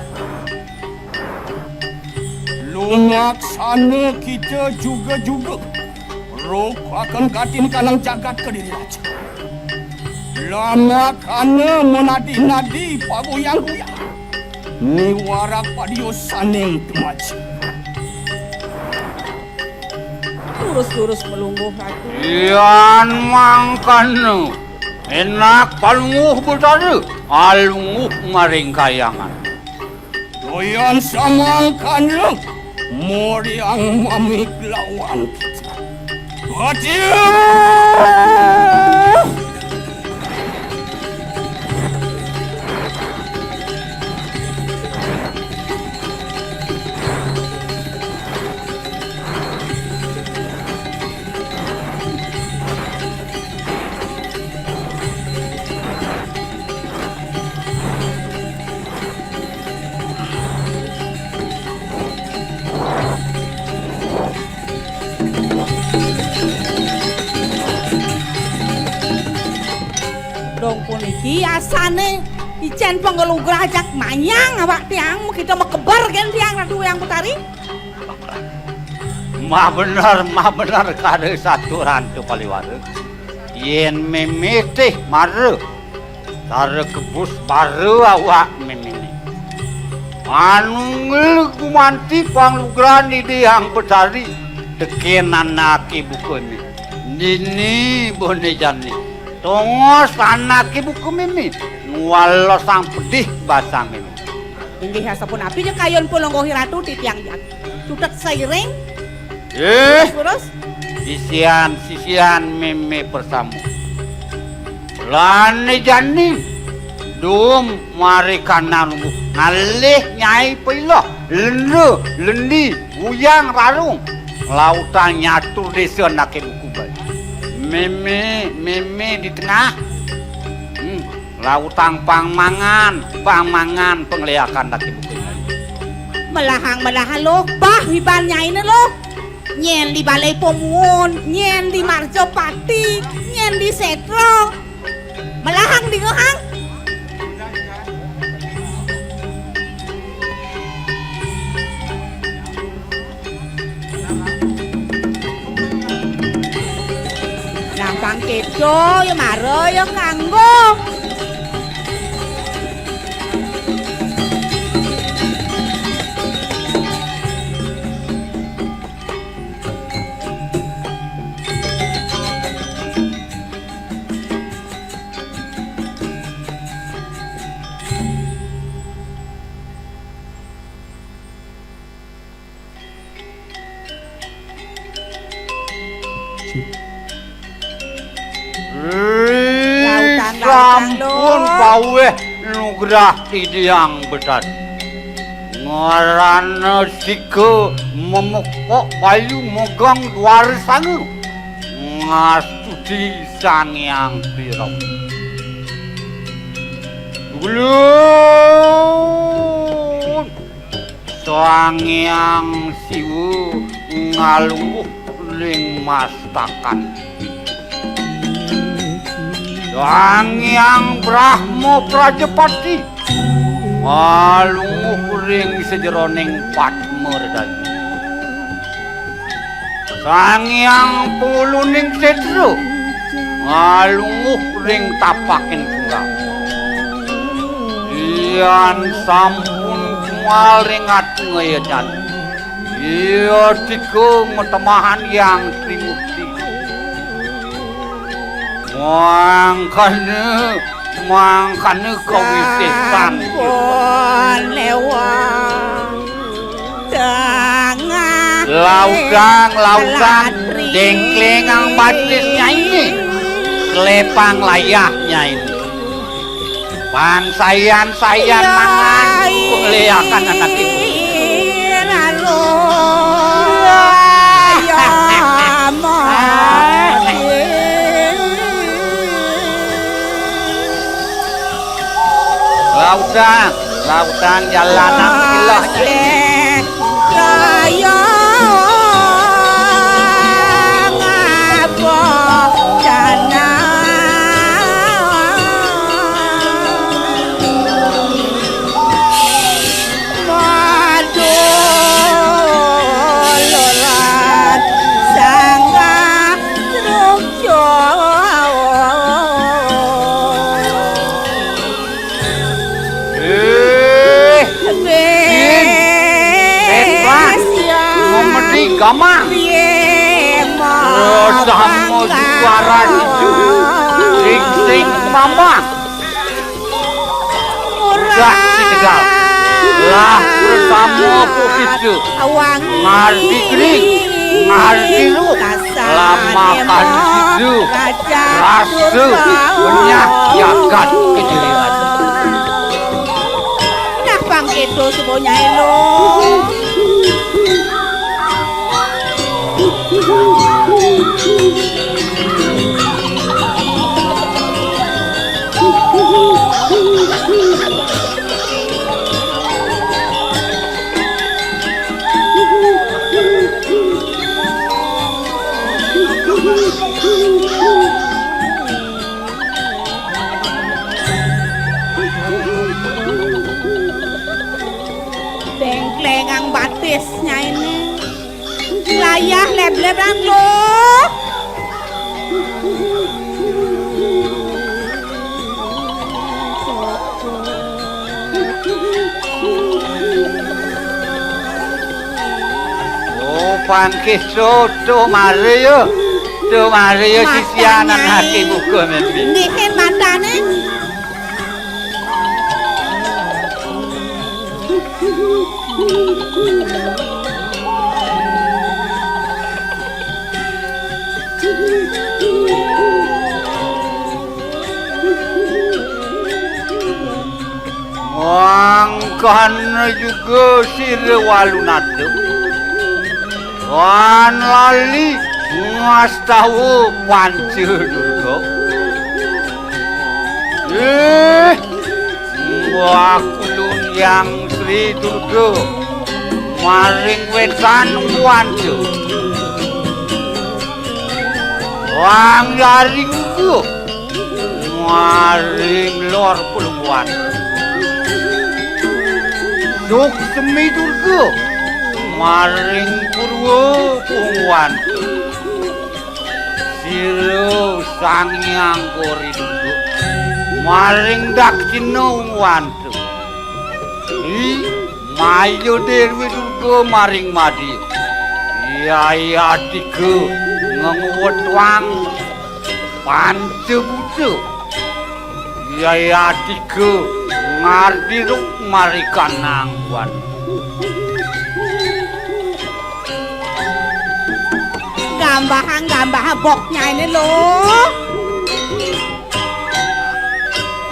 Lumaksana kita juga-juga. Rukaken gatin kanang jagat kediri raja. Lamakana menadi-nadi pagoyang-goyang. Niwarak padio saning tumaji. Lurus-lurus Palungguh Ratu. Yan mangkana. Enak Palungguh Betara. Alungguh maring kayangan. Doyan samangkana moriang mamik lawan kita. Aduh! Biasané icén panglugrah jak manyang awak tiang, makita makeber gén tiang Ratu Hyang Betari. Mah bener, mah bener kada saturan tu paliwara. Yén mémé tih mara, cara kebus bara awak méméné. Anu ngelu gumanti panglugrahan Ida Hyang Betari tekén anaké bukané. Dini boné jani. Tongos anaké buka mémé. Ngwalosang pedih basang mémé. Inggih sapunapi ja kayun Palungguh Ratu titiang jagi. Cutet sairing. Eh, terus? Sisian, sisian mémé persamo. Lané jani dum mari kana lungguh ngalih nyai pailoh, lenda, lendi, buyang, rarung. Lautang nyatur désa anaké buka Bali. Mémé, mémé di tengah. Hmm. Lautang pang mangan, pang mangan pangléakan anaké buka nyai. Melahang, melahang, Luh, bah iban nyainé, Luh. Nyén di Balai Pamuwun, nyén di Marjapati, nyén di Sétra. Melahang dingehang. Nampang kéto ya mara ya kanggo. Ih, lautang, lautang, sampun Luh. Pawéh nugrah Ida Hyang Betari. Ngarana sika memekok bayu megang duara sanga. Ngastuti Sang Hyang Wirawa. Ulun Sang Hyang Siwa ngalungguh ring mastakan. Sang Hyang Brahma Prajapati ngalungguh ring sajeroning Padma Redana. Sang Hyang Panguluning Sétra ngalungguh ring tapaking tunggal. Yan sampun kumal ring atungaya jani. Iya tika matemahan Hyang Trimurti. Mangkana Mangkana kawisésan. Sampun léwat tengah lautang, lautang, latri déngklingang batis nyainé. Klepang layah nyainé. Pang sayan-sayan mangan pangléakan anaké. Lalu ya mati. Lautan, lautan jalanan ilah. Kaya ngapa dana. Madololan sanggah. Eh, Din, Setwah, memedi gamang. Resah mau juara itu, sing-sing mambang. Udah si tegal. Lah bersama kita. Ngarti gering, ngarti lu. Lama kan situ. Rasa menyah jagat kejeliran. Nah, pang itu semuanya elo. Layah lebleb, Ratu. Oh, pangkih to, to mare ya. To mare ya, sisianan hake buka mimpi. Nihin matane. Mangkana juga sira Walunata. Wan lali ngastawa Panca Durga. Eh, mbah kulun Hyang Sri Durga maring wetan Wanca. Wang Yari Durga maring lor Pulungwan. Suksemi Durga maring Purwa Pulungwan. Sira Sang Hyang Gori Durga maring Daksina Pulungwan. I Maya Dewi Durga maring Madya. Yaya tiga ngenguwetwang Panca Buta. Yaya tiga ngardi ruk marikanang wan. Gambahang, gambahang boknya ini loh.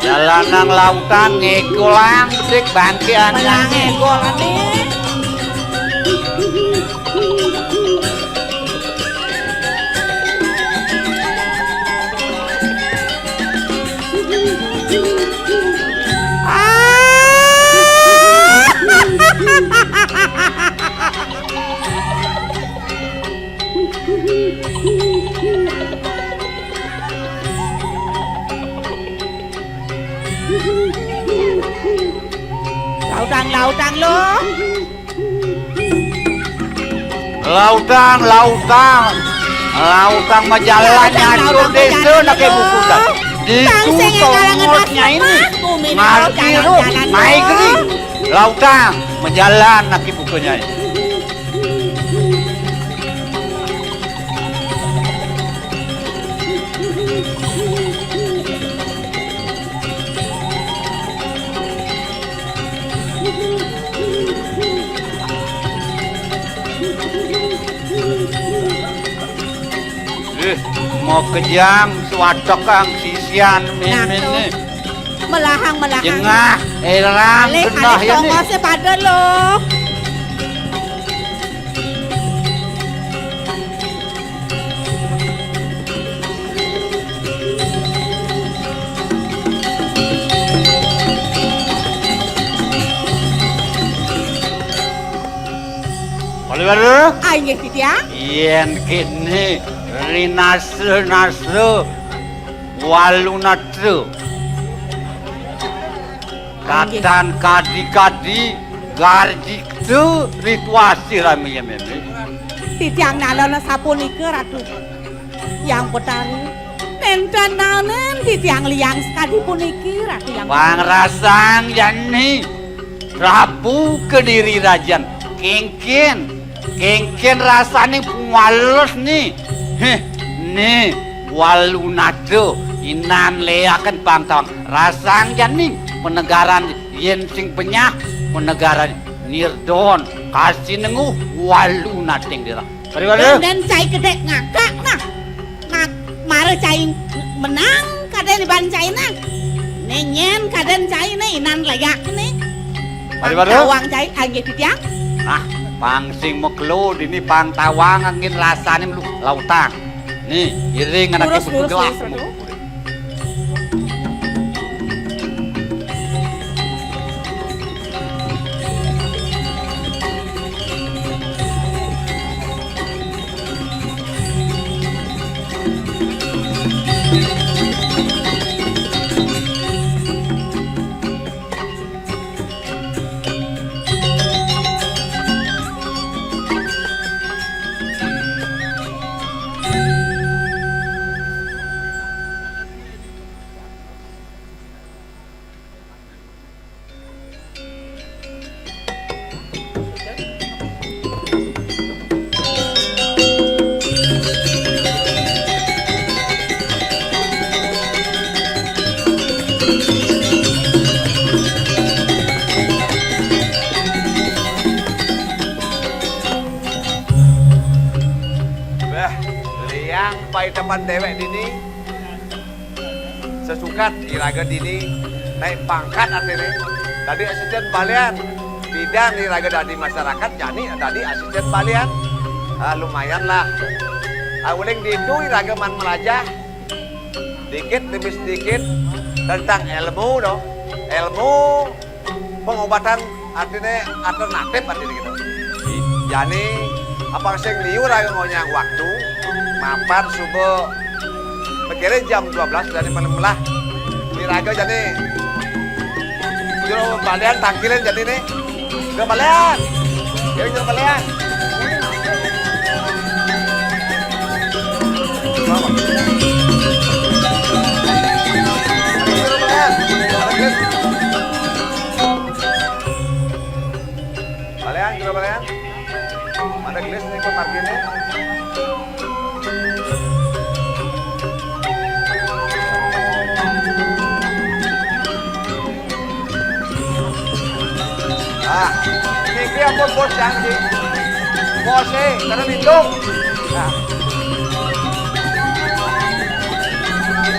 Jalanang lautan ngegolang bedik bangkian. Belang ngegolang nih. Ah! Lautang, lautang lo. Lautang, lautang. Lautang majalan nyatur desa nake buku dah. Di sing kalangan tongosnya ini. Ngarti lu, naik geri. Lautang majalan nake bukunya ini. Eh, mau kejang suatok kang sisian mimin nih. Melahang, melahang. Jengah, elang, genah ya nih. Tongosnya pada lo. Paliwara? Ah, inggih, Titiang. Yen kene rinasa-nasa Walunatra. Katan kadi-kadi garjikta rituasi ramiya meme. Titiang nalana sapunika, Ratu. Yang Betari. Nenten nanen titiang liang sekadi puniki, Ratu Yang Betari. Pangrasang jani Prabu Kediri Rajan. Kengken. Kengken rasane puwales ni. Heh, ni Walunata inan leaken pangtawang. Rasang jani panegaran yen sing penyah panegaran Nirdon kasinenguh Walunating dirah. Pariwara. Dan, dan cai kedek ngakak nah. Ngak-, mara cai menang kaden iban cai nah. Nenyen kaden cai nah inan leak ni. Pariwara. Pangtawang cai, ah, nggih, Titiang. Ah, pang sing makelo dini pangtawang angin rasane melu lautang. Nih, iring anake lurus, lurus, begelah. Lurus, lurus. Yang paitepan déwék dini, sesukat iraga dini naik pangkat artiné. Dadi asistén balian. Pidan iraga dadi masyarakat, jani dadi asistén balian. Ah, lumayan lah. Ah, uling ditu iraga man melajah dikit demi sedikit tentang ilmu, dong. Ilmu pengobatan artinya alternatif artinya gitu. Jani, apang sing liur aja ngonyang waktu, mapan subuh, mikirin jam dua belas dari malam lah. Iraga jani, jero balian tangkilin jani nih. Jero balian. Jero, jero balian. Jero balian. Balian, jero balian. Ada gelis nih, kok parkirnya. Ah, niki ampun bos janji. Bos, eh, karena lindung. Nah.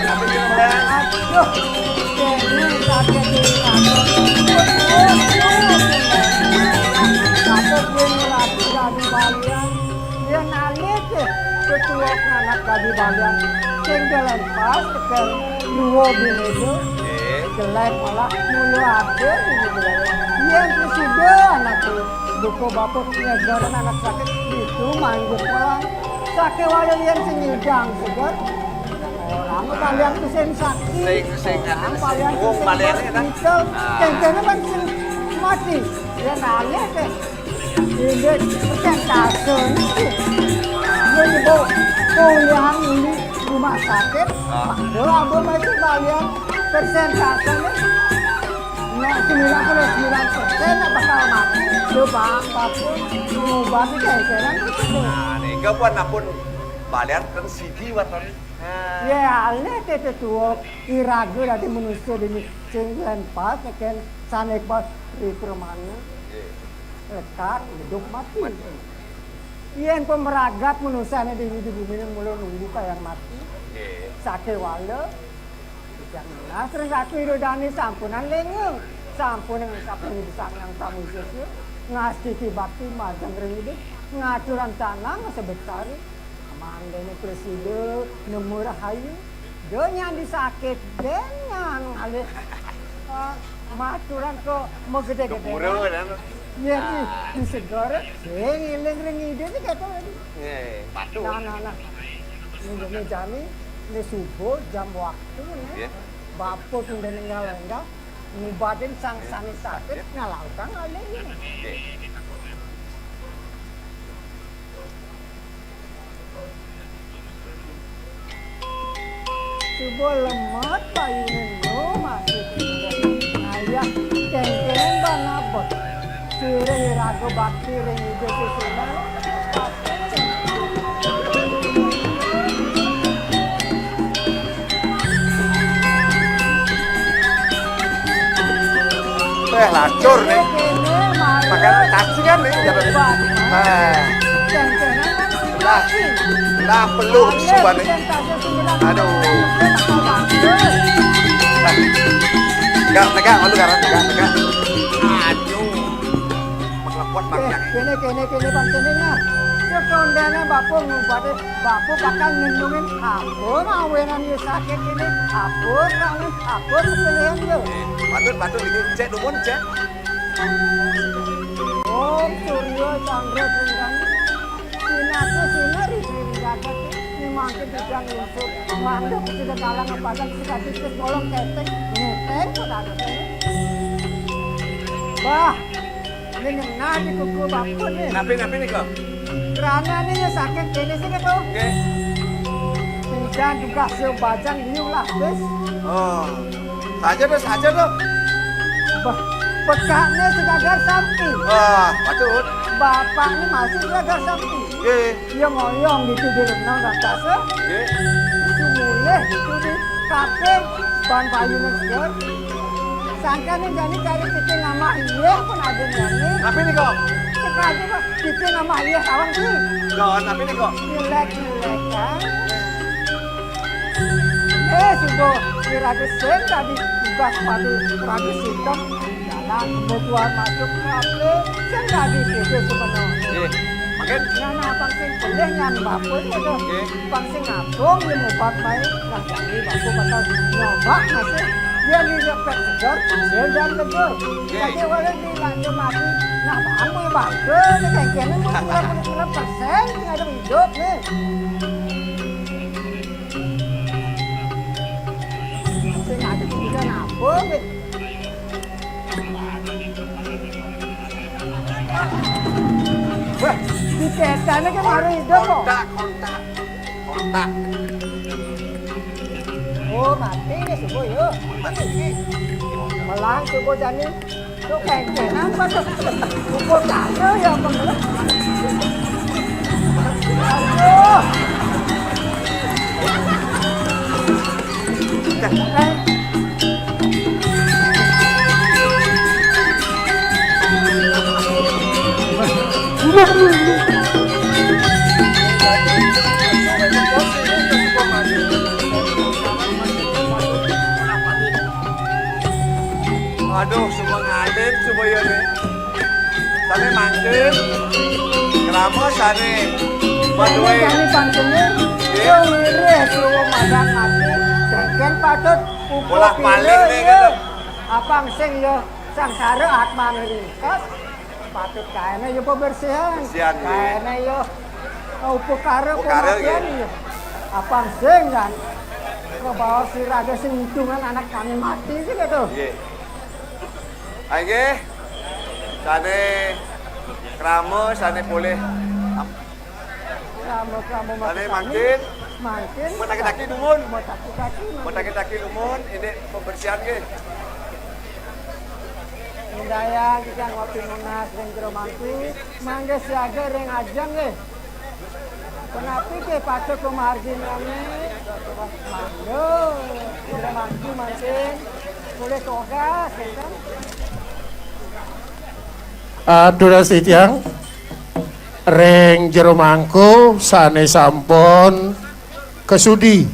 Tapi gimana? Aduh, kene sakit di kantor. Apa gue ngelatih dari balian? Yén alih ketuwok anak dadi balian, sing jelék pas tekan luwa binéda, jelék malah mula adil ini jelék. Yén prasida anaké buka bapa nyegerin anak sakit, itu manjuk malah. Sakéwala yén sing ngidang seger, orang balian sing sakti, sing, sing orang balian sing balian pas, kan? Kéngkéné kan sing mati. Yén alih ké Inggih, persentase niki. Mun mbok kuliah ini rumah sakit, ah, padahal abang masih balian persentase nih. Nah, sembilan puluh sembilan persen bakal mati. Coba apapun ngobati kéngkénan itu. Nah, nika pun ampun balian kan sigi waton. Nah. Ya, alih téh tuwok iraga dadi manusa dini sing pas, kén sané pas ri pramana. Nggih. Lekad, hidup, mati. Mati. Yén pamragat manusané di, di bumi ini mula nunggu kayang mati. Nggih. Sakéwala, titiang nunas ring Ratu Ida Dané sampunang lénga. Sampunang sapunika Sang Hyang Prabu Sesa ngastiti bakti majeng ring Ida, ngaturang tanang sebetari. Mangdané prasida nemu rahayu. Da nyandi sakit, dén nyang alih. Ah, maturan kok magedé-gedé. Kepura, kan? Ya, di, ah, di segara, sing ngiling ring Ida sih kéto. Nggih, patuh. Nah, nah, nah. Minggu jani, ini subuh, jam waktu, nih. Nggih. Bapa tunda ninggal enggak, ngubatin sang sané sakit, ngalautang alih. Nggih. Suba lemet bayuné lo masih. Ayah kéngkén bang abot. Sirih iraga bakti ring Ida Sesuna. Eh, lacur nih. Pakai cacingan nih, jangan. Eh. Lah, lah peluh suban nih. Aduh. Nah. Tegak, tegak, malu garang, tegak, tegak. Aduh. Menglepot bang. Eh, kéné, kéné, kéné, bang, kéné, nah. Kekondéné bapa ngubaté, bapa bakal ngenungin apa mawinan ya sakit ini, apa kangen, apa kepéléan ya. Patut, patut, iki cék dumun, cék. Om Surya Chandra Trindang. Sinatu sinar isi jagat ini mangkin tidak lungsur. Mandek tidak kalah ngepasan, sekadis bolong ketek, ngeteng pun ada. Bah, ini ngenah di kuku bapa nih. Napi, napi nih, kok? Krana nih ya sakit kéné sih, kéto. Nggih. Pidan tugas yo bajang liu lah, bis. Oh. Saja, bis, saja, tuh. Bah, pekakné segagar sampi. Wah, patut. Bapakné masih segagar sampi. Nggih. Iya ngoyong gitu di renang raksasa. Nggih. Sumulih gitu di kaping ban payuné seger. Sangkané jani kari kita ngamah iya pun ada nyani. Napi nih, kok? Aduh, Pak, kita nama iya kawan sih. Don, apa ini kok? Jelek-jelek, kan? Eh, subuh, kira sing tadi tugas padu, padu sintem. Jalan, kebutuhan masuk ke apa? Sing tadi kita sebenarnya. Iya, makin. Nah, nah, apa sih? Boleh nyambapun gitu. Iya. Pang sing ngabung ya mubat bae. Nah, jadi aku bakal nyoba masih. Dia di depet seger, dia dan seger. Oke. Jadi oleh di lanjut mati. Nah, kamu ya bangke, ini kayak gini mau sembilan puluh sembilan persen nggak ada hidup nih. Sing ada juga nabung nih. Wah, di setannya kan baru hidup kok. Kontak, kontak, kontak. Oh, mati nih subuh yuk. Mati nih. Melang subuh jani. Tuh kengkeng apa tuh? Subuh kagak ya apa enggak? Aduh. Aduh, semua ngalir, semua ya nih. Sane mangke, krama sane. Waduh, eh. Sane pangkene, iya. Yo ngirih, suwa madang mati, dengkeng patut, upo bolak-balik pira, nih, iya. Gitu. Apang sing yo sangsara atmane ringkes, patut kaene yo pembersihan. Bersihan, iya. Kaene yo upakara, upakara, pengabdian, iya. Iya. Apang sing kan, kebawa sirade sing hitungan anak kami mati, gitu. Iya. Ayo, nggih. Sane krama, sane polih. Krama-krama sane mangkin. Mangkin. Mau taki-taki dumun. Mau taki-taki, mangkin. Mau taki-taki dumun, ini pembersihan, nggih. Indaya kita ngopi nunas ring jero mangku, mangga siaga ring ajeng, nggih. Punapi ke patut pemarginane? Mangga, jero mangku mangkin. Polih togas, ya kan? Atur titiang ring jero mangku sane sampun kesudi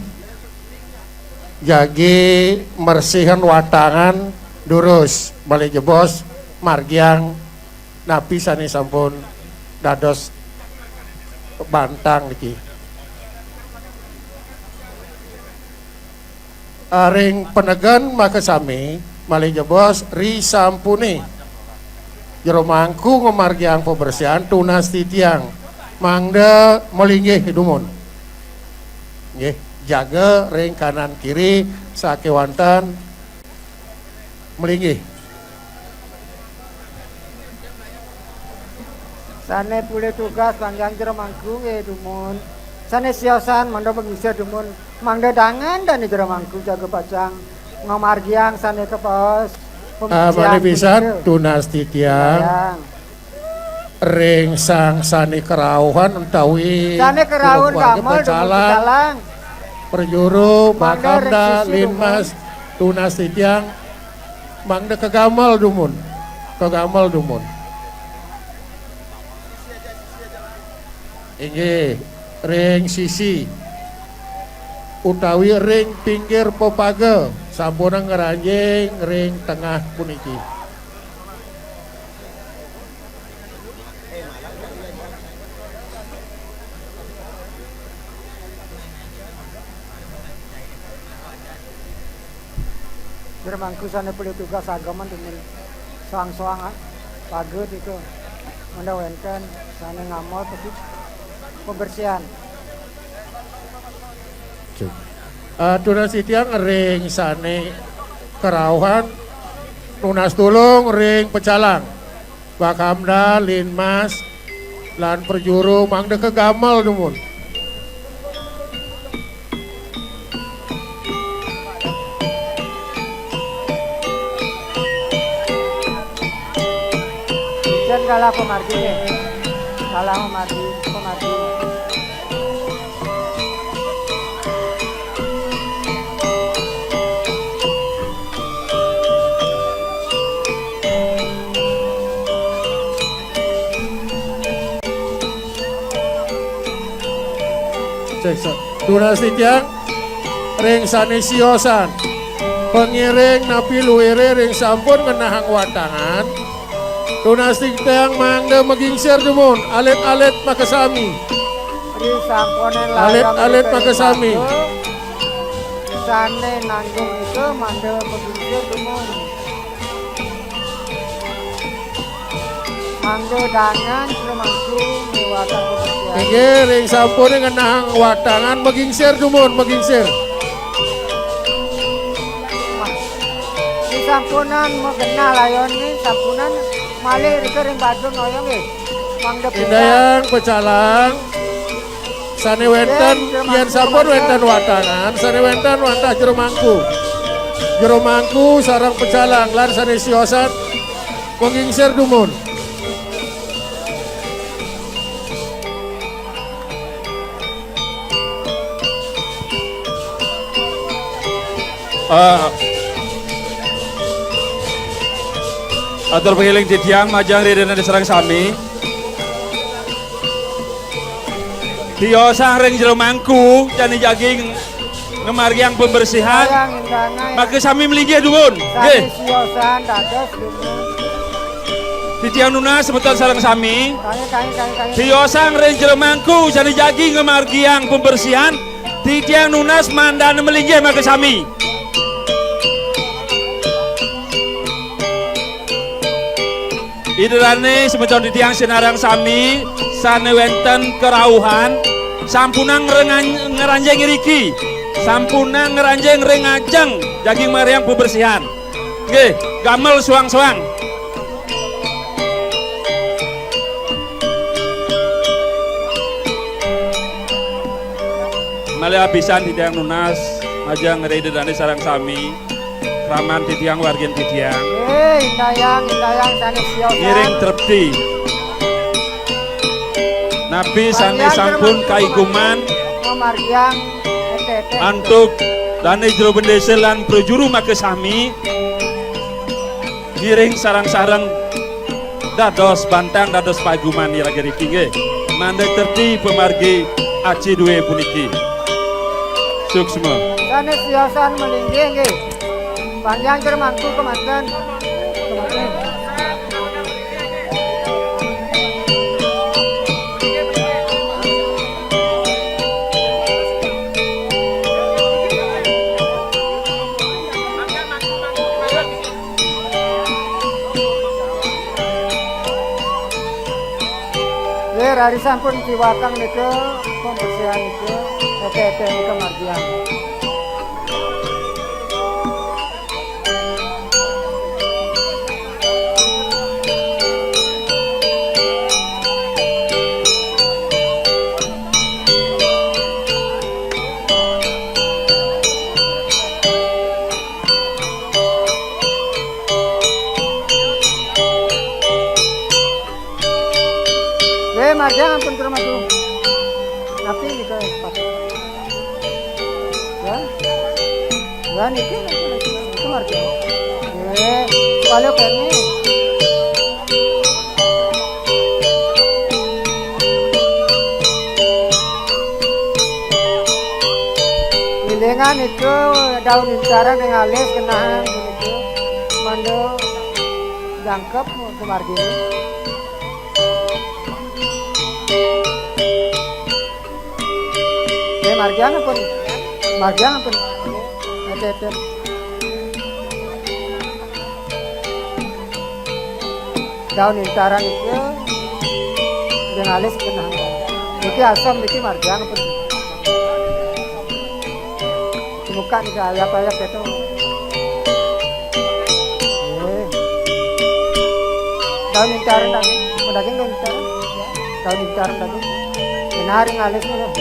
jagi mersihan watangan durus malih jebos margiang napi sane sampun dados bantang niki. Ring penegen makasami malih jebos risampune jero mangku ngamargiang pabersihan tunas titiang mangda malinggih dumun. Nggih, jaga ring kanan kiri sakewanten malinggih. Sane polih tugas panggiang jero mangku nggih dumun. Sane siosan mangda pengisi dumun. Mangda dangan dane jero mangku jaga pacang ngamargiang sane kabaos. Ah, pembersihan malih pisan punika. Tunas titiang. Sayang. Ring sang sane kerauhan utawi sane kerauhan kula keluarga gamel dumun pecalang. Pecalang. Prajuru, mangda ring Bakamda, sisi Linmas, dumun. Tunas titiang. Mangda kagamel dumun. Kagamel dumun. Inggih, ring sisi utawi ring pinggir pepaga, sampunang ngranjing ring tengah puniki. Jero mangku sane polih tugas agama demen soang-soang, ah, paget itu. Mangda wenten sane ngamot pembersihan. Cuk. Atur titiang ring sane kerauhan nunas tulung ring pecalang. Bakamda, Linmas, lan prajuru mangda kagamel dumun. Jan kalah pamargi nggih. Kalah pamargi, pamargi. Seksa. Tunas titiang ring sané siosan. Pangiring napi luiré ring sampun ngenahang watangan. Tunas titiang mangda magingsir dumun, alit-alit makasami. Ri sampuné layang. Alit-alit nika makasami. Sané nanggung nika mangda magingsir dumun. Mangda dangan jero mangku miwatan pembersihan. Inggih, ring sampuné ngenahang watangan, magingsir dumun, magingsir. Ri sampunan magenah layoné, sampunan malih rika ring bajun noyong nggih. Mangda pindayang pecalang. Sané wénten, yén sampun wénten watangan, sané wénten wantah jero mangku. Jero mangku sareng pecalang lan sané siosan pangingsir dumun. Eh, atur pangiring titiang majeng ring dané sareng sami. Tiosang ring jero mangku, jani jagi ngamargiang pembersihan. Sayang, indahnya ya. Maka sami malinggih dumun. Sami. Nggih. Siosan dados dumun. Titiang nunas semeton sareng sami. Kaya, kaya, kaya, kaya. Tiosang ring jero mangku, jani jagi ngamargiang pembersihan. Titiang nunas mangdané malinggih maka sami. Ida dané semeton titiang sinareng sami sané wénten karauhan, sampunang ngranjing iriki, sampunang ngranjing ring ajeng jagi ngamargiang pembersihan. Nggih, gamel suang-suang. Malih apisan titiang nunas majeng ring Ida dané sareng sami. Kraman titiang, wargin titiang. Eh, indayang, indayang, sané siosan. Ngiring trepti. Napi sané sampun kaiguman ngamargiang été-été antuk dané jero bendésa lan prajuru maka sami. Ngiring sareng-sareng dados bantang, dados paiguman iragi riki nggih. Mangda trepti pamargi aci dué puniki. Suksma. Sané siosan malinggih nggih. Panjang jero mangku kemanten. Kemanten. Nggih, raris sampun tiwakang nika pembersihan nika, été-été nika margiang. Nggih, margiang ampun ke rumah tuh. Napi nika sepatu? Ya. Ya, niki, niki margiang. Nggih, kalau kene. Ilingan itu daun incaran ring alis kenahan begitu. Mangda jangkep kumargini. Eh, margiang ampun. Margiang ampun. Été-été. Daun incaran itu ring alis kenahan. Niki asam, niki margiang ampun. Muka niki ayap-ayap itu. Eh. Daun incaran daging, daging daun incaran. Daun incaran daging. Benar ring alis niku.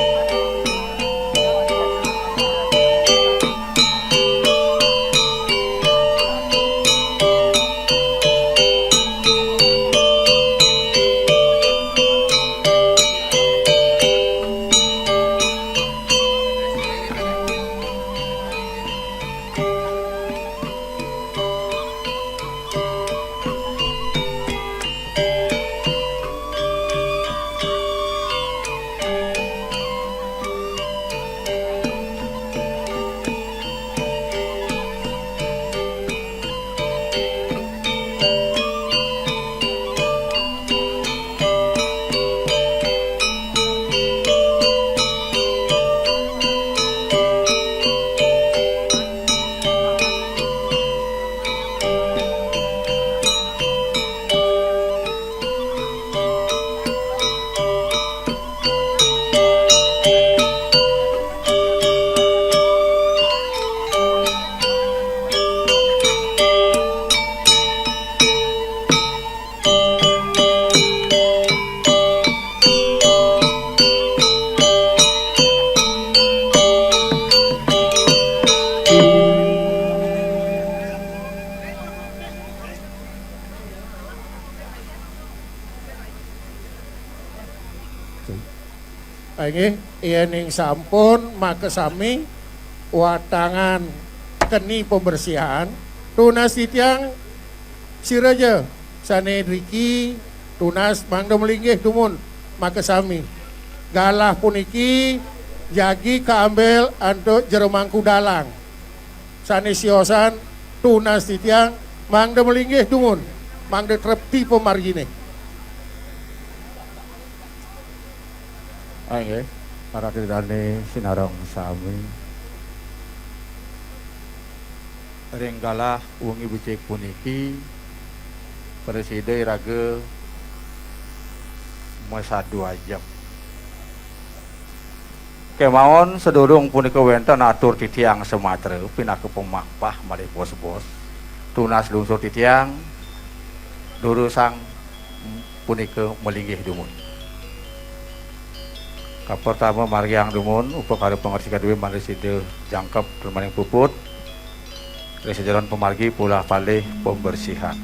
Inggih, yéning sampun makasami watangan keni pembersihan, tunas titiang sira ja sané driki tunas mangda malinggih dumun makasami. Galah puniki jagi kaambil antuk jero mangku dalang. Sané siosan tunas titiang mangda malinggih dumun, mangda trepti pamarginé. Inggih, para ida dané sinareng sami. Ring galah wengi becik puniki, prasida iraga masadu ajeng. Kemawon sadurung punika wénten atur titiang samatra pinaka pamahpah malih bos-bos. Tunas lungsur titiang durusang punika malinggih dumun. Kapertama margiang dumun upakara pangresi kadué mangda sida jangkep tur maring puput. Ring sajeroning pamargi pulah palih pembersihan.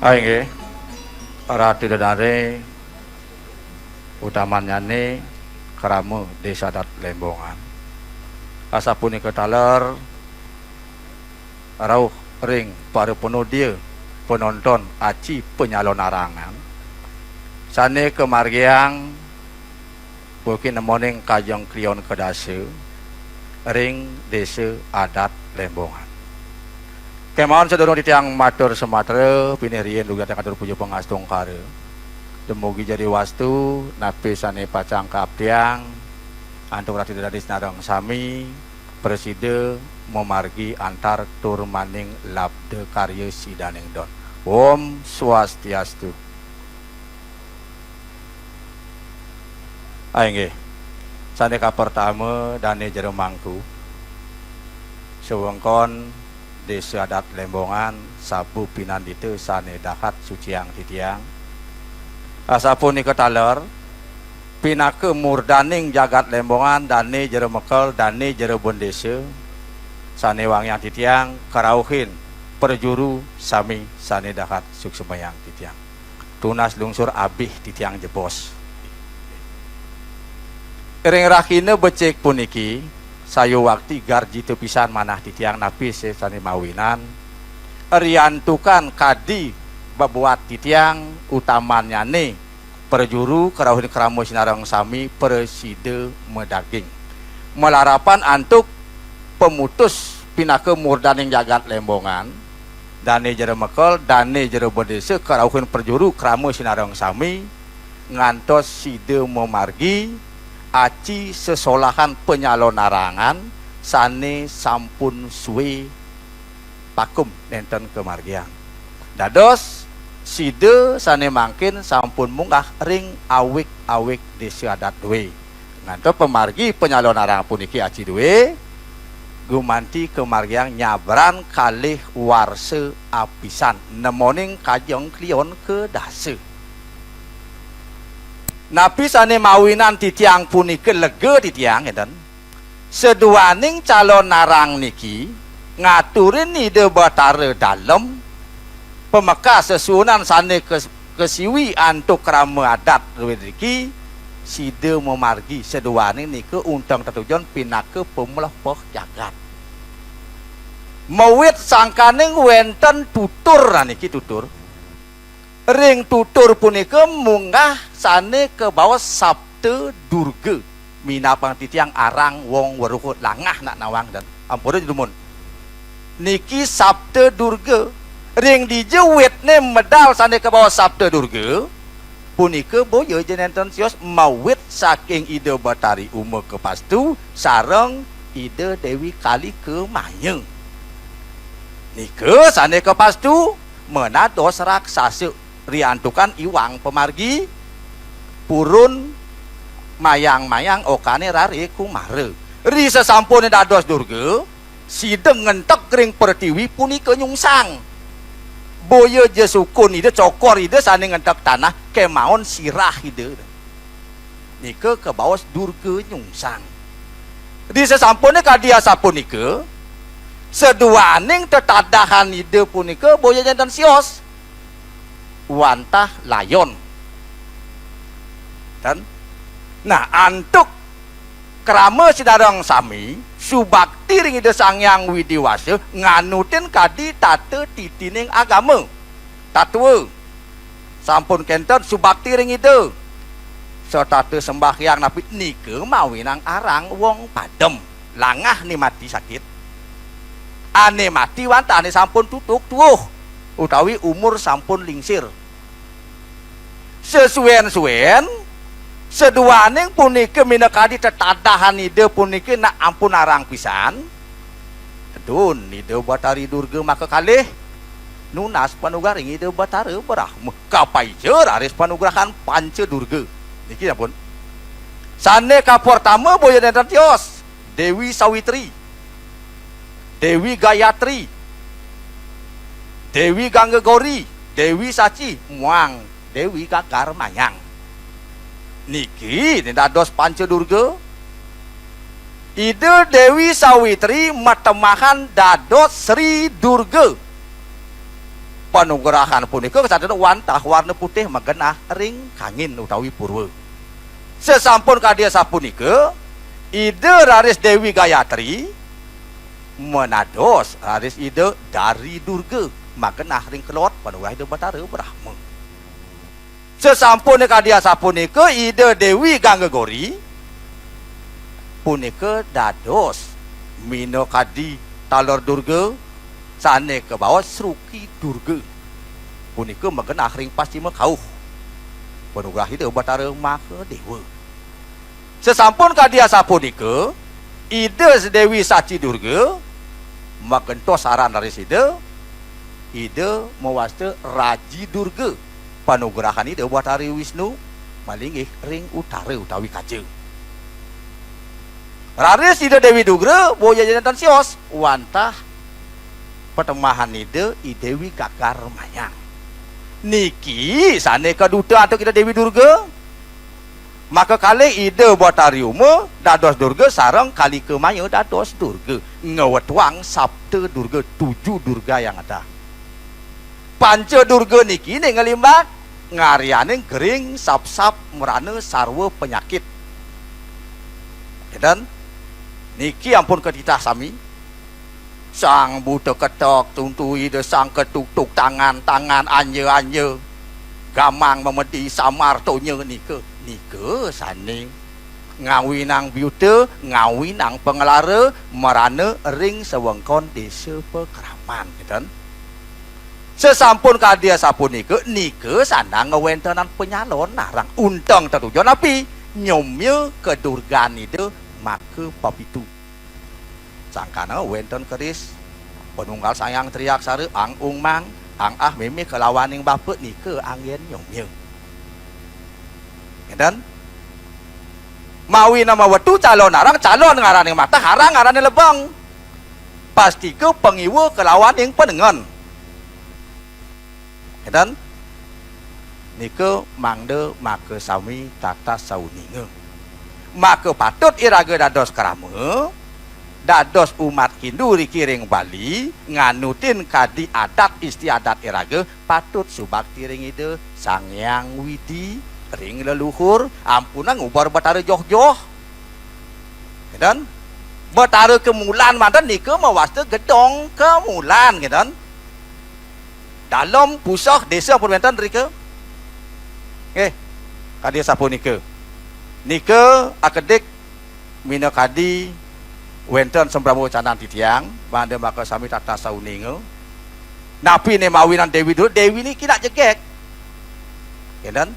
Ah, inggih. Ratu Dedare, utamannyané krama Désa Adat Lembongan. Asapunika taler rauh ring para panodia, penonton aci panyalonarangan sané kamargiang punika nemoning kajeng klion kadasa ring Désa Adat Lembongan. Kemawon sadurung titiang matur samatra, pinih riin dugi titiang atur puja pangastungkara. Dumugi jari wastu napi sané pacang kaaptiang antuk ratu dadis nareng sami, prasida mamargi antar tur maning labda karya sidaning don. Om Swastiastu. Ah, inggih. Sané kapertama, dané jero mangku. Sawengkon Désa Adat Lembongan, sabu pinandita sané dahat suciang titiang. Asapunika taler, pinaka murdaning jagat Lembongan, dané jero mekel, dané jero bendésa, sané wangiang titiang, karauhin, prajuru, sami sané dahat suksemayang titiang. Tunas lungsur abih titiang jebos. Ring rahina becik puniki, sayuwakti garjita pisan manah titiang napi sané mawinan, riantukan kadi bebuat titiang utamannyané prajuru karauhin krama sinareng sami prasida madaging. Malarapan antuk pamutus pinaka murdaning jagat Lembongan, dané jero mekel, dané jero bendésa, karauhin prajuru krama sinareng sami, ngantos sida mamargi, aci sesolahan panyalonarangan sané sampun sué pakum nénten kamargiang. Dados, sida sané mangkin sampun munggah ring awig-awig Désa Adat dué. Ngantos pamargi panyalonarangan puniki aci dué, gumanti kamargiang nyabran kalih warsa apisan, nemoning kajeng klion kadasa. Napi sané mawinan titiang punika lega titiang, ngénten. Saduaning calonarang niki ngaturin Ida Batara Dalem, pamekas sesuunan sané kes-, kasiwi antuk krama adat druéné niki, sida mamargi saduaning nika unteng tetujon pinaka pamlebet jagat. Mawit sangkaning wénten tutur, nah niki tutur. Ring tutur punika munggah sané kabaos Sabda Durga. Minab titiang arang wong weruh langah nak nawang dan ampura dumun. Niki Sabda Durga. Ring dija witné medal sané kabaos Sapta Durga, punika boya ja nénten sios mawit saking Ida Batari Uma kapastu sareng Ida Déwi Kalika Maya. Nika sané kapastu manados raksasa riantukan iwang pamargi purun mayang-mayang okané Rare Kumara. Ri sasampuné dados Durga, sida ngenteg ring pertiwi punika nyungsang. Boya ja sukun Ida, cokor Ida sané ngenteg tanah, kémaon sirah Ida. Nika kabaos Durga nyungsang. Di sasampuné kadi asapunika, saduaning tetadahan Ida punika boya nénten sios. Wantah layon. Ten? Nah, antuk krama sinareng sami, subakti ring Ida Sang Hyang Widi Wasa, nganutin kadi tata titining agama. Tatwa. Sampun kénten subakti ring Ida. Satata sembahyang napi nika mawinang arang wong padem. Langah né mati sakit. Ané mati wantah ané sampun tutug tuuh utawi umur sampun lingsir. Sasuén-suén, saduaning punika minakadi tetadahan Ida punika nak ampun arang pisan. Tedun Ida Batari Durga makakalih nunas panugrahan ring Ida Batara Brahma. Kapaija raris panugrahan Panca Durga. Niki ampun. Sané kapertama boya nénten tios, Déwi Sawitri, Déwi Gayatri, Déwi Gangga Gori, Déwi Saci, muang Déwi Gagar Mayang. Niki né dados Panca Durga. Ida Déwi Sawitri matemahan dados Sri Durga. Panugrahan punika kasatrena wantah warna putih magenah ring kangin utawi purwa. Sasampun kadi asapunika, Ida raris Déwi Gayatri manados raris Ida Dari Durga magenah ring kelod panugrahan Ida Batara Brahma. Sasampune kadi asapunika, Ida Déwi Gangga Gori punika dados minakadi taler Durga sane kabaos Sruki Durga. Punika magenah ring pascima kauh. Panugrah Ida Batara Mahadewa. Sasampun kadi asapunika, Ida Déwi Saci Durga, magentos aran raris Ida, Ida mawasta Raji Durga, panugrahan Ida Batari Wisnu, malinggih ring utara utawi kaja. Raris Ida Déwi Durga, boya janten sios, wantah patemahan Ida, I Déwi Gagar Mayang. Niki sane kaduta antuk Ida Déwi Durga. Maka kalih Ida Batari Uma dados Durga sareng Kalika Maya dados Durga, ngwetuang Sapta Durga, tujuh Durga yang ada. Panca Durga niki ning ngalimbak ngaryaning gering sapsap mrana sarwa penyakit. Enten niki ampun katitah sami. Sang buta ketok tuntu Ida, sang ketuktuk tangan, tangan anja-anja, gamang memedi samar tonya nika, nika sane ngawinang biuta, ngawinang pangelara, marana ring sawengkon desa pakraman, ngeten. Sasampun kadi asapunika, nika sandang ngwentenan panyalon narang unteng tetujon api, nyomya kedurgan Ida maka papitu. Sangkana wenten keris panunggal Sang Hyang Triaksara, ang ung mang, ang ah meme kalawaning bapa nika anggen nyomya. Ngeten? Mawi nama wetu calon arang, calon ngaraning matah, arang ngaraning lebeng. Pastika pangiwa kalawaning panengen. Ngeten? Nika mangda makasami tatas sauninga. Maka patut iraga dados krama, dados umat Hindu riki ring Bali, nganutin kadi adat istiadat iraga, patut subakti ring Ida Sang Hyang Widi, ring leluhur, ampunang ubar Batara joh-joh. Ngeten? Batara Kemulan manten nika mawasta gedong Kemulan, ngeten? Dalem puseh desa pun wenten rika. Nggih. Kadi sapunika. Nika akedik minakadi wenten samprama wacanan titiang, mangda makasami tatas sauninga. Napi né mawinan Déwi Durga? Déwi niki nak jegég. Kénten.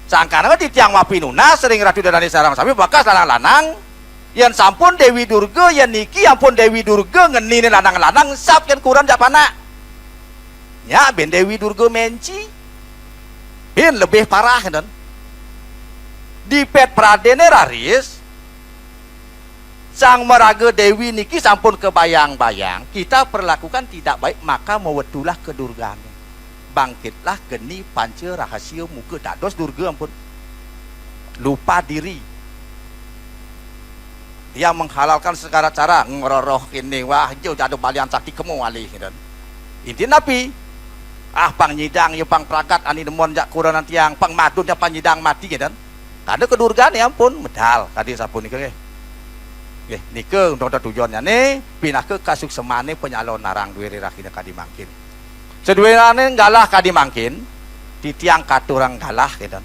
Sangkaning titiang mapinunas ring Ratu Dané sareng sami bakas lanang-lanang. Yén sampun Déwi Durga, yén niki ampun Déwi Durga ngeniné lanang-lanang, sap kén kurenan jak panak. Nyak bin Déwi Durga ménci. Bin lebih parah, kénten. Dipét pradéné raris, Sang Maraga Déwi niki sampun kabayang-bayang, kita perlakukan tidak baik, maka mawetulah ka Durgané. Bangkitlah geni panca rahasia muka dados Durga ampun. Lupa diri. Tiang menghalalkan segala cara, ngroroh kéné, wah, ja jadu balian sakti kemu alih, kénten. Intin napi? Ah, pang nyidang ya pang pragat ané demen jak kurenan tiang, pang madun ya pang nyidang mati, kénten. Kada ka Durgané ampun, medal kadi sapunika nggih. Nggih, nika untuk tujuannyané, pinaka kasuksemané panyalonarang duwé ri rahina kadi mangkin. Saduwéné galah kadi mangkin, titiang katurang galah, kénten.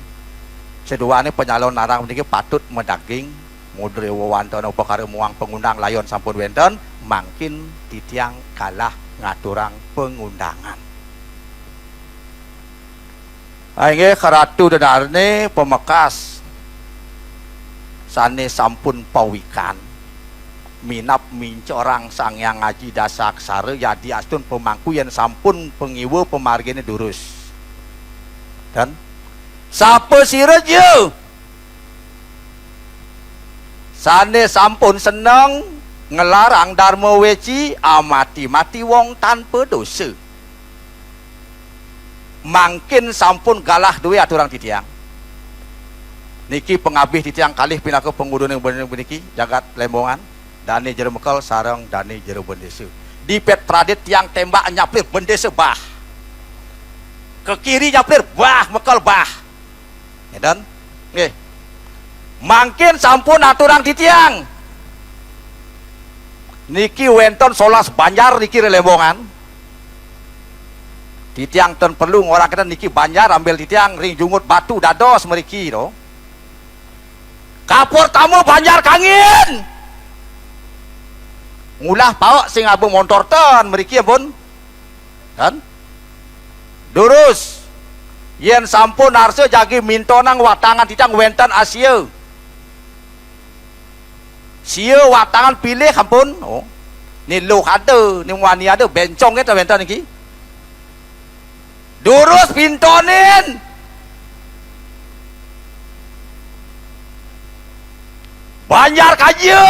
Saduwéné panyalonarang puniki patut madaging, mudra wewantana upakara muang pangundang layon sampun wénten, mangkin titiang galah ngaturang pangundangan. Ah, inggih, Ratu Denarné pamekas sané sampun pawikan. Minab mincorang Sang Hyang Aji Dasa Aksara, yadiastun pamangku yén sampun pangiwa pamarginé durus. Dan sapasira ja sané sampun seneng nglarang darma weci, amati-mati wong tanpa dosa. Mangkin sampun galah duwé aturang titiang. Niki pangabih titiang kalih pinaka pangudune puniki, jagat Lembongan, dane jero mekel sareng dane jero bendesa. Dipet pradit tiang tembak nyaplir bendesa bah. Ke kiri nyaplir bah, mekel bah. Ngeten? Nggih. Mangkin sampun aturang titiang. Niki wenten solas banjar niki ring Lembongan. Titiang ten perlu ngorahken niki banjar ambil titiang ring Jungut Batu dados mriki to. Kapertama banjar Kangin. Ngulah paek sing ngaba montor ten mriki ampun. Kan? Durus. Yen sampun arsa jagi mintonang watangan titiang wenten asia. Sia watangan pilih ampun. Oh. Ni luh ada, ni muani ada, bencong kita wenten niki. Durus pintonin. Banjar Kaja.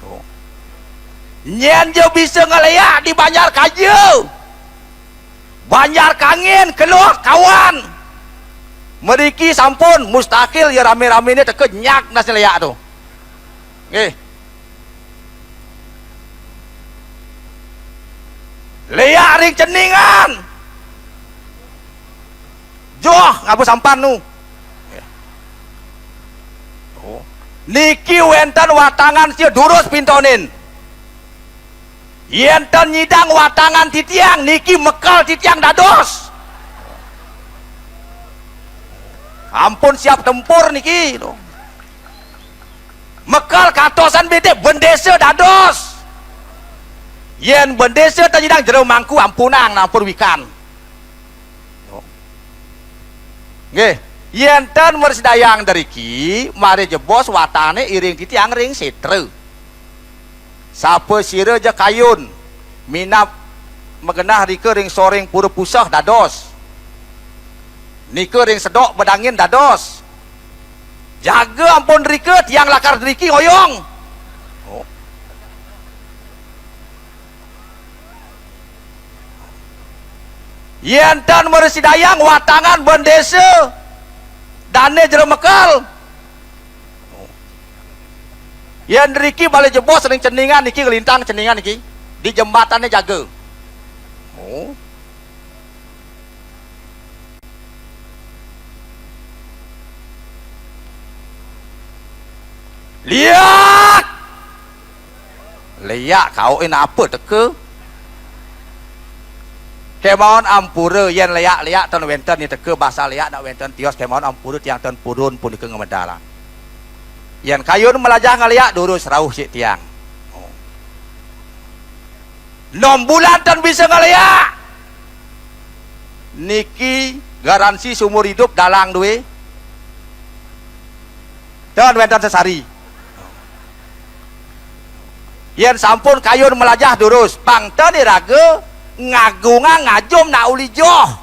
Oh. Nyen ja bisa ngeleak di Banjar Kaja. Banjar Kangin, Kelut, kawan. Mriki sampun mustahil ya rame-ramene teka nyak nas leak to. Nggih. Leak ring ceningan. Joh, ngaba sampan nu. Oh. Niki wenten watangan sia durus pintonin. Yen ten nyidang watangan titiang, niki mekel titiang dados. Ampun siap tempur niki. Mekel katosan bedik bendesa dados. Yen bendesa ten nyidang jero mangku ampunang, ampun wikan. Nggih, yen ten mrasidayang driki, mare jebos watane iring titiang ring setra. Sapasira ja kayun, minab magenah rika ring soring pura puseh dados. Nika ring sedok bedangin dados. Jaga ampun rika tiang lakar driki ngoyong. Oh. Yen ten mrasidayang watangan bendesa, dane jero mekel. Yen driki bale jebos ring ceningan niki, nglintang ceningan niki, di jembatane jaga. Oh. Liak! Leak kaukin apa teka? Kemaon ampura yen leak-leak ten wenten ni teka basa leak nak wenten tios kemaon ampura tiang ten purun punika ngemedalang. Yen kayun melajah ngeleak durus rauh sik tiang. Oh. Nom bulan ten bisa ngeléak. Niki garansi seumur hidup dalang dué. Ten wénten sesari. Yén sampun kayun melajah durus, pang ten iraga ngagungang ngajum nak uli joh.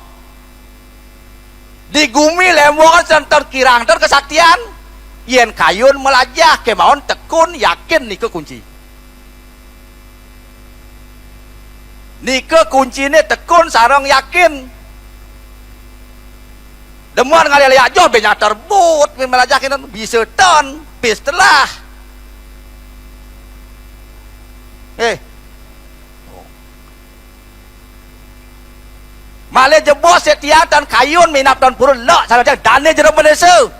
Di gumi lembongan ten kirang ten kesaktian. Yén kayun melajah kémaon tekun yakin nika kunci. Nika kunciné tekun sareng yakin. Demen ngalih-alih joh bé nyater but, bé melajah kénten bisa ten, pis telah. Eh. Malih jebos setian tan kayun minab tan purun lek salah dané jero Malaysia.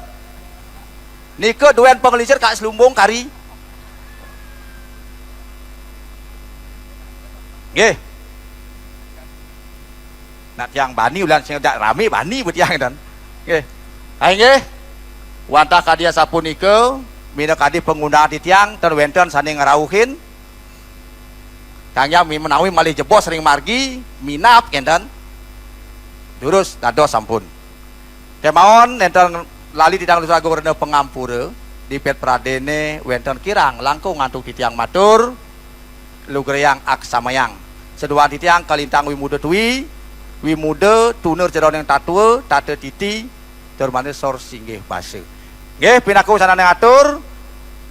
Nika duén pangelincir Kak Selumbung kari. Nggih. Nak tiang bani ulan sing dak rami bani bu tiang tan. Nggih. Hai nggih. Wantah kadi asapunika minakadi pangundaan titiang tan wénten sané ngrauhin. Kang Yam menawi malih jebos ring margi minab kénten. Durus dados sampun. Kémaon nénten lali titiang Lusu Agung rena pangampura, dipet pradéné wénten kirang langkung antuk titiang matur, lugrayang aksamayang. Seduan titiang kalintang wimuda tui, wimuda tuner jeroning tatwa, tata titi, tur manis sor singgih basa. Nggih, pinaku sananing atur,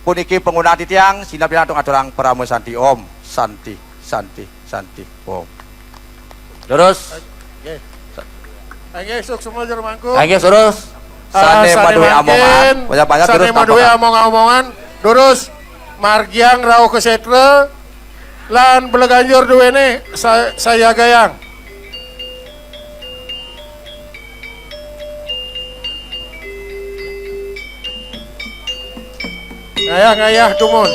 puniki pangundaan titiang, sineb titiang aturang parama santi om, santi, santi. Santi. Om. Terus. Nggih. Nggih, suksma jero mangku. Nggih, terus. Ah, sané sané madué mangkin, amongan, banyak-banyak sané terus madué tambahan. Among-amongan, terus margiang rauh ka sétra lan bleganjur duéné sa-, sayagayang. Ngayah-ngayah dumun.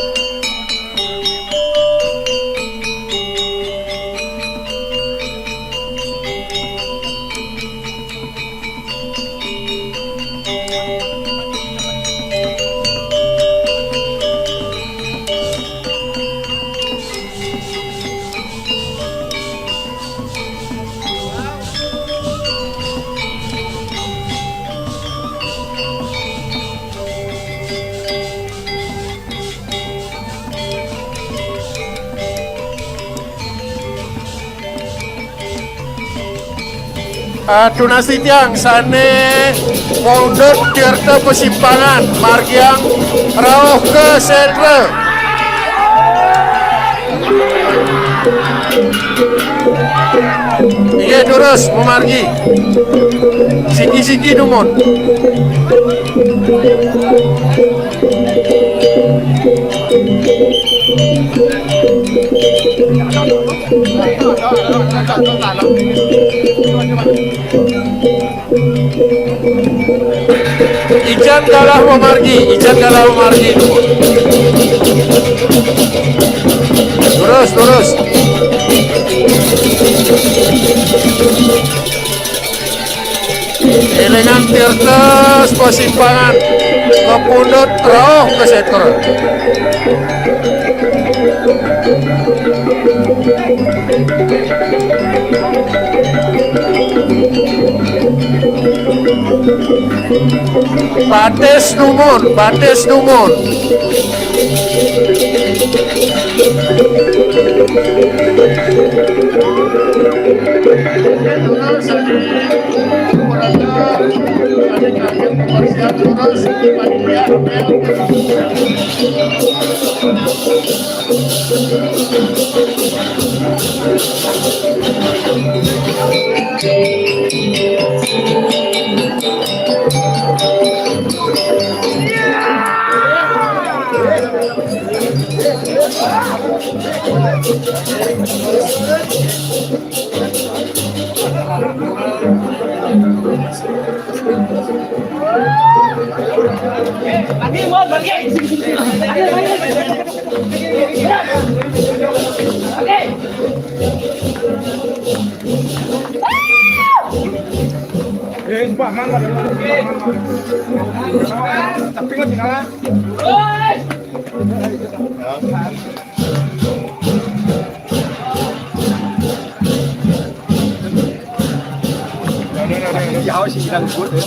Ah, tunas titiang sané mundut tirta pasimpangan, margiang rauh ka sétra. Inggih, durus, mamargi. Siki-siki dumun. Ican galah mamargi, ican galah mamargi. Terus, terus. Élingang tirta pasimpangan, kapundhut rauh ka sétra. Batis dumun, batis dumun. Tapi nggak tinggalan. Die Haus ist ganz gut, ne?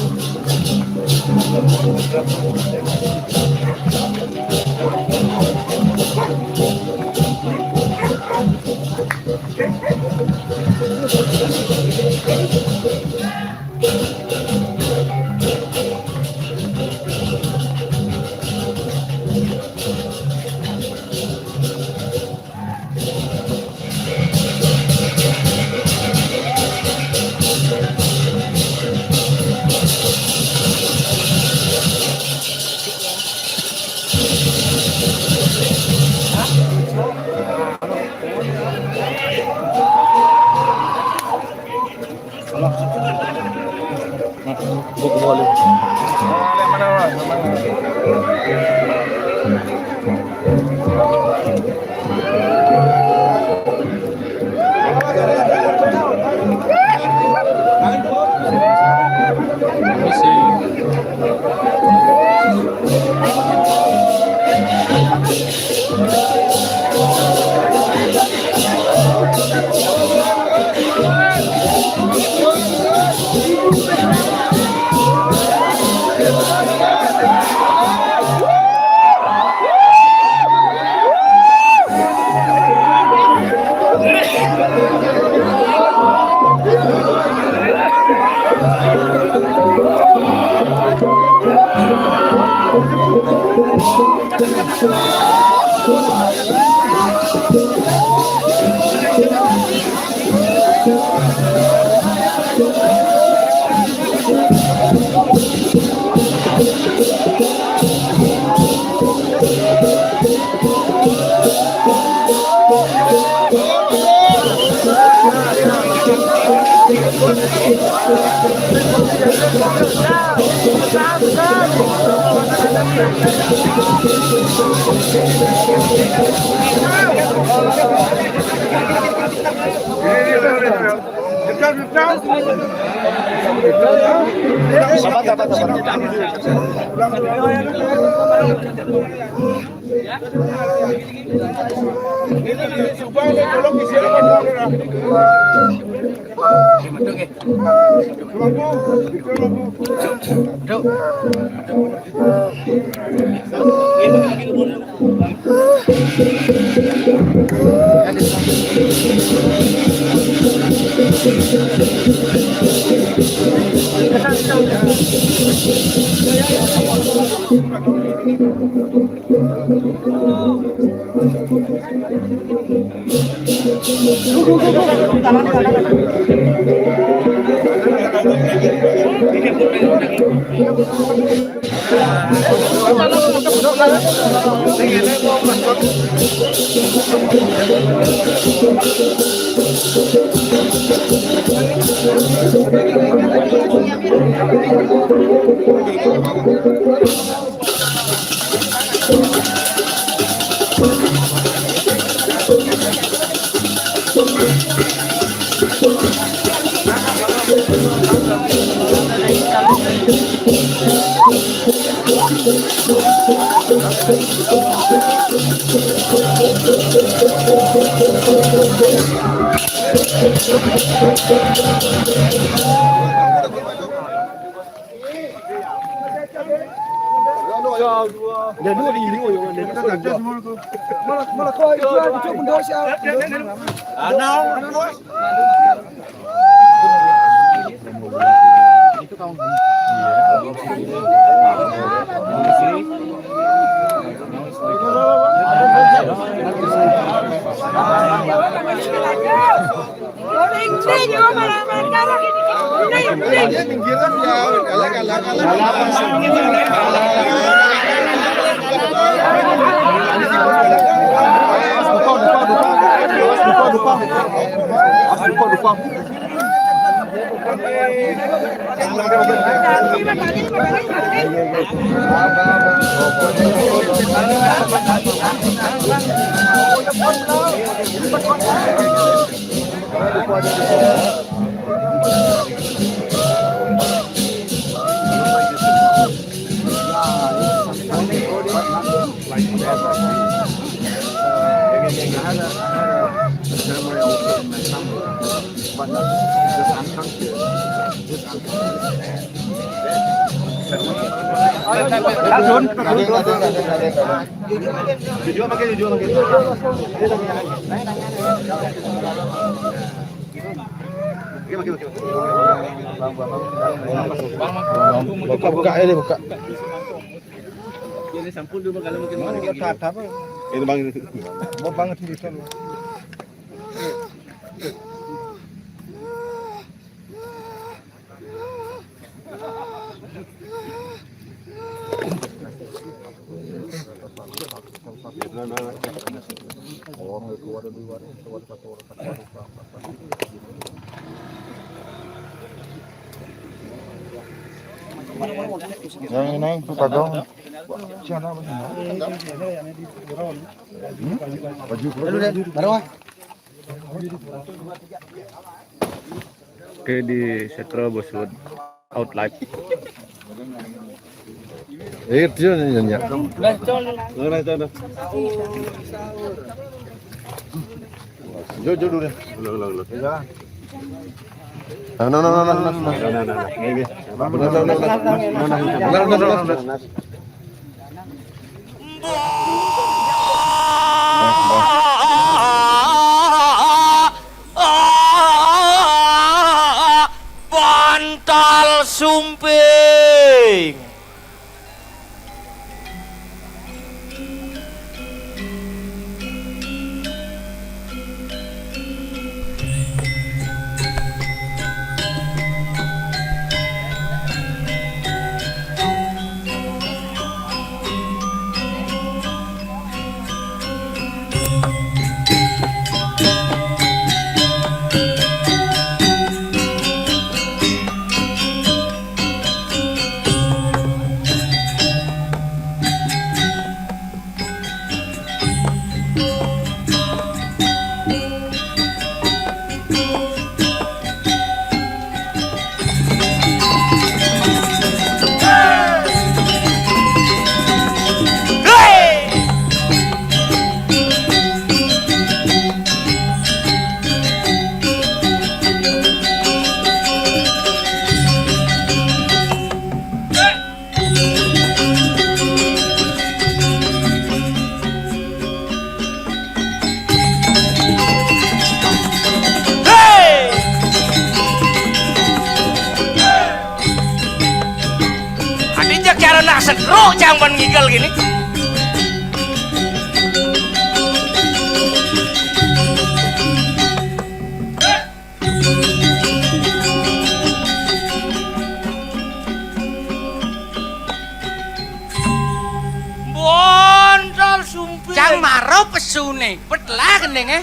Buka, buka, ini buka. Ini sampul dulu kalau mungkin. Ini bang, ini. Mau banget di sana. Yang ini, itu padong. Siapa, Bang? Hmm? Baju. Halo, Dek. Baru, ah. Oke, di Setro Boswood Outlet. Eh, dia nyanyi. Jauh, jauh dulu deh. Ulang, ulang, ulang. Iya. Nah, nah, nah, nah, nah, nah. Nah, nah, nah, nah. Ini. Nah, nah, nah, nah, nah. Nah, nah, nah, nah, nah. Bantal sumping. Hei! Adi jak cara nak sedruk cang ban ngigel gini. Bontal sumping. Cang maro pesune, pet lah kendenge.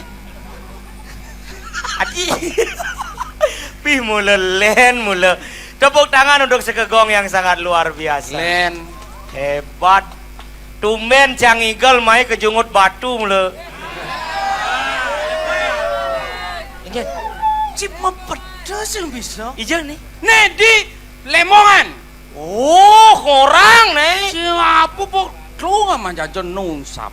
Aji. Pih mula len mula. Tepuk tangan untuk sekegong yang sangat luar biasa. Len. Hebat. Tumben cang ngigel mai ke Jungut Batu mula. Inggih. Cip mepeda sing bisa. Ija nih. Nih di Lemongan. Oh, orang nih. Siapa pok lu nggak manjajan nungsap.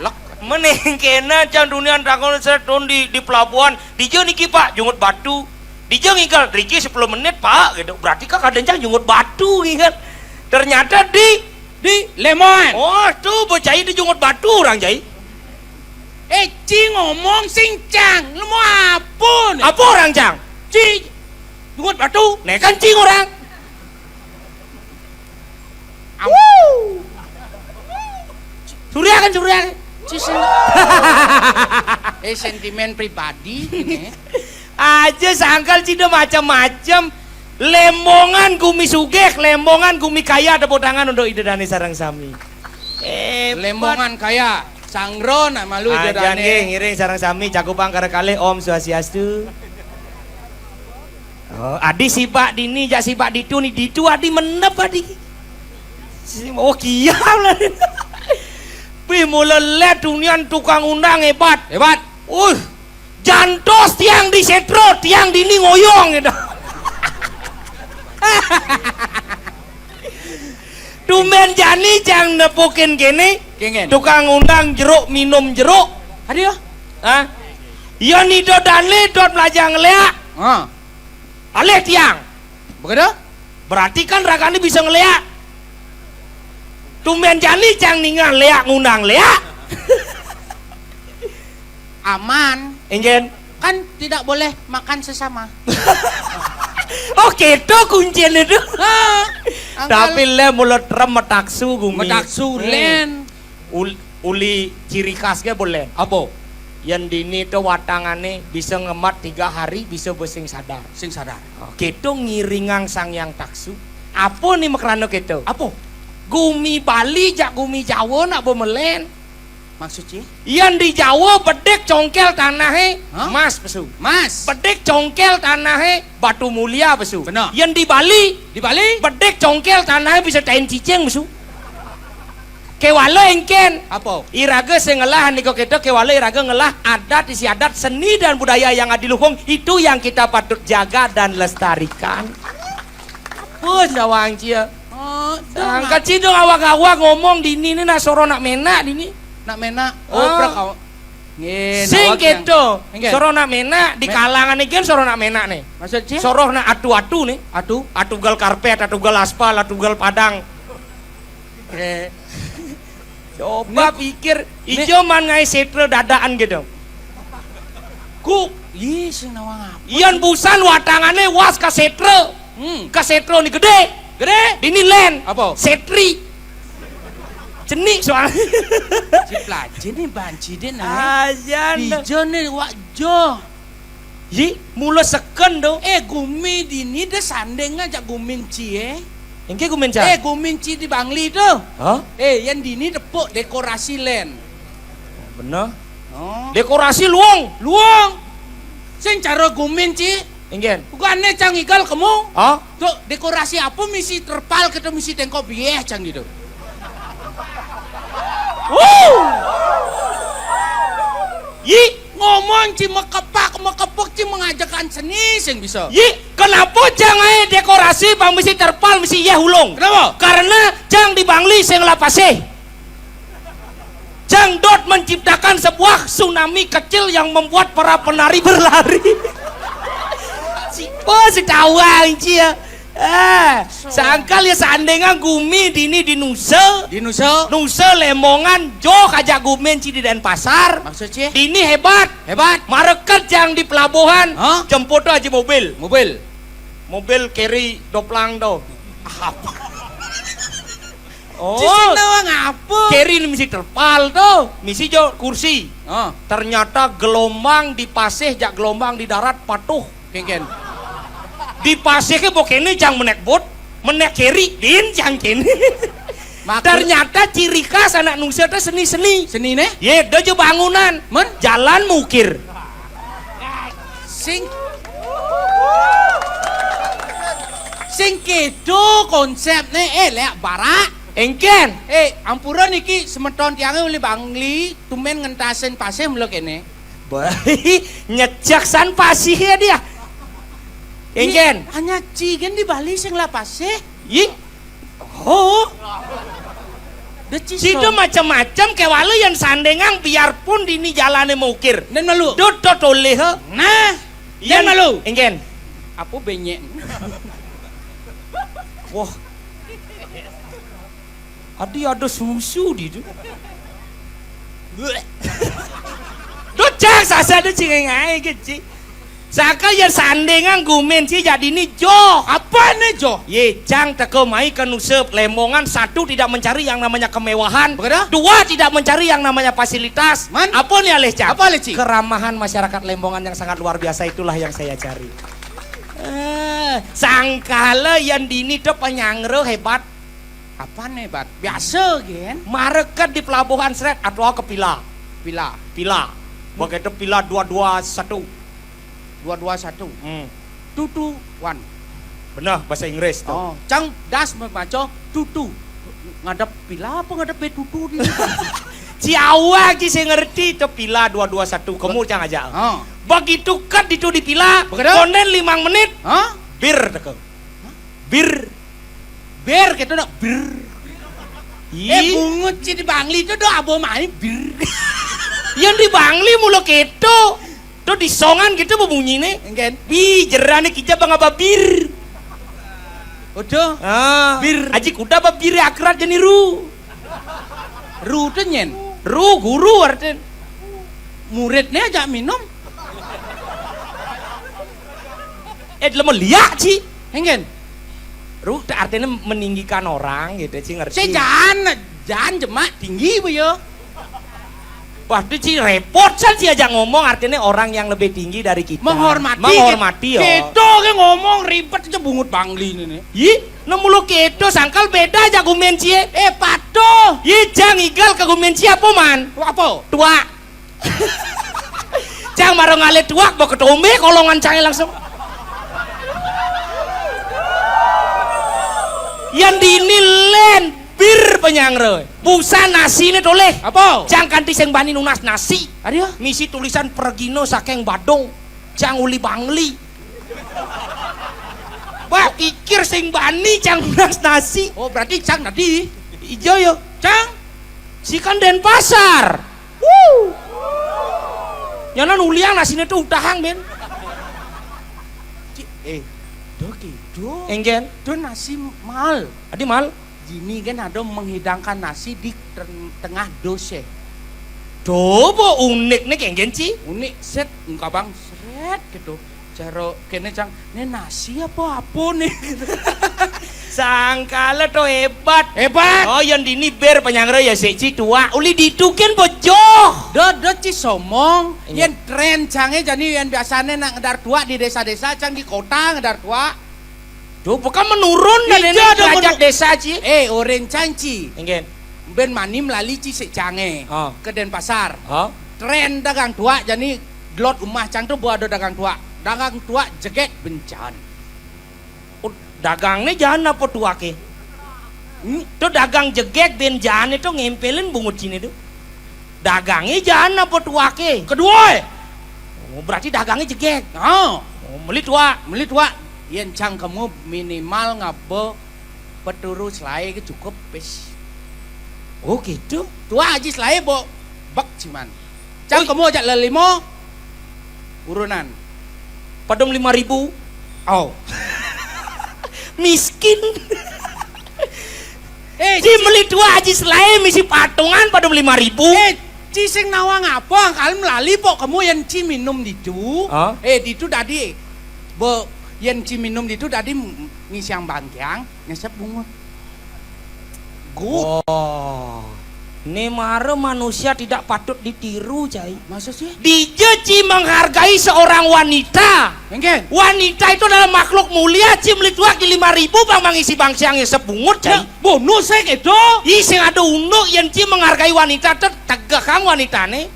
Lek. Mending kena cang dunian takon seton di, di pelabuhan. Dija niki, Pak, Jungut Batu. Dija ngigel, driki sepuluh menit, Pak, gitu. Berarti kan kadang cang Jungut Batu gitu kan. Ternyata di Di Lemongan. Oh, tuh bocah di Jungut Batu orang jai. Eh, ci ngomong sing cang, lu mau apa nih? Apa orang cang? Ci Jungut Batu. Nih kan cing orang. Am- Wuh. Surya kan, Surya kan? Ci sen- eh, sentimen pribadi ini. Aja sangkal cida macam-macam. Lemongan gumi sugih, Lemongan gumi kaya, tepuk tangan untuk Ida Dani sareng sami. Eh, Lemongan kaya, sangro nak malu Ida Dani. Ngiring sareng sami, cakupang kara kalih Om Swastiastu. Oh, adi sibak dini, jak sibak ditu ni, ditu adi menep adi. Si- Oh, kiam lah. Wih, mula let dunian tukang undang hebat. Hebat. Uh, jantos tiang di setro, tiang dini ngoyong gitu. Tumben jani cang nepukin kene. Kengen. Tukang undang jeruk, minum jeruk. Aduh. Hah? Ya nido dane dot melajang leak. Ah. Alih tiang. Begitu? Berarti kan ragané bisa ngeléak. Tumbén jani cang ningeh léak ngundang léak. Aman. Éngkén. Kan tidak boleh makan sesama. Oh, kéto kunciné to. Hah, angkal. Tapi lén mula trem mataksu gumi. Mataksu, hmm, lén. Ul-, uli ciri khas ké boleh. Apa? Yén dini to watangané bisa ngemat tiga hari, bisa bé sing sadar. Sing sadar. Oh, kéto ngiringang Sang Hyang Taksu. Apa né makrana kéto? Apa? Gumi Bali jak gumi Jawa nak bé melén. Maksud ci? Yén di Jawa bedik congkél tanahé, hah? Mas pesu. Mas. Bedik congkél tanahé batu mulia pesu. Bener. Yén di Bali, di Bali? Bedik congkél tanahé bisa tain cicing pesu. Kéwala éngkén. Apa? Iraga sing ngelah nika kéto, kéwala iraga ngelah adat istiadat, seni dan budaya yang adiluhung, itu yang kita patut jaga dan lestarikan. Wes, Dawang Cia. Oh, sangka ci dong awak-awak ngomong dini né nak soroh nak ménak dini. Nak ménak. Oh, ah. Prak awak. Nggih, sing nawak yang kéto. Nggih. Soroh nak ménak di mé- kalangan iki kan soroh nak ménak né. Maksud ci? Soroh nak atu-atu né. Atu? Atu gal karpét, atu gal aspal, atu gal padang. Eh. Coba né, pikir, né. Ijo man ngaé sétra dadakan kéto. Ku, ih, sing nawang apa? Yén busan watangané was ka sétra. Hmm. Ka sétra né gedé. Gedé? Dini lén. Apa? Sétri. Cenik soalnya. Ci plaji né banci dé nah. Ajan. Ijo né wak jo. Yi, mula seken to. Eh, gumi dini dé sanding jak gumin ci, eh. Éngkén gumin ci? Eh, gumin ci di Bangli to. Hah? Eh, yén dini tepuk dekorasi lén. Bener. Oh. Dekorasi luung. Luung. Sing cara gumin ci. Éngkén. Bukané cang igal kemu. Hah? Tuh, dekorasi apa misi terpal kita misi tengkok biéh cang gitu. Wuh. Yi, ngomong ci mekepak, mekepuk ci mengajakan seni sing bisa. Yi, kenapa cang aé dekorasi bang misi terpal misi yéh ulung? Kenapa? Karena cang di Bangli sing ngelah pasih. Cang dot menciptakan sebuah tsunami kecil yang membuat para penari berlari. Sipa sing tawang ci ya. Eh, sangkal ya sandingan gumi dini di Nusa. Di Nusa. Nusa Lembongan, joh ajak gumin ci di Denpasar. Maksud ci? Dini hébat. Hébat. Mareket yang di pelabuhan, hah? Jemput to aji mobil. Mobil. Mobil keri doplang to. Apa? Oh. Ci sing nawang apa? Keri né misi terpal to, misi jo kursi. Oh. Ternyata gelombang di pasih jak gelombang di darat patuh. Kéngkén. Di pasihé bo kéné cang menék bot, menék keri din cang kéné. Maku- Ternyata ciri khas anak Nusa to seni-seni. Seni né? Yé, da jo bangunan. Men? Jalan mukir. Sing, sing kéto konsepné, eh, léak barak. Éngkén. Eh, ampura niki semeton tiangé uli Bangli, tumbén ngentasin pasih mula kéné. Bah, nyecek san pasih ya dia. Éngkén. Hanya ci gén di Bali sing ngelah pasih. Yi. Oh. Dé ci sing macem-macem kéwala yén sandingan biarpun dini jalané mukir. Nén malu. Dot to tolih, hé. Nah. Yén malu. Éngkén. Apa benyek? Wah. Adi ada susu di tu. Duh, cang sasa tu cing ngai ke ci. Saka ya sandingan gumin ci jadi ni joh. Apa ni joh? Ye, cang teka mai ke Nusa Lembongan, satu tidak mencari yang namanya kemewahan, begitu? Dua tidak mencari yang namanya fasilitas. Man? Apa ni alih cang? Apa alih ci? Keramahan masyarakat Lembongan yang sangat luar biasa itulah yang saya cari. Eh, sangkala yang dini tu penyanggra hebat. Apa ni, Bat? Biasa gén. Mareket di pelabuhan seret atau ke pila. Pila. Pila. Begitu pila dua dua satu. Dua dua satu. Hmm. Two two one. Benar bahasa Inggris tu. Oh, cang das membaca tutu. Ngadep pila apa ngadep tutu di? Ci awak ci sing ngerti tu pila dua dua satu. Kamu cang aja. Oh. Begitu kat itu di pila, begitu? Konden limang menit. Hah? Bir teka. Bir. Bir kita nak bir. Ih. Eh, bungut ci di Bangli tu doh abo main bir. Yang di Bangli mula keto. Tu di songan gitu berbunyi ni. Enggak. Bi, jerane kija bang apa bir. Ojo. Ah. Bir. Aji kuda apa bir akhirat jani ru. Ru to nyen. Ru guru artin. Muridné ajak minum. Eh, lemo liak, Ci. Enggen. Ru artinya meninggikan orang gitu, Ci, ngerti. Sik jan, jan jemak tinggi, Bu, ya. Waduh, Ci, repot, San, Ci, aja ngomong, artinya orang yang lebih tinggi dari kita. Menghormati. Menghormati, ya. Kita ke ngomong ribet aja, bungut bangli ini nih. Yi, nemu lo keto, sangkal beda aja gumen, Ci. Eh, patuh. Yi, jang igal ke gumen, Ci, apa, man? Apa? Tua. Cang maro ngalih tuak, mbok ketombe kolongan cange langsung. Yan dini lén bir penyangre. Busa nasine toleh. Apa? Cang kanti sing bani nunas nasi. Aduh. Misi tulisan pergino saking Badung. Cang uli bangli. Wah, pikir sing bani cang nunas nasi. Oh, berarti cang tadi. Ijo yo. Cang. Sikan Denpasar. Wuh. Nyanan uliang nasine tuh utahang, Ben. Ci, eh, do gitu. Enggen. Do nasi mal. Adi mal. Jini kan ada menghidangkan nasi di ten- tengah dose. Coba unik nih, enggen, Ci. Unik, set, ungkabang, seret gitu. Jaro kene cang, "Né nasi apa apa nih?" Sangkala to hebat. Hebat. Oh, yang dini ber penyangre ya sik, Ci, tuak. Uli ditukin bojo. Do, do, Ci, somong. Iya. Yen tren cange jani yen biasane nak ngedar tuak di desa-desa, cang di kota ngedar tuak. Duh, bukan menurun dan ini. Iya, do derajat menur- desa, Ci. Eh, orang cang, Ci. Enggen. Ben mani melali, Ci, sik cange. Oh. Ke Denpasar. Oh. Tren dagang tuak, jani delot umah cang tuh buat ada dagang tuak. Dagang tuak jegeg bencan. Oh, dagangne jan apa tuake? Hmm? Tuh dagang jegeg benjane tuh ngempelin bungut sini tuh. Dagangne jan apa tuake? Kedua. Oh, berarti dagangne jegeg. Oh. Oh, meli tuak. Meli tuak. Yen cang kemu minimal ngaba peturu selae ke cukup pis. Oh, gitu. Tuak aji selae, bo, bek ciman. Cang kemu ajak lelimo urunan. Padom lima ribu. Oh. Miskin. Eh, Ci, meli tuak aji selae misi patungan padom lima ribu. Eh, Ci, sing nawang apa? Angkal melali pok kemu yen Ci minum ditu. Hah? Eh, ditu tadi, bo, yen Ci minum ditu tadi, ngisiang bangkiang, ngesep bungut. Gu. Wah. Ini mara manusia tidak patut ditiru, Cai. Maksud sih? Dija Ci menghargai seorang wanita. Enggen. Wanita itu adalah makhluk mulia, Ci meli tuak di lima ribu pang mangisi bangsiang ngesep bungut, Cai. Nah, bonus saya gitu. Ih, sing ada unduk yen Ci menghargai wanita, te-, tegehang wanitane.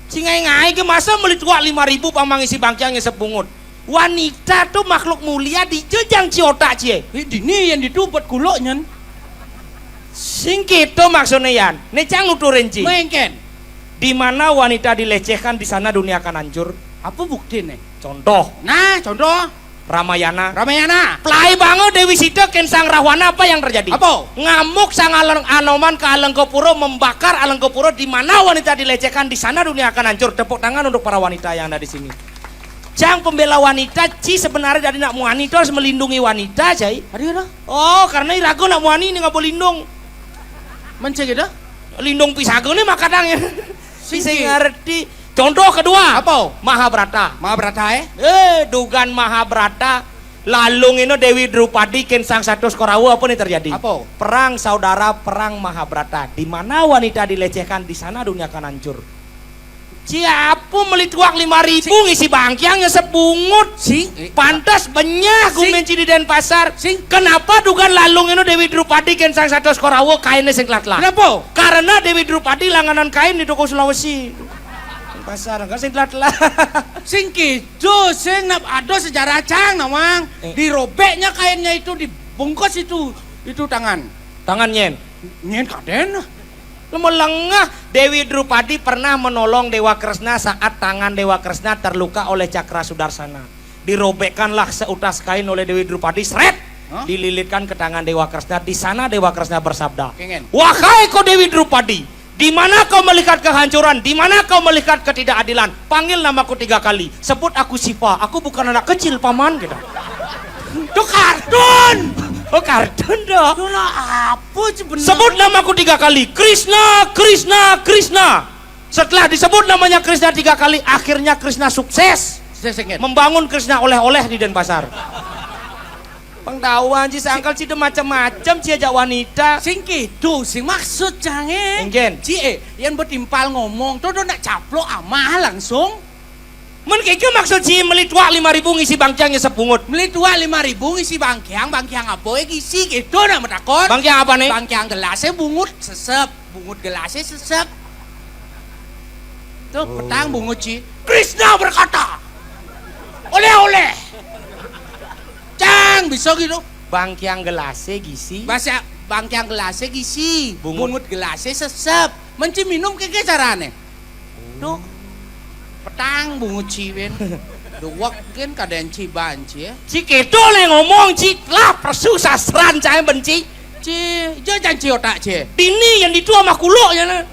Ci ngai-ngai ke masa meli tuak lima ribu pang mangisi bangsiang ngesep bungut. Wanita tuh makhluk mulia, dija jang Ci otak Ci, eh. Eh, dini yang ditu buat kuluk nyen. Sing gitu maksudnya, Yan. Nih cang nuturin, Ci. Mengken. Di mana wanita dilecehkan, di sana dunia akan hancur. Apa bukti nih? Contoh. Nah, contoh. Ramayana. Ramayana. Pelai banget Dewi Sita, ken Sang Rahwana, apa yang terjadi? Apa? Ngamuk Sang Aleng-, Anoman ke Alengkapura, membakar Alengkapura. Di mana wanita dilecehkan, di sana dunia akan hancur. Tepuk tangan untuk para wanita yang ada di sini. Cang pembela wanita, Ci sebenarnya dari nak muani itu harus melindungi wanita, Cai. Aduh, aduh. Oh, karena irago nak muani ini nggak boleh lindung. Mencegah dah? Lindung pisago nih makadang ya. Sing ngerti. Contoh kedua. Apa? Mahabharata. Mahabharata, eh? Eh, dugan Mahabharata. Lalung ino Dewi Drupadi ken Sang Satus Korawa, apa nih terjadi? Apa? Perang saudara, perang Mahabharata. Di mana wanita dilecehkan, di sana dunia akan hancur. Siapa meli tuak lima ribu ngisi bangkiang ngesep bungut? Sing. Pantas benyah gumen Ci di Denpasar. Sing. Kenapa dugan lalung ino Dewi Drupadi ken Sang Satus Korawa kainnya sing telah-telah? Kenapa? Karena Dewi Drupadi langganan kain di toko Sulawesi. Pasar, enggak sing telah-telah. Sing gitu, sing nap-, ada sejarah cang, Nawang. Eh. Dirobeknya kainnya itu, dibungkus itu, itu tangan. Tangan nyen? Nyen kaden. Lemo lengah, Dewi Drupadi pernah menolong Dewa Kresna saat tangan Dewa Kresna terluka oleh Cakra Sudarsana. Dirobekkanlah seutas kain oleh Dewi Drupadi, seret! Hah? Dililitkan ke tangan Dewa Kresna. Di sana Dewa Kresna bersabda, kengen. "Wahai kau Dewi Drupadi, di mana kau melihat kehancuran, di mana kau melihat ketidakadilan, panggil namaku tiga kali. Sebut aku Siva, aku bukan anak kecil, Paman," gitu. Itu kartun. Oh, kartun dong. Itulah apa sih bener? Sebut namaku tiga kali. Krishna, Krishna, Krishna. Setelah disebut namanya Krishna tiga kali, akhirnya Krishna sukses. Sing, sing, sing. Membangun Krishna oleh-oleh di Denpasar. Pengetahuan ci sangkal ci macam-macam ci ajak wanita. Sing gitu, sing maksud cangé. Enggen. Ci, eh, yang bertimpal ngomong, tuh, tuh nak caplok amah langsung. Men kiki maksud ci meli tuak lima ribu ngisi bangkiang nyesep bungut. Meli tuak lima ribu ngisi bangkiang, bangkiang apa eh, ngisi gitu nak metakon. Bangkiang apa nih? Bangkiang gelasnya bungut sesep, bungut gelasnya sesep. Tuh, oh. Petang bungut ci. Krishna berkata, "Oleh-oleh." Cang, bisa gitu. Bangkiang gelasnya gisi. Bahasa bangkiang gelasnya gisi. Bungut. Bungut gelasnya sesep. Men ci minum kiki carane. Duh. Petang bungut ci win. Duwek kin kadén ci banci ya. Ci kedo le ngomong ci lah persu sasran cai benci. Ci, jo janci otak ci. Dini yang ditu sama kuluk ya nah.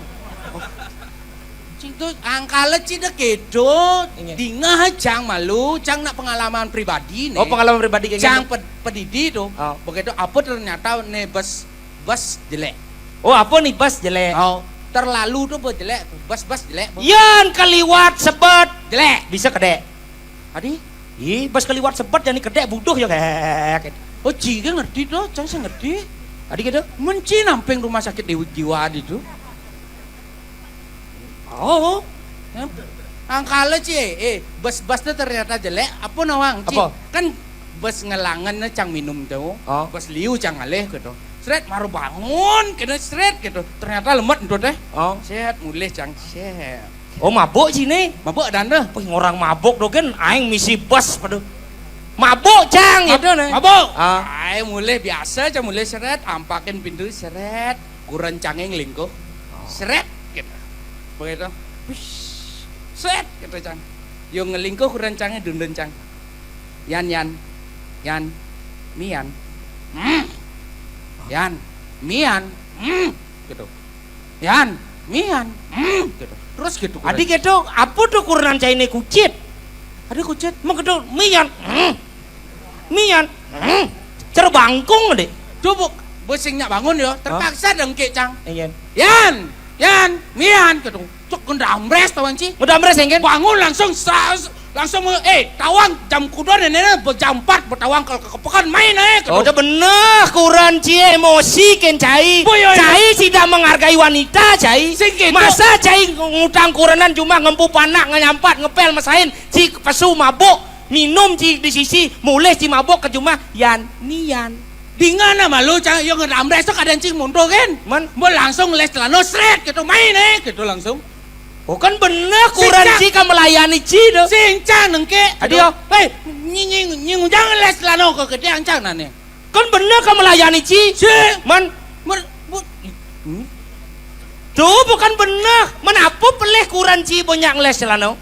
Cing tuh angkala ci deh kedo. Iya. Dingeh cang malu, cang nak pengalaman pribadi nih. Oh, pengalaman pribadi kayak cang gitu. Ped-, pedidi tuh. Oh. Begitu apa ternyata nih bes bes jelek. Oh, apa nih bes jelek? Oh, terlalu tuh bes jelek, bes-bes jelek. Yan keliwat sebet jelek. Bisa kedek. Adi? Ih, bes keliwat sebet jadi kedek buduh ya kek. Oh, ci ngerti tuh, cang sih ngerti. Adi gitu? Menci namping rumah sakit dewa jiwa di tuh. Oh. Angkala ci, eh, bes-bes tuh ternyata jelek. Apa nawang? Ci? Apa? Kan bes ngelangan nih cang minum tuh. Oh. Bes liu cang alih gitu. Sret, baru bangun, kena sret gitu. Ternyata lemet tuh teh. Oh. Sret, mulih cang, sret. Oh, mabuk sini. Mabuk dan tuh. Wih, orang mabuk dogen, aing misi bes pada. Mabuk cang gitu nih. Mabuk. Ah. Aing mulih biasa cang mulih sret, ampakin pintu sret. Kurencangé ngelingkuh. Oh. Sret gitu. Begitu. Wis. Sret gitu cang. Yo ngelingkuh kurencangé dundun cang. Yan, yan. Yan. Mian. Hmm. Yan. Mian. Hmm. Gitu. Yan. Mian. Hmm. Gitu. Terus gitu. Adi gitu, apa tuh kurenan cainé kucit? Adi kucit. Mau gitu, mian. Hmm. Mian. Hmm. Cerbangkung deh. Tuh, Bu, bos sing nyak bangun ya, terpaksa dengkik cang. Iya. Yan, yan, mian gitu. Cuk, gendambres tawan ci. Gendambres engken? Bangun langsung sa-, langsung eh tawang jam kuda nenek jam empat bertawang ke, ke, ke pekan main eh gitu. Oh, udah bener kuran ci emosi ken cai. Boy, oh, iya. Cai tidak menghargai wanita cai. Sing gitu. Masa cai ngutang kurenan cuma ngempu panak nganyampat ngepel mesain ci pesu mabuk. Minum ci di sisi, mulih ci mabuk ke jumah, yan, nian. Di ngana malu cang, yo ngeramres tuh kadén cing mundur kan. Man. Mau langsung les celana sret gitu, main eh gitu langsung. Oh kan bener kuran ci ka melayani ci tuh. Sing cang nengke. Adio. Hei, nying nying nying jangan les celana ke gede ancang nane. Kan bener ka melayani ci. Si. Man. Mer, bu, hmm? Tuh bukan bener. Man apa pelih kuran ci banyak les celana?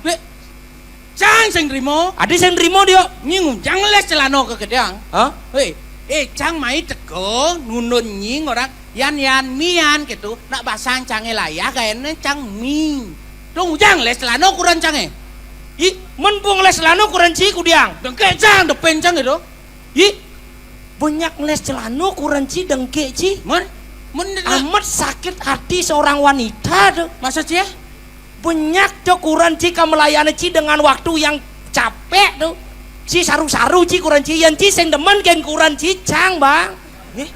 Cang sing nrimo. Adi sing nrimo dia. Nying jang les celana kegedean. Hah? Hei, eh cang mai teko nunun nying orang yan yan mian gitu. Nak basang cange layah gaene cang mi. Dong jang les celana kuran cange. Ih, men bung les celana kuran ci kudiang. Dengke cang depen cang gitu. Ih, banyak les celana kuran ci dengke ci. Men, men amat sakit hati seorang wanita tuh. Masa ci ya? Banyak tuh kuran ci ka melayani ci dengan waktu yang capek tuh. Ci saru-saru ci kuran ci, yan ci sing demen ken kuran ci cang bang. Nih,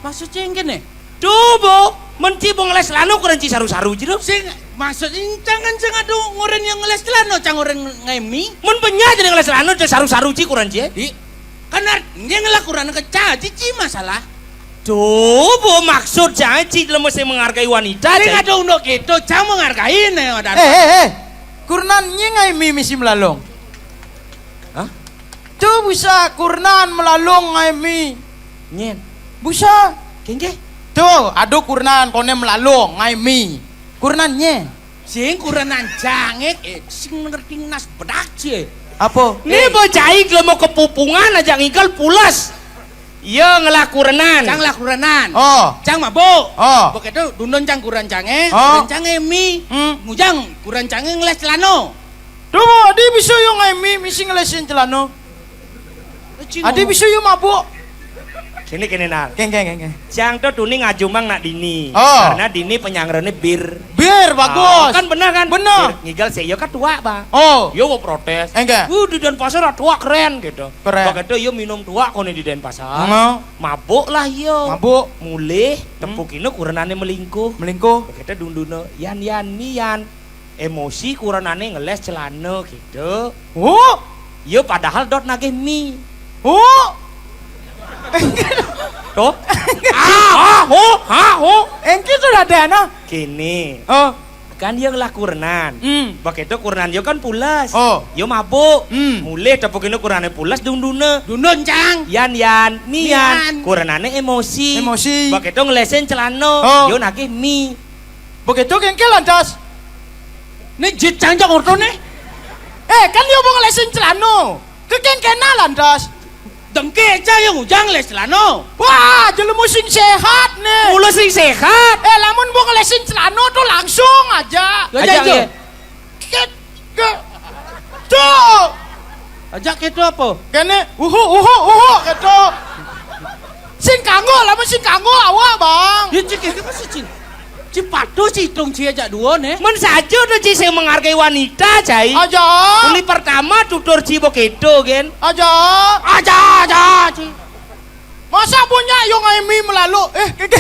maksud ci yang kene? Tuh bo, men ci bo ngeles lano kuran ci saru-saru ci tuh. Sing maksud incang kan sing adu nguren yang ngeles lano cang nguren ngemi. Men banyak jadi ngeles lano cang saru-saru ci kuran ci. Di, kan art-, dia ngelakuran ke ca, ci, ci masalah. Tuh, bu, maksud jangan ci lemo saya menghargai wanita. Sing ada unduk gitu, cang menghargai nih, ada. Eh, eh, eh. Kurnan nyi ngai mi misi melalong. Hah? Tuh bisa kurnan melalong ngai mi. Nyen. Bisa. Kengke. Tuh, aduh kurnan kone melalong ngai mi. Kurnan nye. Sing kurenan jangek, eh, sing ngerti nas bedak cie. Apa? Nih, eh, bocah iki mau kepupungan aja ngigal pulas. Iya, ngelah kurenan. Cang lah kurenan. Oh. Cang mabuk. Oh. Begitu dundun cang kuren cange, oh, kuren cange mi. Hmm. Ngujang kuren cange ngeles celano. Duh, adi bisa yo ngai mi, misi ngelesin celano. Adi bisa yo mabuk. Kéné, kéné, Nar. Kéng, kéng, kéng, kéng. Cang to tuni ngajumang nak dini. Oh. Karena dini penyangrané bir. Bir, bagus. Ah, kan bener kan? Bener. Bir, ngigel sik, ya kan tuak, Bang. Oh. Yo mau protes. Enggak. Wuh, di Denpasar ada tuak keren gitu. Keren. Begitu yo minum tuak koné di Denpasar. Heeh. Mabuk lah yo. Mabuk. Mulih, hmm, tepukina kurenané melingkuh. Melingkuh. Begitu dunduna, "Yan, Yan, mi, Yan." Emosi kurenané ngeles celana gitu. Oh. Ya padahal dot nagih mi. Oh. Tuh. Ah, ah, ho, ha, ho. Engké sudah ada, nah. Kéné. Oh. Kan ya ngelah kurenan. Hmm. Begitu kurenan ya kan pules. Oh. Ya mabuk. Hmm. Mulih tepukina kurenané pules dunduna. Dundun, Cang. "Yan, Yan, mi, Yan." Yan. Kurenané emosi. Emosi. Begitu ngelesin celana. Oh. Ya nagih mi. Begitu kéngké lantas. Né jit, Cang, Cang, ortoné. Eh, kan yo mau ngelesin celana. Kekéngkéna lantas. Dengké, Cang, yang ujang les celana. Wah, jelema sing sehat né. Mula sing sehat. Eh, lamun mau ngelesin celana tuh langsung aja. Yo, aja, Cang, yo. Nggih. Ket, ke, tuh. Aja kéto apa? Kéné, uhu, uhu, uhu, kéto. Sing kanggo, lamun sing kanggo awak, Bang. Ya, cik, itu masih cing. Ci patuh, ci hitung, ci aja dua né. Men saja to, ci sing menghargai wanita, cai. Aja. Uli pertama tutur ci begitu, gen. Aja. Aja, aja, ci. Masa punya yo ngaimi melalu? Eh, kéké.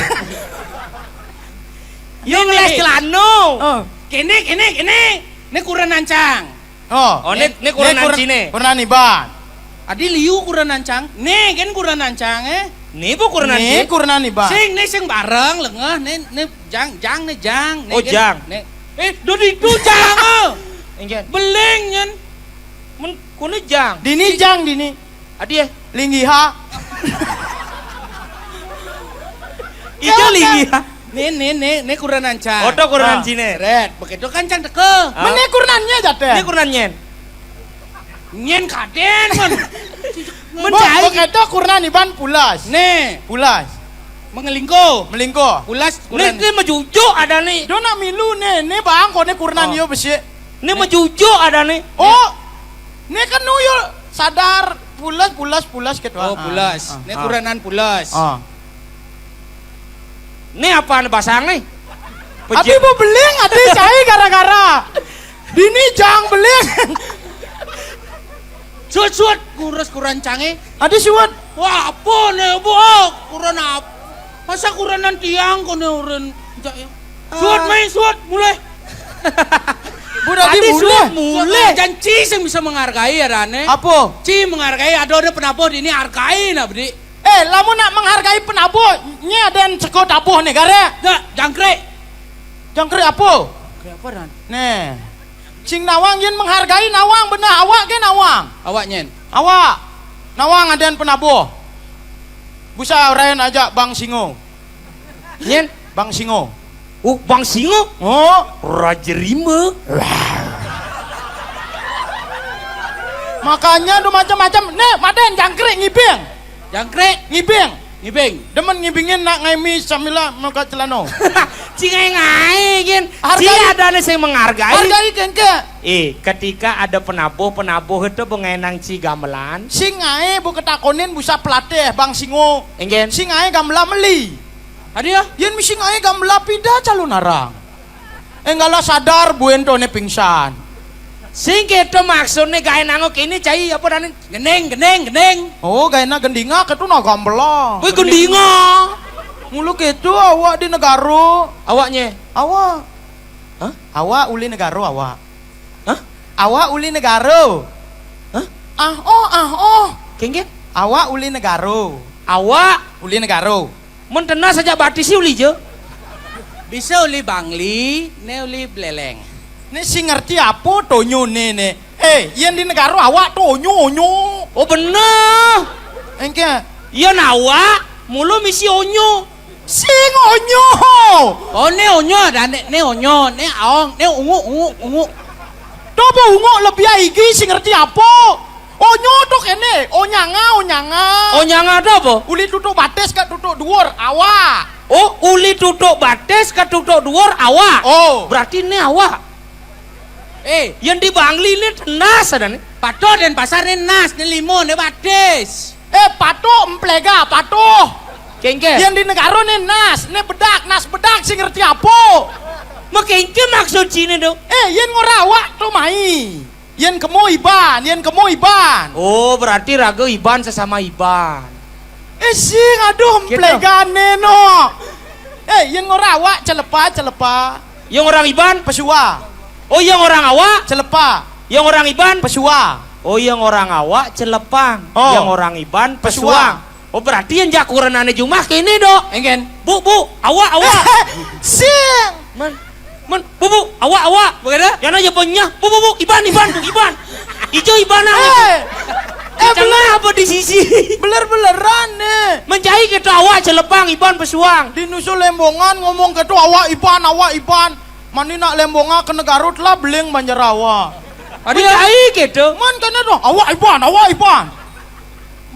Yo ngeles celana. Oh. Kéné, kéné, kéné. Né kurenan, Cang. Oh. Oh, né, né, né kurenan kuren-, ciné. Kurenan Iban. Adi liu kurenan, Cang. Né kan kurenan, Cang, eh. Né apa kurenan ciné? Né kurenan Iban. Sing, né sing bareng lengeh, né, né jang, jang, né jang, né. Oh, kan, jang. Né. Eh, do ditu jang, eh. Engken. Beling, nyen. Men, koné jang. Dini jang, dini. Adi, eh. Linggiha. Ija linggiha. Né, né, né, né kurenan, Cang. Oto kurenan, ah, ciné. Red, begitu kan, Cang, teka. Ah. Men né kurenan nyén, jatah. Né kurenan nyén. Nyén kadén, men. Men cai. Begitu kurenan Iban pules. Né. Pules. Mengelingko. Melingko. Pules, né, kurenan. Né majujuk adané. Do nak milu né, né bang, koné kurenan, oh, yo besik. Né majujuk adané. Oh. Né kan nu yo sadar pules, pules, pules gitu. Oh, ah, pules. Ah, né, ah, kurenan pules. Ah. Né apaan basang né? Adi mau beling, adi cai gara-gara. Dini jang beling. Suut, suut, ngurus kurenan cangé. Adi suut. Wah, apa né, Bu? Oh, kurenan apa? Masa kurenan tiang koné urin, cak ya? Suut, ah, mai, suut, mulih. Bu, adi adi mulih. Suut, mulih. Suut, jan ci sing bisa menghargai ya, Rane. Apa? Ci menghargai, ada, ada penabuh dini hargai, nah, bedi. Eh, lamun nak menghargai penabuh, nyén ada yang ceko tabuh né, garé. Dak, jangkrik. Jangkrik apa? Jangkrik apa, Ran? Né. Sing nawang yén menghargai nawang bener, awak gén nawang. Awak nyén. Awak. Nawang ada yang penabuh. Busa rayan aja Bang Singo. Nyén? Bang Singo. Oh, Bang Singo? Oh. Raja Rimba. Makanya tu macam-macam. Né, madan jangkrik ngibing. Jangkrik? Ngibing. Ngibing. Demen ngibingin nak ngaimi sambil muka celana. Ci ngaé-ngaé gén. Hargai. Ci ada né sing menghargai. Hargai kéngké. Eh, ketika ada penabuh, penabuh itu pengenang ci gamelan. Sing ngaé bu ketakonin busa pelatih Bang Singo. Enggén. Sing ngaé gamelan meli. Adi ya? Yén misi ngaé gamelan pida calon arang. Enggala sadar buen toné pingsan. Sing kéto maksudné gaé nangok ini cai apa dané? Gending, gending, gending. Oh, gaéna gendingak itu nah gamelan. Wih, gendingak. Mulu kéto awak di negara. Awaknya? Awak. Hah? Awak uli negara awak. Hah? Awak uli negara. Hah? Ah, oh, ah, oh. Kéngkén? Awak uli negara. Awak uli negara. Mun tenas aja batis uli je. Bisa uli Bangli, né uli Beleleng. Né sing ngerti apa tonyo né, né? Eh, yén di negara awak tonyo, onyo. Oh, bener. Engké. Yén awak, mulu misi onyo. Sing onyo. Oh, né onyo ada, né, né onyo, né aong, né ungu, ungu, ungu. Coba ungu lebih aigi sing ngerti apa? Onyo tuh kéné, onyanga, onyanga. Onyanga itu apa? Uli tutuk batis ka tutuk duur, awak. Oh, uli tutuk batis ka tutuk duur, awak. Oh. Berarti né awak. Eh, yén di Bangli né tenas ada né. Pato Denpasar né nas, né limo, né batis. Eh, patuh, empléga, patuh. Kéngkén. Yén di negara né nas, né bedak, nas bedak sing ngerti apa? Makéngkén maksud ciné, Dok? Eh, yén ngora awak to mai. Yén kemu iban, yén kemu iban. Oh, berarti raga iban sesama iban. Eh, sing aduh. Gitu. Emplégané no. Eh, yén ngora awak celepa, celepa. Yang orang iban? Pesua. Oh, yang orang awak? Celepa. Yang orang iban? Pesua. Oh, yang orang awak celepang. Oh. Yang orang iban pesua. Pesua. Oh, berarti yang jakurenané jumah kéné, Dok. Éngkén. Bu, bu, awak, awak. Sing. Man, man, bu, bu, awak, awak. Begitu? Yang nanya punya, bu, bu, bu, iban, iban, bu, iban. Ijo iban. Eh. Eh, bener apa di sisi? Beler-beleran né. Mencai kita awak celepang, iban pesuang. Di nusul lembongan ngomong kita awak iban, awak iban. Mani nak lembongan ke negara telah beling banjar awak. Ada. Mencai kita. Man kena tuh, awak iban, awak iban.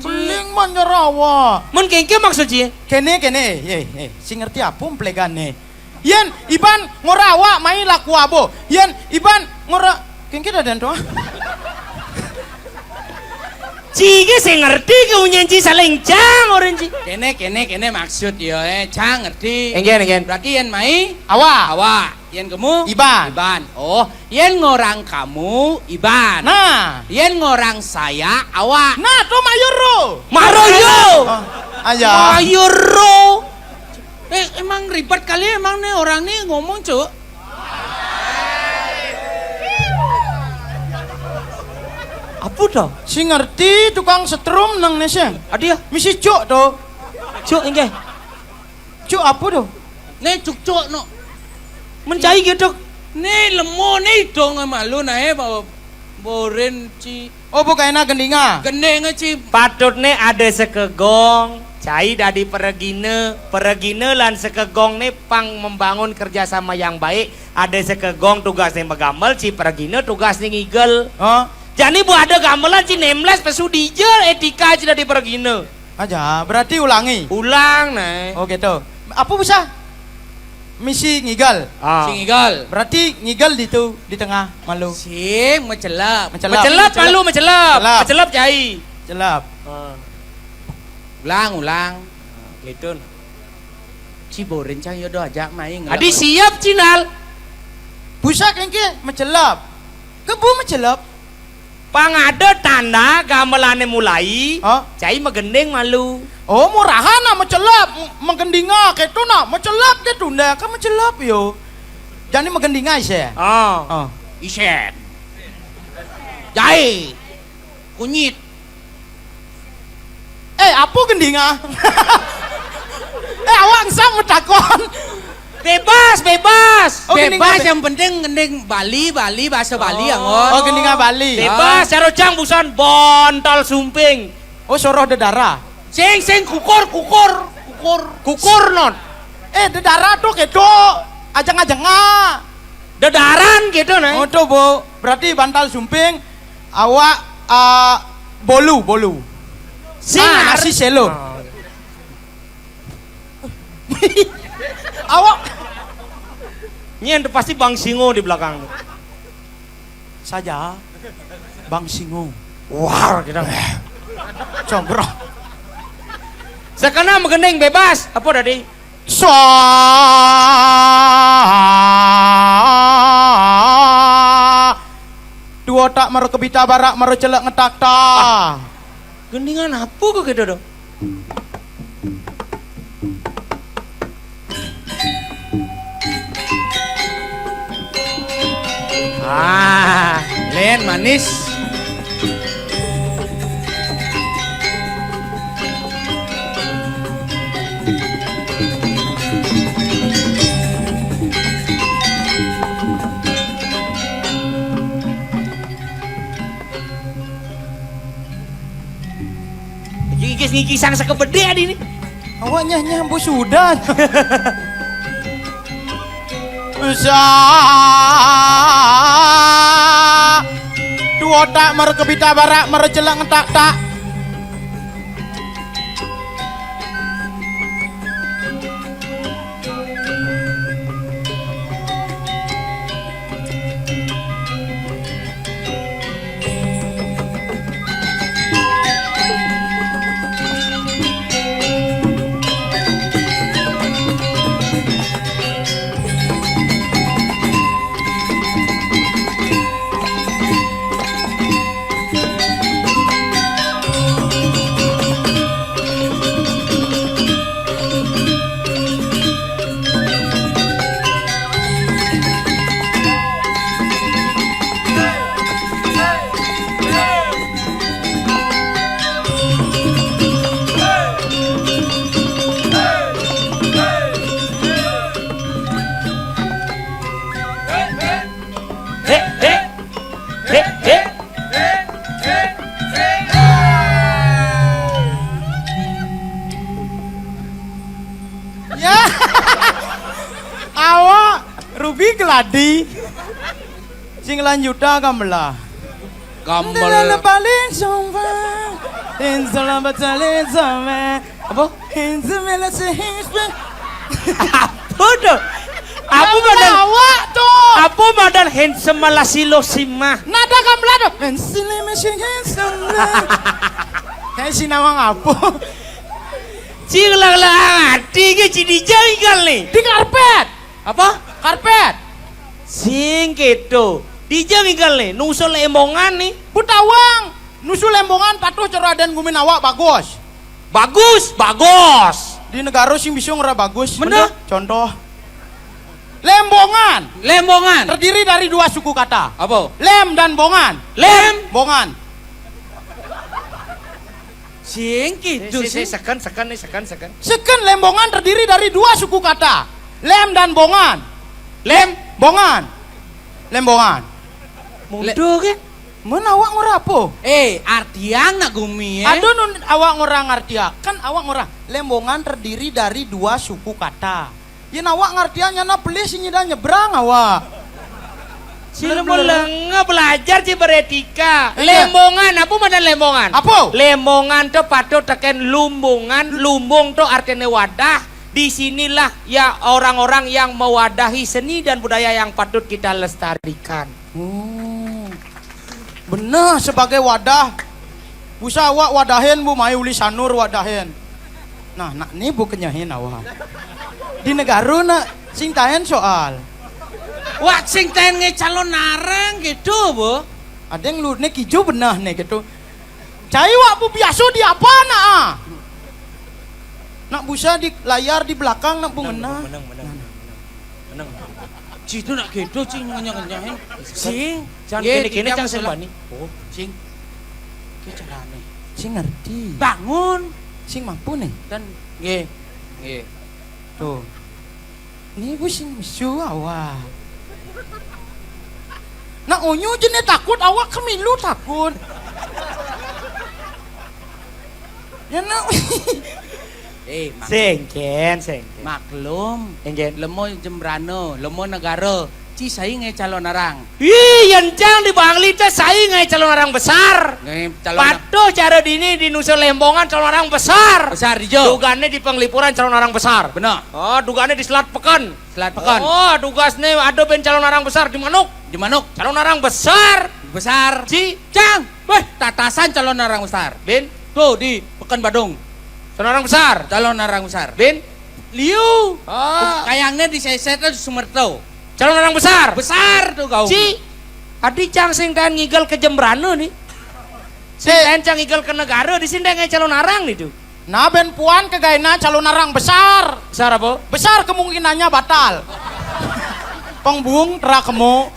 Beling banjar awak. Mun kéngkén maksud cié? Kéné, kéné, eh, eh, sing ngerti apa emplégané? Yén iban ngora awak mai laku abo. Yén iban ngora kéngkén ada tuh. Ci gé sing ngerti ke unyen ci saling cang orang ci. Kéné, kéné, kéné maksud yo, eh, cang ngerti. Éngkén, éngkén. Berarti yén mai awak. Awak. Yén kemu? Iban. Iban. Oh, yén ngorang kamu, iban. Nah. Yén ngorang saya, awak. Nah, to mayur ro. Maro yo. Oh, aja. Mayur ro. Eh, emang ribet kali emang nih orang nih ngomong, Cuk. Apa to? Sing ngerti tukang setrum nang né sing. Adi ya? Misi Cuk to. Cuk, inggih. Cuk, apa to? Né cuk-cuk no. Mencai gitu. Né lemo né dong malu naé bawa boren ci. Oh, bukaina gendinga. Gendinga ci. Patutné ada sekegong, cai dadi peregina. Peregina lan sekegong né pang membangun kerjasama yang baik. Ada sekegong tugasné magamel, ci peregina tugasné ngigel. Oh. Jani bu ada gamelan ci nemles pesu dijel étika ci dadi peregina. Aja, berarti ulangi. Ulang, naé. Oh, gitu. Apa bisa? Misi ngigel. Ah. Si ngigel. Berarti ngigel di tu, di tengah, malu. Sing, mecelep. Mecelep. Mecelep, malu, mecelep. Mecelep. Mecelep, cai. Mecelep. Ah. Ulang, ulang. Ah, gitu. Ci boren cang yo do ajak main. Adi siap, Cinal. Busak engke, mecelep. Kebu mecelep. Pang ada tanda gamelané mulai, hah? Cai magending malu. Oh, murahan ah mecelep, m-, menggendinga kéto nah, mecelep kéto ndak, kan mecelep yo. Jani magendinga isé. Oh. Oh. Isé. Jaé. Kunyit. Eh, apa gendinga? Eh, awak ngesang metakon. Bebas, bebas. Oh, gending bebas, bebas. Yang penting gending Bali, Bali, bahasa Bali, oh. Anggon. Oh, gendinga Bali. Bebas, ah. Cara cang busan bontal sumping. Oh, soroh dedara. Sing, sing, kukur, kukur, kukur. Kukur, non. Eh, dedara tuh kéto ajeng-ajenga. Dedaran gitu, nah. Oh, tuh, Bu. Berarti bantal sumping, awak, eh, bolu, bolu. Sing. Ah, nasi selo. Oh. Awak. Ini yang pasti Bang Singo di belakang. Saja. Bang Singo. War, kita. Congkrong. Sekena magending bebas. Apa tadi? Sa dua tak mara kebita barak mara celek ngetak ta. Gendingan apa kok gitu dong? Ah, Len manis. Ngikis-ngikisang sakebedé adi ini. Awak nyah-nyah ambu sudan. Sa dua tak mara kebita barak mara celek ngetak tak. Awak Ruby Gladi. Sing lanjuta Gamla. Gamla. Gamla paling sombong. Insya Allah paling sombong. Apa? Insya Allah sehingga. Apa tu? Apa modal? Awak tu. Apa modal handsome malah silo simah? Nada Gamla tu. Handsome masih handsome. Kayak si nawang apa? Cing lah lah hati ke cidi jenggal ni. Di karpet. Apa? Karpet. Sing gitu. Dija minggal ni, nusul lembongan ni. Butawang. Nusul lembongan patuh cara dan gumin awak bagus. Bagus, bagus. Di negara sing bisa ngora bagus. Bener. Bener. Contoh. Lembongan. Lembongan. Terdiri dari dua suku kata. Apa? Lem dan bongan. Lem. Bongan. Sing gitu sih. Seken, seken nih, seken, seken. Seken lembongan terdiri dari dua suku kata. Lem dan bongan. Lem, bongan. Lembongan. Mudo ke? Mun awak ngora apa? Eh, artian nak gumi eh. Aduh nun awak ngora ngartia. Kan awak ngora lembongan terdiri dari dua suku kata. Yen awak ngartian nyana pelih sing nyida nyebrang awak. Sing mulai belajar ci beretika. Iya. Lembongan, apa mana lembongan? Apa? Lembongan tu patut teken lumbungan, lumbung tu artinya wadah. Di sinilah ya orang-orang yang mewadahi seni dan budaya yang patut kita lestarikan. Oh. Benar sebagai wadah. Busa awak wadahin bu mai uli sanur wadahin. Nah, nak ni bu kenyahin awak. Di negara nak sing taen soal. Wak sing taen nge calon narang gitu bu. Ada yang lu ni kijo benar ni gitu. Cai wak bu biasa di apa nak ah? Nak busa di layar di belakang nak bu ngena. Menang, menang, menang. Menang. Citu nak gitu cing ngenyah-ngenyahin. Sing. Jangan kene-kene cang sembani. Oh, cing. Ke carane. Sing ngerti. Bangun. Sing mampu nih. Dan nggih. Nggih. Tuh. Ni bu sing misu awak. Nak unyu jenis takut awak kemilu takut. Ya nak. Eh, mak- Sengken, sengken. Maklum. Engken. Lemo jembrano, lemo negara. Ci sai ngai calon arang. Ih, yen cang di Bangli teh sai ngai calon arang besar. Ngai calon. Patuh cara dini di Nusa Lembongan calon arang besar. Besar di jo. Dugane di Penglipuran calon arang besar. Benar. Oh, dugane di Selat Pekan. Selat Pekan. Oh, dugasne ada ben calon arang besar di Manuk. Di Manuk. Calon arang besar. Besar. Ci. Cang. Weh, tatasan calon arang besar. Bin. Tuh di Pekan Badung. Calon arang besar. Calon arang besar. Bin. Liu. Ah. Kayangnya di Seset tuh Sumerto. Calon arang besar. Besar tuh kau. Ci. Adi cang sing taen ngigal ke Jembrana nih. Sing taen cang ngigal ke negara di sini ngai calon arang nih tuh. Nah ben puan ke gaena calon arang besar. Besar apa? Besar kemungkinannya batal. Pengbuung terak kemo.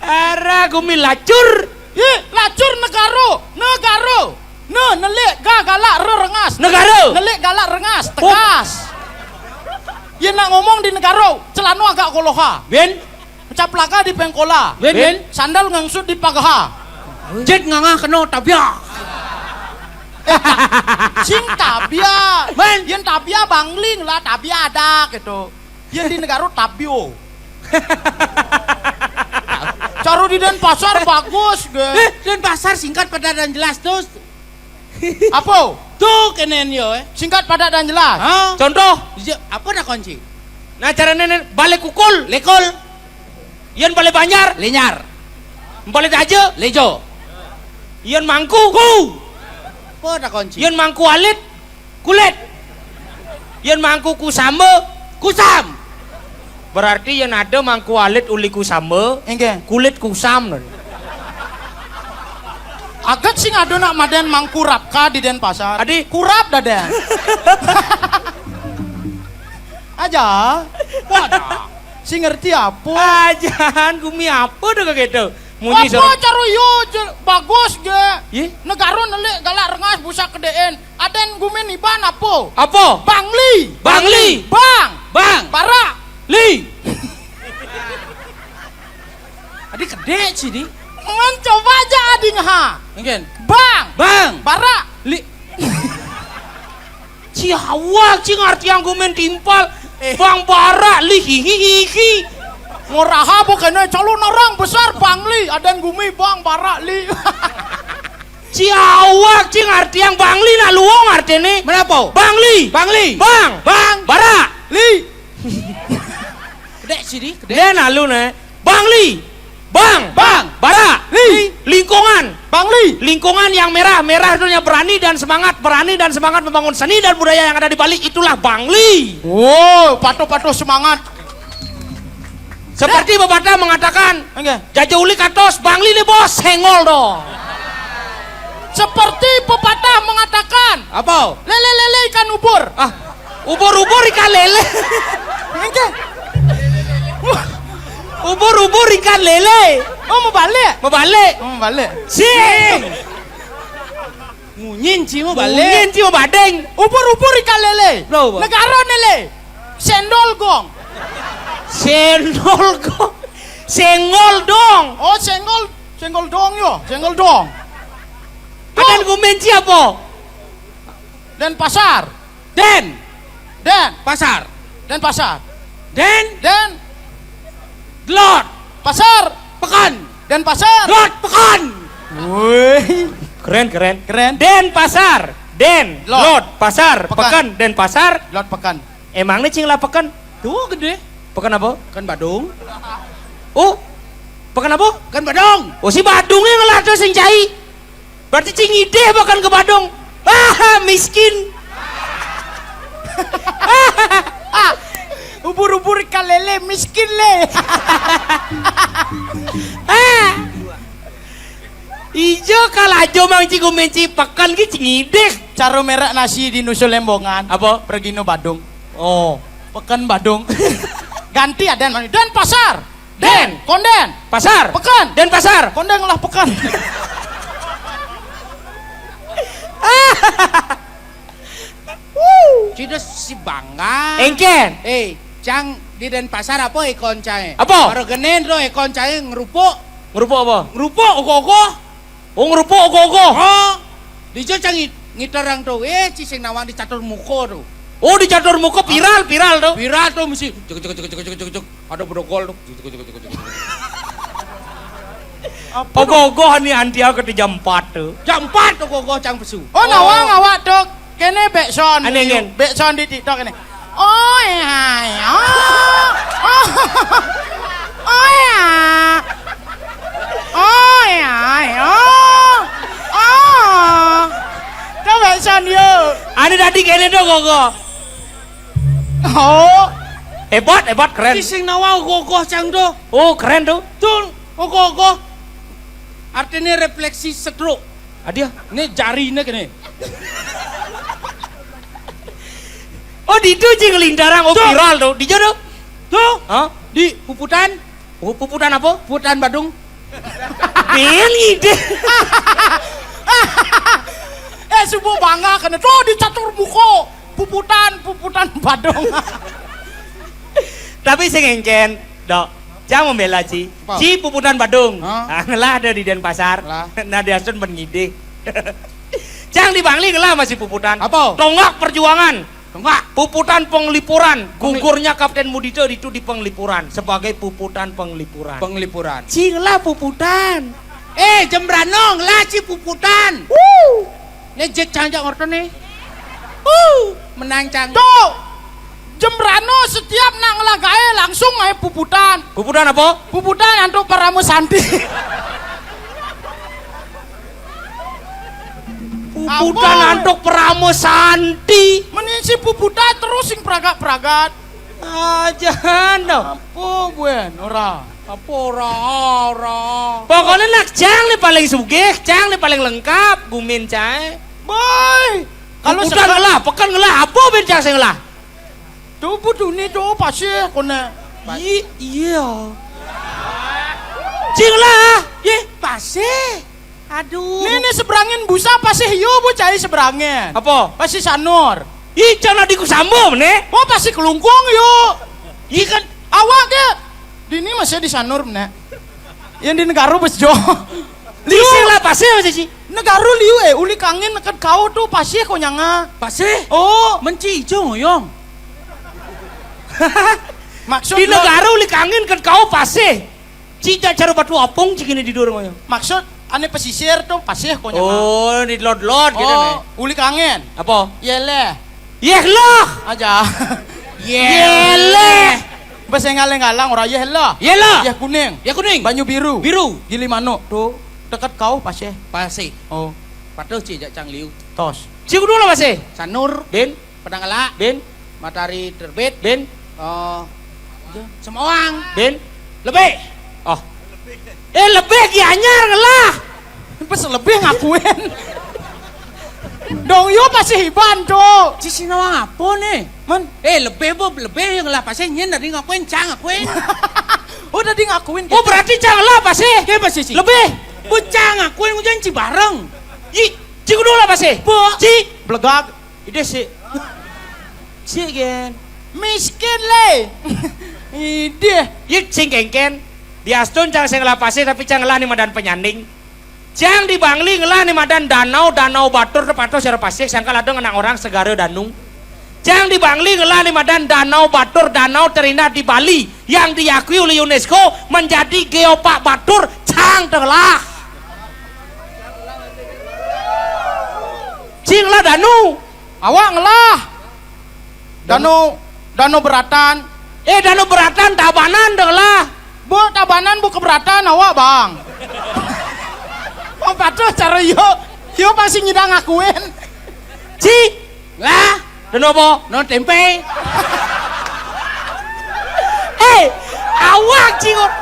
Ara gumi lacur. Ye, lacur negaro, negaro. Ne, nelik ga galak re rengas. Negara. Nelik galak rengas, tegas. Ye nak ngomong di negaro, celano agak koloha. Bin. Pecah pelaga di pengkola. Bin, bin. Sandal ngangsut di pagaha. Jet ngangah kena tabia. Sing tabia. Men. Yen tabia bangling lah tabia ada gitu. Yen di negara tabio. Cara di Denpasar bagus ge. Eh, Denpasar singkat padat dan jelas tuh. Apa? Tuh kenen yo eh. Singkat padat dan jelas. Ha? Contoh. Apa dah kunci? Nah cara nenen balik kukul. Lekol. Yen balik Banjar. Lenyar. Balik aja. Lejo. Yen mangku. Ku. Apa dah kunci? Yen mangku alit. Kulit. Yen mangku kusamba. Kusam. Berarti yen ada mangku alit uli kusamba, inggih. Kulit kusam. Aget sing ada nak maden mangku rapka di Denpasar. Adi. Kurap daden. Aja. Wadah. Sing ngerti apa? Ajan gumi apa dah kayak gitu. Munyi apa cara yo bagus ge. Ye? Negara nelik galak rengas busa kedeen. Aden gumen iban apa? Apa? Bangli. Bangli. Bang. Bang. Barak. Li. Adi kedek sini. Ngan coba aja ading ha. Mungkin. Bang. Bang. Barak. Li. Ciawak, cing artian gumen timpal. Eh. Bang barak li, hihihihi. Ngoraha bo kene, calon orang besar Bangli, adan gumi Bang barak li. Ciawak, cing artian Bangli, nak luong artene. Menapa? Bangli. Bangli. Bang. Bang. Barak. Li. Kedek sini, kedek. Dia nalu ne. Bangli. Bang. Bang. Barak. Li. Lingkungan. Bangli. Lingkungan yang merah, merah itu yang berani dan semangat, berani dan semangat membangun seni dan budaya yang ada di Bali, itulah Bangli. Wow, patuh-patuh semangat. Seperti pepatah mengatakan, enggak. Jaja uli katos, Bangli nih bos, sengol dong. Seperti pepatah mengatakan, apa? Lele-lele ikan ubur. Ah, ubur-ubur ikan lele. Enggak. Ubur-ubur ikan lele. Oh, mau balik? Mau balik. Oh, mau balik. Sing. Munyin ci mau balik. Munyin ci mau badeng. Ubur-ubur ikan lele. Loh, apa? Negara lele. Sendol gong. Sendol gong. Senggol dong. Oh, senggol, senggol dong yo, senggol dong. Adan gumen ci apa? Denpasar. Den. Den. Pasar. Denpasar. Den. Den. Lot. Pasar. Pekan. Denpasar. Lot. Pekan. Woi. Keren, keren. Keren. Denpasar. Den. Lot. Lot. Pasar. Pekan. Pekan. Denpasar. Lot pekan. Emangnya cing lah pekan? Tuh gede. Pekan apa? Pekan Badung. Oh. Pekan apa? Pekan Badung. Oh, si Badung yang ngelah tuh sing cai. Berarti cing ideh bahkan ke Badung. Ah, miskin. Ah, ubur-ubur ikan lele miskin le. Ah. Ijo kalajo mang ci gumen ci pekan ki cing ideh. Caro merek nasi di Nusa Lembongan. Apa? Pergi no Badung. Oh. Pekan Badung. Ganti adan, Denpasar. Den. Konden. Pasar. Pekan. Denpasar. Konden lah pekan. Cida si bangga. Engken. Eh, cang di Denpasar apa ikon cae? Apa? Baru genen do ikon cae ngerupuk. Ngerupuk apa? Ngerupuk ogoh-ogoh. Oh, ngerupuk ogoh-ogoh. Oh. Dijo cang ngit-, ngiterang to. Eh, ci sing nawang di catur muko to. Oh, di catur muko viral, viral to. Viral to mesti cek, cek, cek, cek, cek, cek, cek. Ada bedogol to. Cek, cek, cek, cek, cek, cek. Apa to? Ogoh-ogoh ni antia ke jam empat to. Jam empat ogoh-ogoh cang pesu. Oh, nawang awak to. Kene Bekson. Ane ngen. Bekson di TikTok ini. Oh, eh, hai, oh. Oh. Oh, ya. Oh, ya, oh. Oh. Coba Son, yo. Ane tadi kene to, Gogo. Oh. Hebat, hebat, keren. Ki sing nawa gogo cang to. Oh, keren to. Tuh, gogo. Artinya refleksi stroke. Adia. Ini jarine kene. Oh, di itu cing lintarang, oh, tuh. Viral to. Di jono. Tuh. Hah? Di Puputan. Oh, Puputan apa? Puputan Badung. Beli deh. Eh, subuh bangga kene. Tuh, di catur muko. Puputan, Puputan Badung. Tapi sing engken, Dok. Cang membela ci. Apa? Ci Puputan Badung. Hah? Ah, ngelah ada di Denpasar. Lah. Nah, di Asun ben ngidih. Cang di Bangli ngelah masih Puputan. Apa? Tonggak perjuangan. Tonggak. Puputan Penglipuran. Pengli- Gugurnya Kapten Mudito itu di Penglipuran sebagai Puputan Penglipuran. Penglipuran. Ci ngelah Puputan. Eh, Jembrano ngelah ci Puputan. Wuh. Ngejek cang jak ngorto nih. Wuh, menang cang. Tuh. Jembrano setiap nak ngelah gae langsung main Puputan. Puputan apa? Puputan antuk Paramo Santi. Puputan apa? Antuk Paramo Santi. Mending si Puputan terus sing pragat-pragat. Aja no. Apa gue, ora? Apa ora, ora? Pokoknya nak cang nih paling sugih, cang nih paling lengkap, gumin cae. Boy, kalau Puputan sekarang ngelah, pekan ngelah, apa ben cang sing ngelah? Tuh, butuh nih, tuh, pasih, kone. Iya, iya. Cing lah. Ye, pasih. Aduh. Nih, nih, seberangin busa, pasih, yo, bu, cai seberangin. Apa? Pasih Sanur. Ih, cang nadi ku sambo, ne? Oh, pasih Kelungkung, yo. Ih, kan. Awak, ke. Di ini masih di Sanur, ne? Yang di Negara, bes, jo. Liu. Sing lah pasih masih ci. Negara liu, eh, uli kangin neked kauh to pasih ko nyanga. Pasih? Oh. Menci ijo ngoyong. Maksud di lo- negara uli kangin neked kauh pasih. Ci jak cara batu apung ci kini di dur ngoyong. Maksud ane pesisir to pasih ko nyanga. Oh, di lod-lod gitu. Oh, nih. Uli kangin. Apa? Yeleh. Yeh lah. Aja. Yeleh. Bes yang ngalang-ngalang ora yeh lah. Yeh lah. Yeh kuning. Yeh kuning. Banyu biru. Biru. Gili manuk to. Deket kauh pasih. Pasih. Oh. Patuh ci jak cang liu. Tos. Ci kudu lah pasih. Sanur. Bin. Pedang Elak. Bin. Matahari terbit. Bin. Oh. Semoang. Bin. Lebih. Oh. Eh, lebih Gianyar ngelah. Pas lebih ngakuin. Dong yo pasih iban to. Ci sing nawang apa nih? Man. Eh, lebih bo, lebih yang ngelah pasih nyen dadi ngakuin, cang ngakuin. Oh, dadi ngakuin. Oh, gitu. Berarti cang ngelah pasih. Iya, pasih ci. Lebih. Bu cang ngakuin, hujan ci bareng. Yi, ci kudu lah pasih. Bu. Ci. Belegag. Ide sih. Sih gen. Miskin le. Ide. Yit sing kengken. Diastun cang sing ngelah pasih tapi cang ngelah ni madan penyanding. Cang di Bangli ngelah ni madan danau, danau batur tepatos cara pasih sangkal ada ngenang orang segara danung. Cang di Bangli ngelah ni madan danau batur, danau terindah di Bali yang diakui oleh UNESCO menjadi geopark batur, cang telah. Cing lah danu. Awak ngelah. Danu, danu beratan. Eh, danu beratan Tabanan dah lah. Bu Tabanan bu keberatan awak, Bang. Oh, patuh cara yo. Yo pasti nyidang ngakuin. Ci. Lah, danu apa? No tempe. Eh, awak ci kok.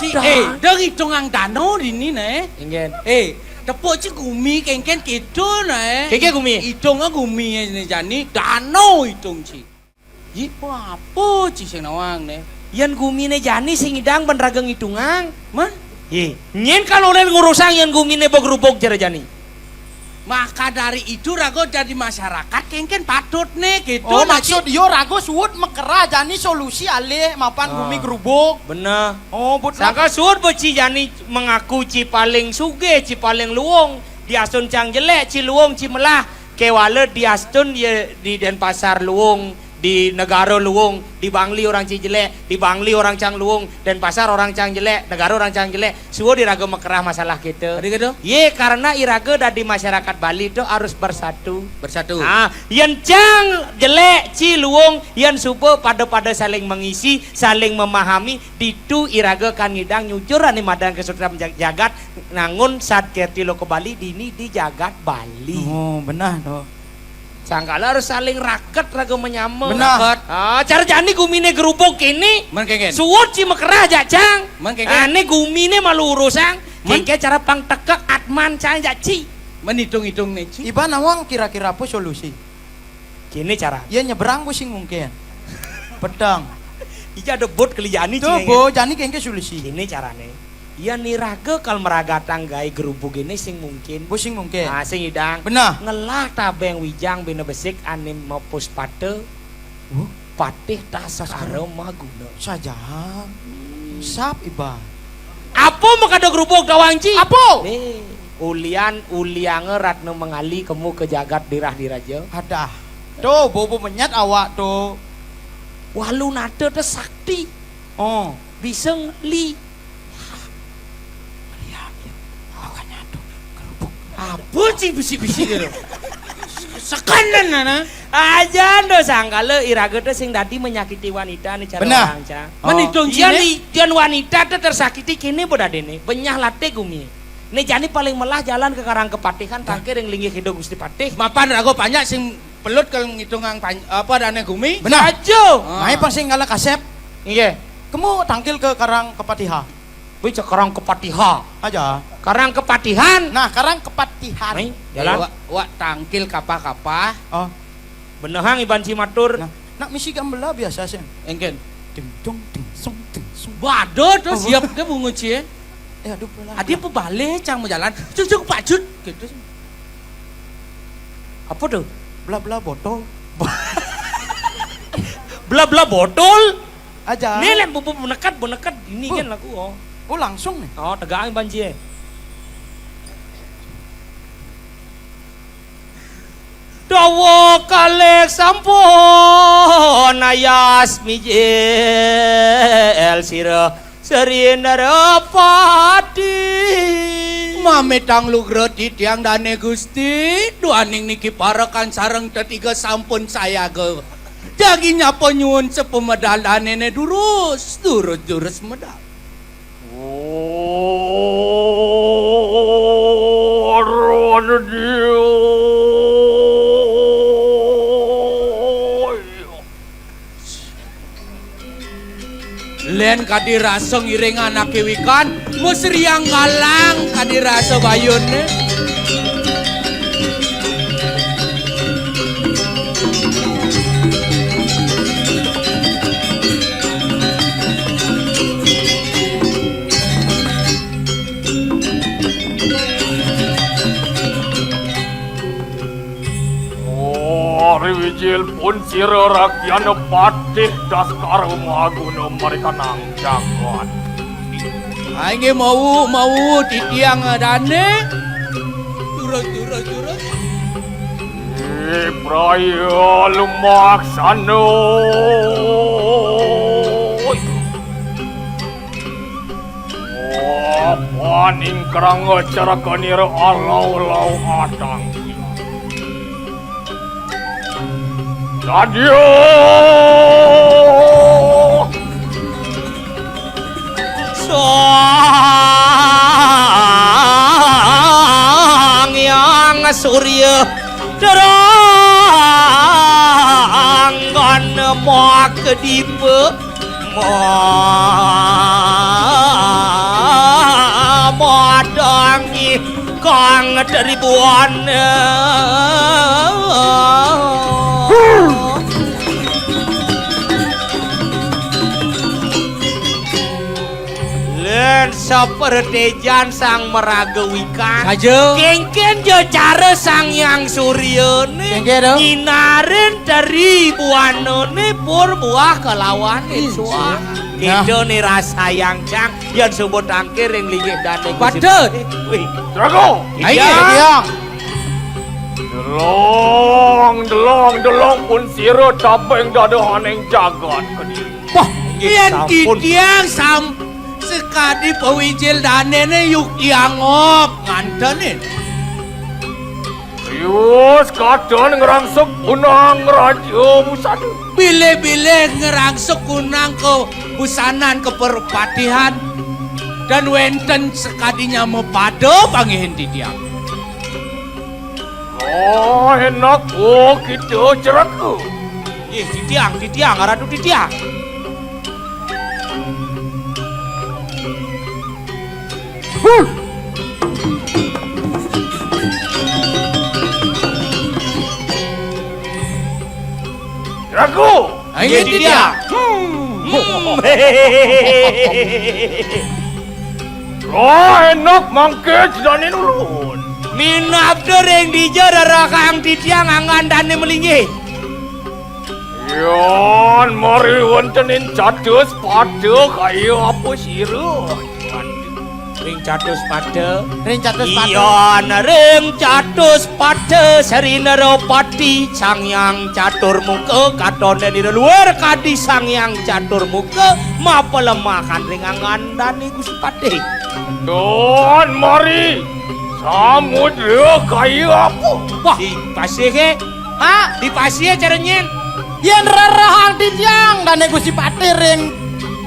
Ci, eh, dong hitungang danu dini nih. Ingen. Eh, tepuk ci gumi kengken kidul nah, eh. Kengken gumi? Hitungnya gumi aja nih jani, danau hitung ci. Yi, apa ci sing nawang nih? Yan gumi ne jani sing idang ben raga ngitungang. Mah? Yi, nyen kan oleh ngurusang yan gumi ne bog rubog jara jani. Maka dari itu rago jadi masyarakat kengken patut nih gitu. Oh, nah, maksud yo rago suud mekerah jani solusi alih mapan gumi gerubuk. Bener. Oh, but sangka suud bo ci jani mengaku ci paling sugih, ci paling luung, diastun cang jelek, ci luung, ci melah, kewala diastun ye di Denpasar luung, di negara luung, di Bangli orang ci jelek, di Bangli orang cang luung, Denpasar orang cang jelek, negara orang cang jelek. Suud iraga mekerah masalah kita. Tadi gitu? Ye, karena iraga dadi masyarakat Bali tu harus bersatu. Bersatu. Ah, yan cang jelek, ci luung, yan suba pada-pada saling mengisi, saling memahami, ditu iraga kan ngidang nyujur ane madan kesutrem jag-, jagat, nangun sad kerti loka Bali dini di jagat Bali. Oh, benar tu. Sangkala harus saling raket raga menyama. Benar. Raket. Ah, cara jani gumine gerubuk kini. Men kengken. Suud ci mekerah jak cang. Men kengken. Ane gumine malu urusang. Men. Kengken cara pang tekek atman cang jak ci. Men hitung-hitung ne ci. Iban nawang kira-kira apa solusi? Kini cara. Ya nyebrang ku sing mungkin. Pedang. Ija ada bot keli jani. Tu ci bo, jani kengken solusi. Kini carane. Yan iraga kal meragatang gae gerubuk ini sing mungkin. Bu sing mungkin. Ah, sing idang. Benar. Ngelah tabeng wijang bina besik ane mapus pata. Wuh. Patih tas karo maguna. Saja. Sap iba. Apa makada gerubuk tawang ci? Apa? Nih, ulian uliange ratna mengali kemu ke jagat dirah diraja. Adah. Tu, bobo menyat awak tu. Walu nata te sakti. Oh. Bisa ngeli. Iya, iya. Awaknya tu kerupuk. Apa ci bisi-bisi gitu? Sekanan nana. Aja ndo sangkala iraga tu sing dadi menyakiti wanita ni cara orang cang. Benar. Oh. Menitung yan cine. Yan wanita tu tersakiti kini bo dadene. Benyah latih gumi. Ni jani paling melah jalan ke Karang Kepatihan, tangkir yang linggih hidup Gusti Patih. Mapan rago panjak sing pelut kalau ngitungang pan-, apa dane gumi. Benar. Aja. Ah. Mai pang sing kala kasep. Iya. Kemu tangkil ke Karang Kepatiha. Wih, cek Karang Kepatiha. Aja. Karang Kepatihan. Nah, Karang Kepatihan. Mai, jalan. Wak, wak tangkil kapah-kapah. Oh. Benehang iban ci matur. Nah, nak misi gambela biasa sih. Engken. Ding dong, ding song, ding song. Waduh, terus siap ke bungut ci, eh. Eh, aduh, pelan. Adi apa balik cang mau jalan? Cuk, cuk, Pak Jut. Gitu. Apa tu? Bla bla botol. Bla bla botol. Aja. Ni lek bubu menekat, menekat ini kan lagu, oh. Oh, langsung nih. Oh, tegang banjir. Dawa kalih sampun ayas mijil sira Sri Narapati. Mamitang lugra titiang dane Gusti, duaning niki parekan sareng tetiga sampun sayaga. Jagi nyapa nyuwun sepamedal danene durus, durus, durus medal. Len kadi rasa ngiring anake wikan, musriyang galang kadi rasa bayune. Ari wijil pun sira rakyana patih Daskara Mahaguna marikanang jagat. Inggih mau, mau titiang dane. Turun, turun, turun. Ibraya lumaksana. Apaning krang carakanira alau-lau atang. Dadya. Sang Hyang Surya terangkan makdipa. Ma-, madangi kang tribuana. Len sapertejan sang maraga wikan. Saja. Kengken ja cara Sang Hyang Suryane. Kengken, to? Nyinarin Dari buanane pur buah kalawan. Ih, suah. Nah. Kita nirasayang cang, yen suba tangkir ring linggih dane Gusti. Patut. Wih. Drago. Ayo, iya. Tiang. Delong, delong, delong pun sira tabeng dadahaning jagat Kediri. Wah, yen sampun. Titiang sam-, sekadi pawijil danene yuk tiang op ngantenin. Rius kadang ngrangsuk unang raja busana. Bilih-bilih ngrangsuk unang kabusanan kaperpatihan. Dan wenten sekadinya mapada panggihin titiang. Oh, enak, oh, kita ceraka. Ih, titiang, titiang, aradu titiang. Ragu. Ayo, iya, Dinda. Dinda. Hmm. Roh enak mangke jane nulun. Minabda ring dija rerahang titiang anggan dane malinggih. Yan mari wonten ing catus pada kaya apa sira? Ring catus pada. Ring catus pada. Yan ring catus pada Sri Narapati Sang Hyang Catur Muka, katondenira luwar kadi Sang Hyang Catur Muka, mapalemahan ring anggan dane Gusti Patih. Don mari samudra kaya apa? Wah, di pasih ke? Ha? Di pasih cara nyen? Yen rerehang titiang dane Gusti Patih ring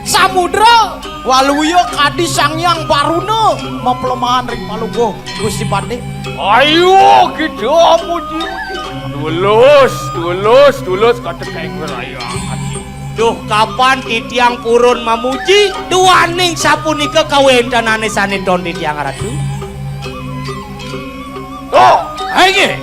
samudra, waluya kadi Sang Hyang Baruna mapalemahan ring palungguh Gusti Patih. Ayo kita muji-muji. Tulus, tulus, tulus katekeng wirayang ati. Duh, kapan titiang purun mamuji, duaning sapunika kawentenane sane don titiang ratu. Oh, inggih.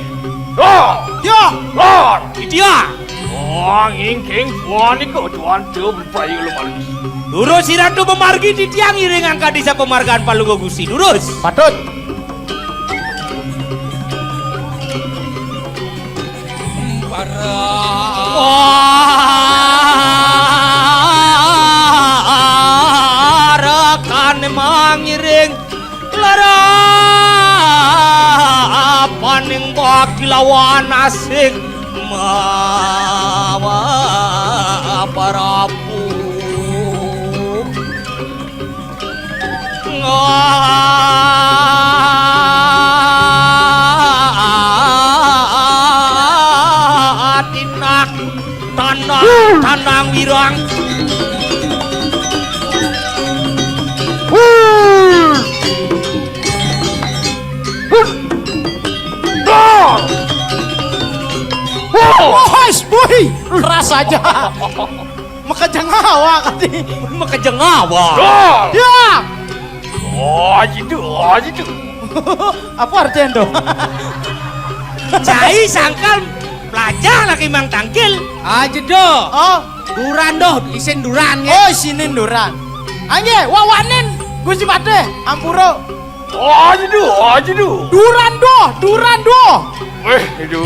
Oh, ya, Lor. Titiang. Oh, ingking punika tuan tu berpayu lumaris. Durus iratu pemargi titiang iring angka desa pemargaan palungguh Gusti. Durus. Patut. Para. Para kan lawan asik mawa Prabu. Ngatinak tanang, tanang wirang. Wah, boy, keras aja. Makejeng awak tadi. Makejeng awak. Ya. Oh, gitu, oh, gitu. Apa artinya tuh? Cai sangkal pelajah lagi mang tangkil. Ah, jedo. Oh, duran doh, isin duran, nggih. Oh, isinin duran. Angge, wawanin Gusti Patih, ampura. Oh, jedo, oh, jedo. Duran doh, duran doh. Weh, itu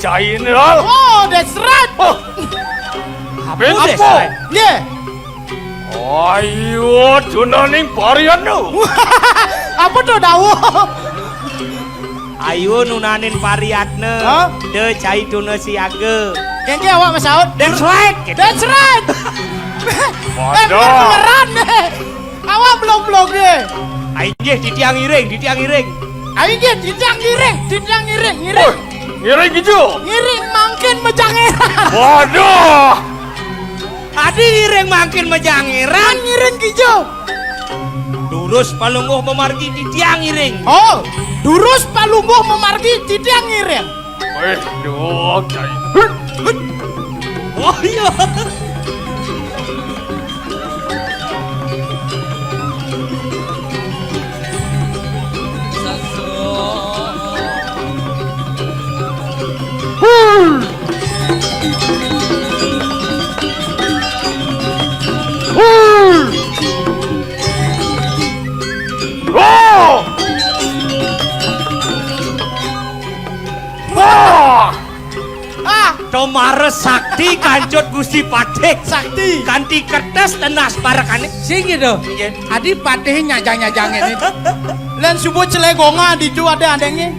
cai ini, Lal. Oh, that's right. Oh. Apa? Nggih. Ayo, tunaning parian nu. Apa tuh dawuh? Ayo nunanin pariatne. Hah? De cai tuna siaga. Kengke awak masaut. That's right. That's right. Waduh. Eh, beneran deh. Awak belum-belum deh. Ayo nggih, titiang iring, titiang iring. Ayo nggih, titiang iring, titiang iring, iring. Woi, ngiring gitu. Ngiring mangkin mejangeran. Waduh. Adi ngiring mangkin mejangeran. Ngiring gitu. Durus palungguh memargi titiang ngiring. Oh, durus palungguh memargi titiang ngiring. Weh, duh, cai. Oh iya. Wah! Ah, tomare sakti kancut Gusti Patih. Sakti. Kanti kertas tenas parekane. Sing gitu. Iya. Adi Patih nyajang-nyajangin ini. Lan subuh celegonga ditu ada adanya.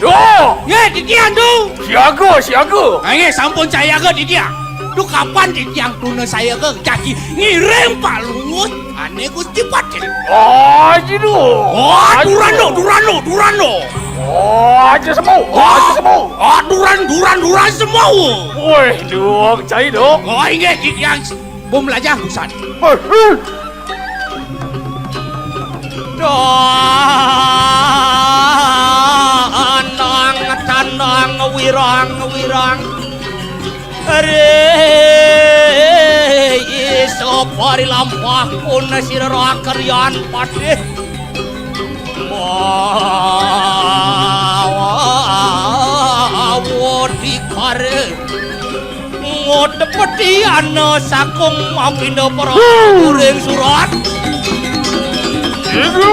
Duh! Nggih, titiang, duh. Siaga, siaga. Nggih, sampun sayaga titiang. Duh, kapan titiang tuna sayaga jagi ngiring Pak Luwut ane Gusti Patih? Oh, gitu. Oh, duran, duh, duran, duh, duran, duh. Oh, aja semua. Oh, aja semua. Oh, duran, duran, duran semua. Woi, duh, cai, duh. Oh, inggih, titiang. Bom lajah usan. Tanang, tanang, wirang, wirang. Re, iso pari lampah kun sira karyan Patih. Mawa dikare. Ngot peti ana sakung mapinda para kuring surat. Iku.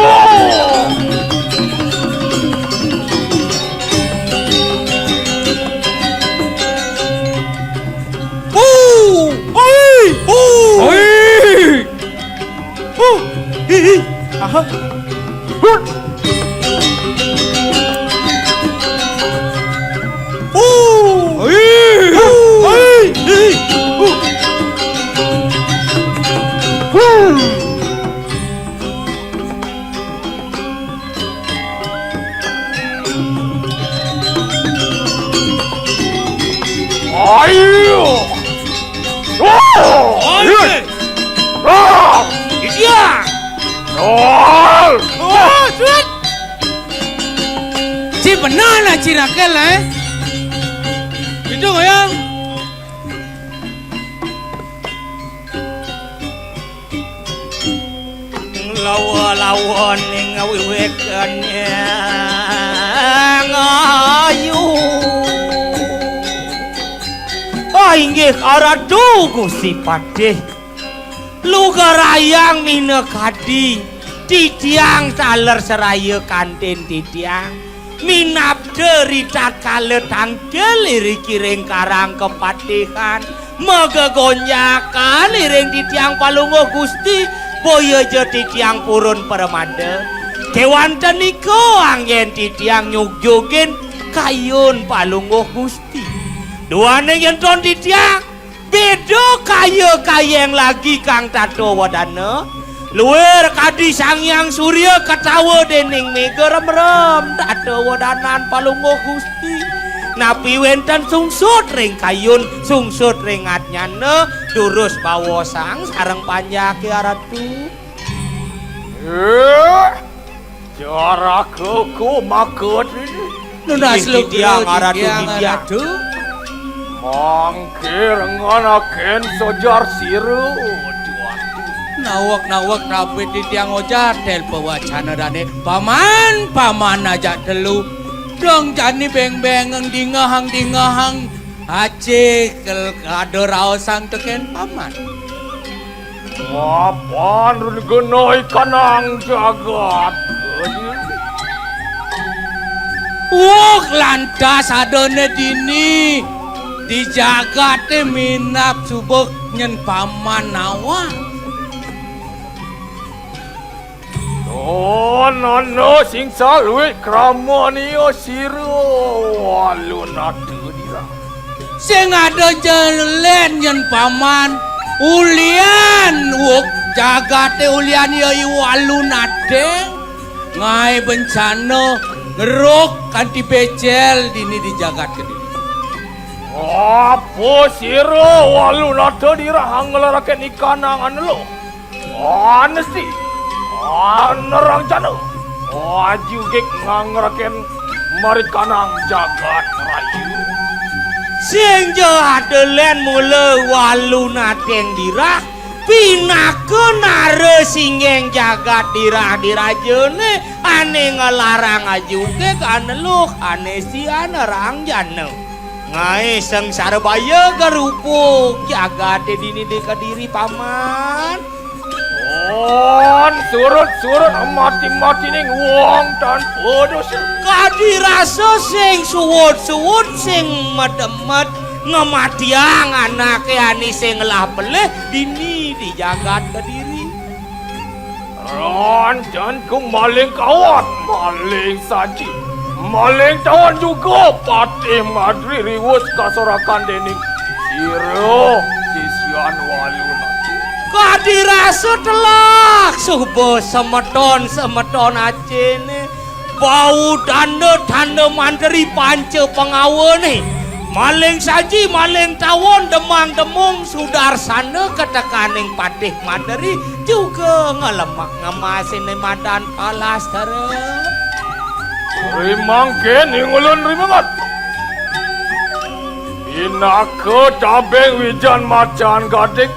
Uh, oi, uh. Oi. Uh, hi, hi. Aha. Uh. Uh. Oi. Uh. Oi. Hi, hi. Uh. Uh. Ayo. Oh, ayo. Ah. Iya. Oh, sut. Si benar lah, si Rakel, eh. Itu, ya. Lawa-lawa ning wiwekane ngayu. Ah, inggih, aradu Gusti Patih. Lugarayang minakadi titiang taler seraya kantin titiang. Minabda ritatkala tangkil iriki ring karang kepatihan, magegonjakan iring titiang palungguh Gusti, boya ja titiang purun pramada. Kewanten nika anggen titiang nyugjugin kayun Palungguh Gusti. Duaning yen ton titiang, beda kaya kayeng lagi kang tata wedana. Luir kadi Sang Hyang Surya katawa dening mega remrem tata wedanan Palungguh Gusti. Napi wenten sungsut ring kayun, sungsut ring adnyana, durus baosang sareng panjake Aratu. Eh, cara kuku makut ini. Nunas lu titiang Aratu titiang. Mangke renganaken sojar sira. Nawek-nawek napi titiang ojar tel pawacana dane. Paman, paman aja telu. Dong jani beng-bengeng dingehang-dingehang. Aci kel kada raosang teken paman. Mapan rengena ikanang jagat. Wuk lantas adane dini di jagate minab subek nyen paman nawang. Don ana sing saluit kramania sira Walunata dira. Sing ada jelen nyen paman ulian wuk jagate ulian ya i Walunata ngae bencana ngeruk kanti becel dini di jagat kediri. Apa sira Walunata dira ngleraken ikanang ane lo? Anesti, anerang jana, ajugik ngangreken marikanang jagat rayu. Sing ja adelen mula Walunateng dirah, pinaka nara singgeng jagat dirah dirajane, ane ngelarang ajugik ane luh, ane sian rang jana. Ngae sengsara baya garupuk jagate dini di kediri paman. On surut-surut mati-mati ning wong tanpa dosa. Kadi rasa sing suwud-suwud sing medemet ngematiang anake ani sing ngelah pelih dini di jagat kediri. Rancen ku maling kawat, maling saji, maling tawon juga patih madri riwus kasurakan dening sira sisian Walunata. Kadi rasa telak suba semeton-semeton acene. Bau tanda-tanda manteri panca pangawane. Maling saji, maling tawon, demang-demung, sudarsana ketekaning patih manteri juga ngelemek ngemasine madan palastara. Rimangkin ing ulun rimemet. Pinaka tabing wijan macan gading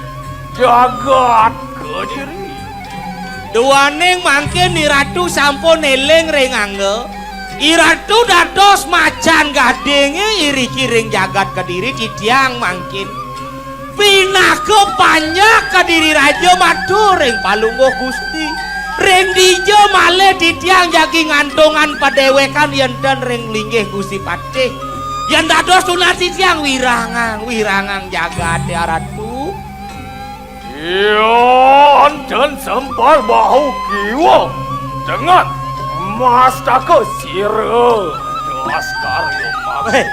jagat kediri. Duaning mangkin Iratu sampun eling ring angga. Iratu dados macan gadinge iriki ring jagat kediri titiang mangkin. Pinaka panjak kediri raja matur ring palungguh Gusti. Ring dija malih titiang jagi ngantungan padewekan yenten ring linggih Gusti Patih. Yen dados tunas titiang wirangang, wirangang jagate Aratu. Iya, enten sempal bahu kiwa dengan mastaka sira. Daskar Yomas. Heh,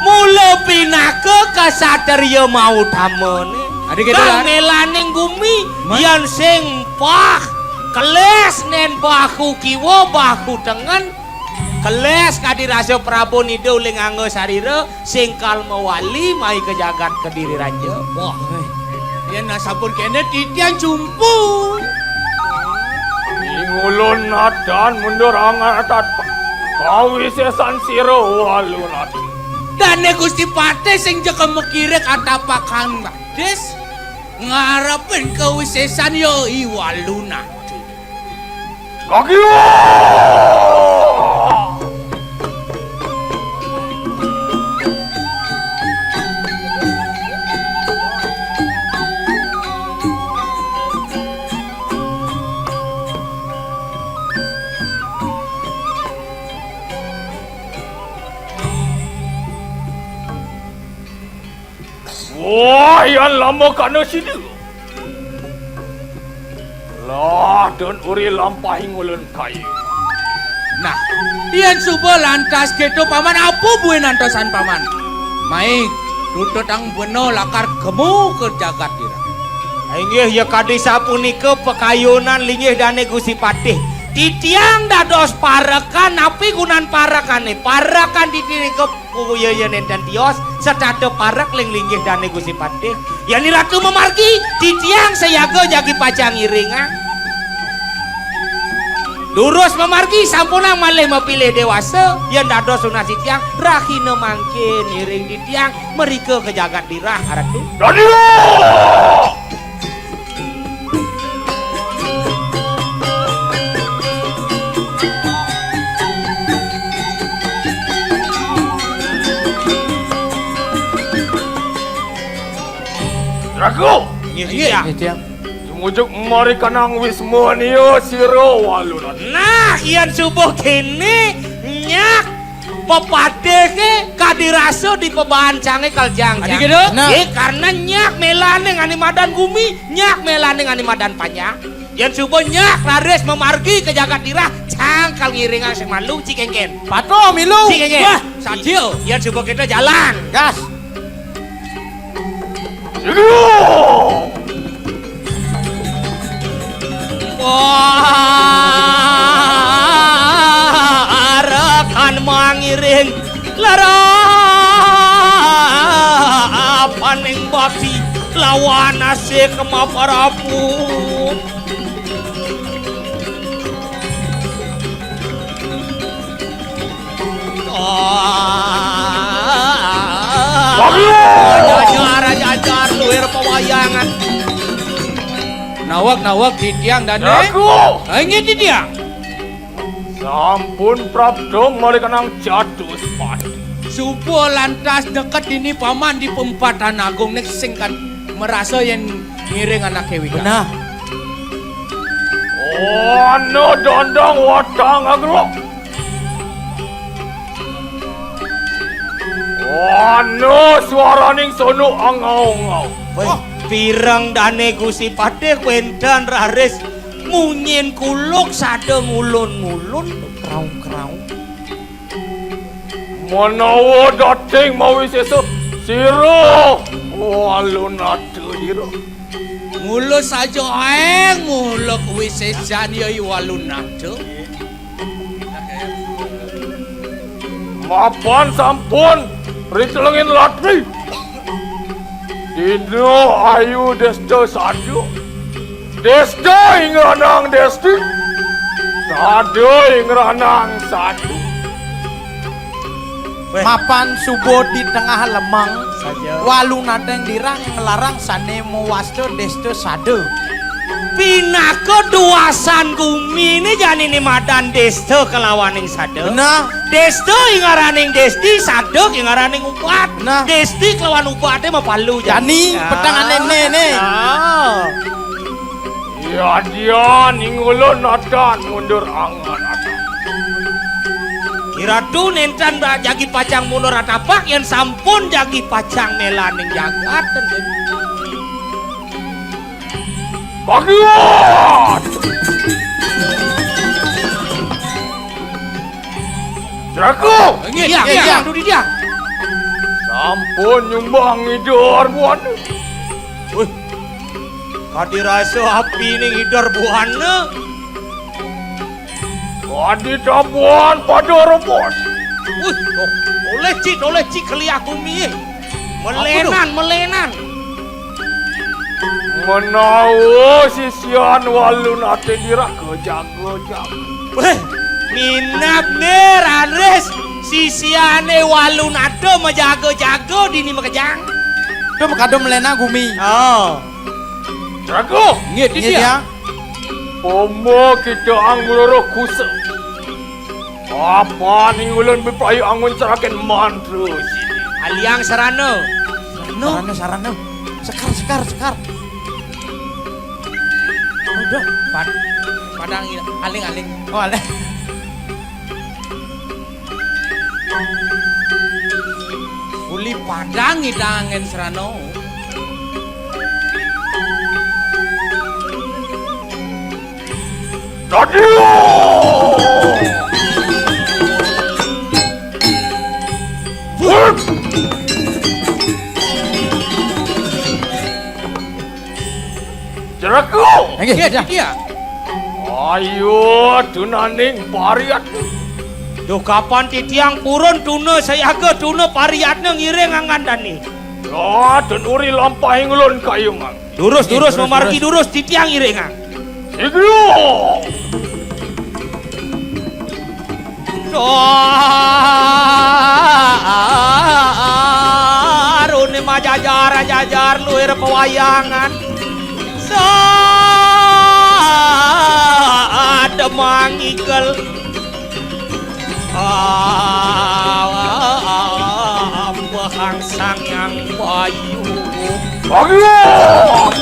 mula pinaka kasatriya mautamane. Adi kita, kang Lar? Nelaning gumi, mas? Yan sing pah, keles nen bahu kiwa, bahu tengen, keles kadi rasa Prabu Nida uling angga sarira, sing kal mawali mai ka jagat Kediri Raja. Wah, eh. Yen sampun kene titiang jumpu. Ing ulun nadan mundur angat kawisesan sira Walunata. Dane Gusti Patih sing jeka mekirik atapakan badis ngarepin kawisesan ya i Walunata. Kaki! Wah, yan lama kana sida. Lah, don uri lampahing ulun kayu. Nah, Yén suba lantas kéto, Paman, apa buin antosan, Paman? Mai, tututang bena lakar gemu ka jagat dira. Inggih, ya kadi sapunika pakayunan linggih dané Gusti Patih. Titiang dados parekan, napi gunan parekané? Parekan titiang nika, ya, ya nénten tios, setata parek ling linggih dané Gusti Patih. Yén Ratu mamargi, titiang sayaga jagi pacang ngiringang. Durus mamargi, sampunang malih mapilih déwasa, yén dados nunas titiang, rahina mangkin ngiring titiang mrika ka jagat dirah, Ratu. Dadi! Ragu! Inggih, inggih. Inggih, Tiang. Sumujuk mari kanang Wismania sira Waluna. Nah, yén suba kéné, nyak pepadéhé kadi rasa di pebancangé kaljang. Adi kéto? Nah. Nggih, karena nyak mélaning ané madan gumi, nyak mélaning ané madan panjang. Yén suba nyak raris mamargi ka jagat dirah, cang kal ngiringang sing malu, ci kénkén. Patuh, milu. Ci kénkén. Wah, sadia. Yén suba kéto jalan. Gas. Parekan mangiring larapaning bati lawan asih kema Prabu. Jajar, jajar, luir pewayangan. Naweg, naweg, titiang dané. Aku. Inggih, titiang. Sampun prapta mari kanang jatuh sepati. Suba lantas deket dini Paman di Pempatan Agung nek sing kan merasa yén ngiring anaké wikan. Benah. Ana dandang watang agelok. Ana suaraning sono angau-ngau. Wéh, pireng dané Gusti Patih wénten raris munyin kuluk sada ngulun-ngulun kraung-kraung. Menawa dating mawisésa sira Walunata ira. Mula saja aéng mula kuwi sésan ya i Walunata. Mapan sampun ritelengin latri. Dina ayu desta sadu. Desta ingranang desti. Sadu ingranang sadu. Wéh. Mapan suba di tengah lemeng, saja. Walunateng dirang ngelarang sané mawasta desta sada. Pinaka duasan gumi né jani né madan desta kelawaning sada. Benah. Desta ingaraning desti, sada ingaraning ubat. Benah. Desti kelawan ubaté mapalu jani. Jani, ah, petang ané né, né. Ah. Yadian ingulun natan mundur angan-angan. Iratu nénten ba-, jagi pacang mundur atapak yén sampun jagi pacang mélaning jagat, ten, ten. Bagian! Jago! Inggih, inggih, inggih, inggih. Inggih. Sampun nyumbang Ida Arbuana. Wih. Kadi rasa apining Ida Arbuana. Kadi tabuhan pada rebos. Wih, oh, oleh ci, oleh ci keliak gumi. Apa tu? Melenan, melenan. Menawa sisian Walunata dirah kejaga-jaga. Wéh, minab né raris sisiané Walunata majaga-jaga dini makejang. Tu makada melena gumi. Oh. Jago. Nggih, nggih, dia. Dia. Poma kita anggur kusa. Apa ning ulun bepayu anggun ceraken mantra sini? Aliang sarana. Sarana, sarana. Sekar, sekar, sekar. Udah, pad-, padang ini. Aling, aling. Oh, aling. Uli padang ngidang angin serana. Tadi. Regu. Nggih, nggih, Titiang. Ayo, tunaning pariat. Duh, kapan titiang purun tuna sayaga tuna pariatna ngiring anggan dani. Ya, ten uri lampahing ulun kayu, Mang. Durus, durus, durus, mamargi durus. Durus, titiang iringang. Siglo. Sarune majajar-jajar luir pewayangan. Saat mangikel. Ah, Sang Hyang Bayu. Bagus.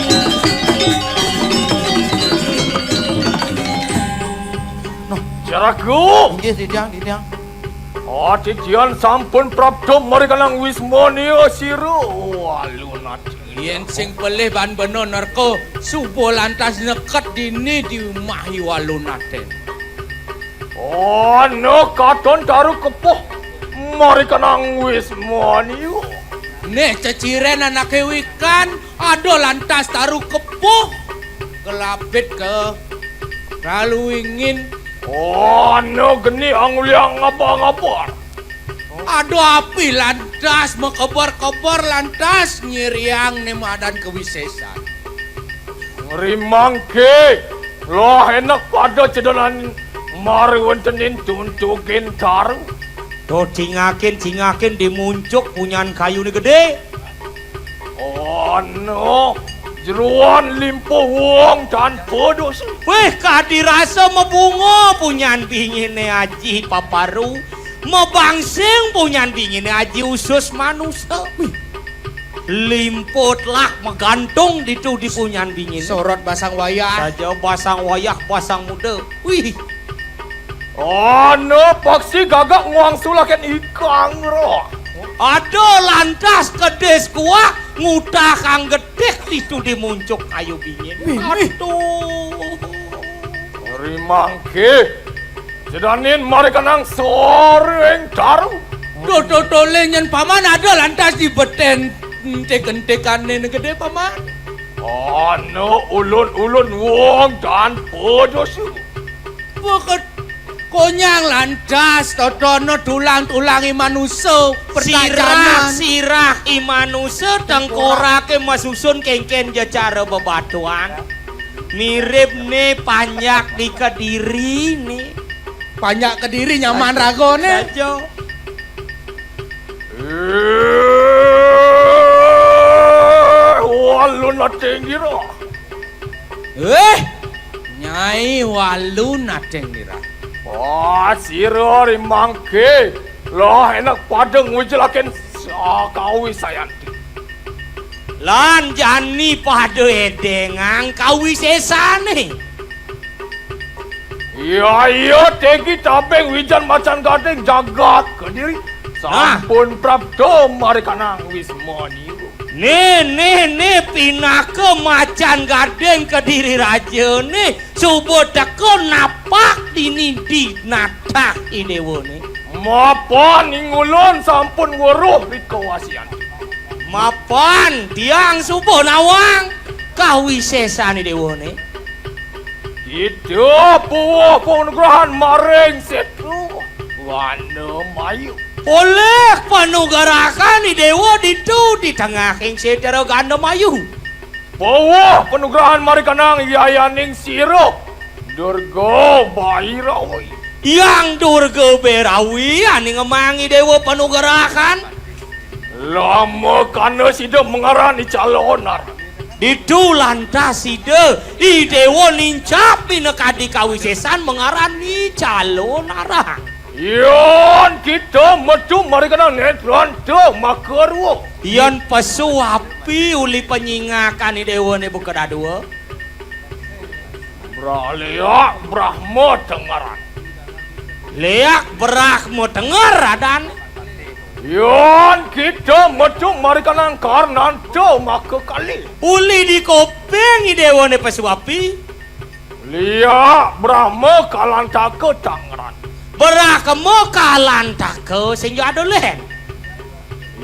Nah, Caraku. Inggih, Titiang, Titiang. Oh, titiang sampun prapta marikanang wismania sira. Walunat. Yen sing pelih ban bena nerka, suba lantas neket dini di umah Iwalunaten. Ana katon taru kepuh marikanang wismania. Nih ceciren anake wikan, ada lantas taru kepuh. Kelapit ke kaluingin. Ana geni anguliang ngapa-ngapa. Ada api lantas makeber-keber lantas nyiriang ne madan kawisesan. Ngrimangke, lah enak pada cedanan mari wentenin tuntugin taru. To cingakin, cingakin di muncuk punyan kayune gede. Ana jeroan limpuh wong tanpa dosa. Weh, kadi rasa mabunga punyan bingine aji paparu, mabangsing punyan bingine aji usus manusa. Wih. Limput lah magantung ditu di punyan bingine. Sorot basang wayah. Saja basang wayah, basang muda. Wih. Ana paksi gagak ngwangsulaken ikang roh. Ada lantas kedis kuah ngutah kang getih ditu di muncuk kayu bingin. Wih, wih. Aduh. Rimangke. Sedanin marikanang soring taru. Dodo tole nyen paman ada lantas di beten entik-entikane gede paman. Ana ulun-ulun wong tanpa dosa. Peket konyang lantas totono tulang-tulangi manusa. Sirah, pertajaman. Sirah i manusa tengkorake masusun kengken jecara bebatuan. Mirip ne panjak di Kediri ne. Panjak Kediri nyaman ragone. Saja. Eh, Waluna Tenggirah. Eh, Nyai Waluna Tenggirah. Wah, sira rimangke. Lah enak pada ngwijelaken sakawi sayanti. Lan jani pada edengang kawisesane. Iya, iya, tegi tabeng wijan macan gading jagat Kediri. Nah. Sampun prapta marikanang wisma niku. Nih, nih, nih, pinaka macan gading Kediri Raja nih. Suba teka napak dini di natah i dewa nih. Mapan ing ulun sampun weruh rika wasian. Mapan tiang suba nawang kawisesan i dewa nih. Ida puwuh panugrahan maring Setra Gandamayu. Polih panugrahan i dewa ditu di tengahing Setra Gandamayu. Puwuh panugrahan marikanang yayaning sira Durga Bairawi. Yang Durga Bairawi aning ngemang i dewa panugrahan. Lama kana sida mengaran i calon arang. Ditu lantas sida i dewa nincap minakadi kawisesan mengaran i calon arang. Yan kita metu marikanang netranta makarwa. Yan pesu api uli penyingakan i dewa ne buka dadua. Braleak Brahma tengaran. Leak Brahma tengar adan. Yan kita metu marikanang karnanta maka kali. Uli di kopeng i dewa ne pesu api. Liak Brahma kalantaka tangaran. Brahma kalantaka sing ada len.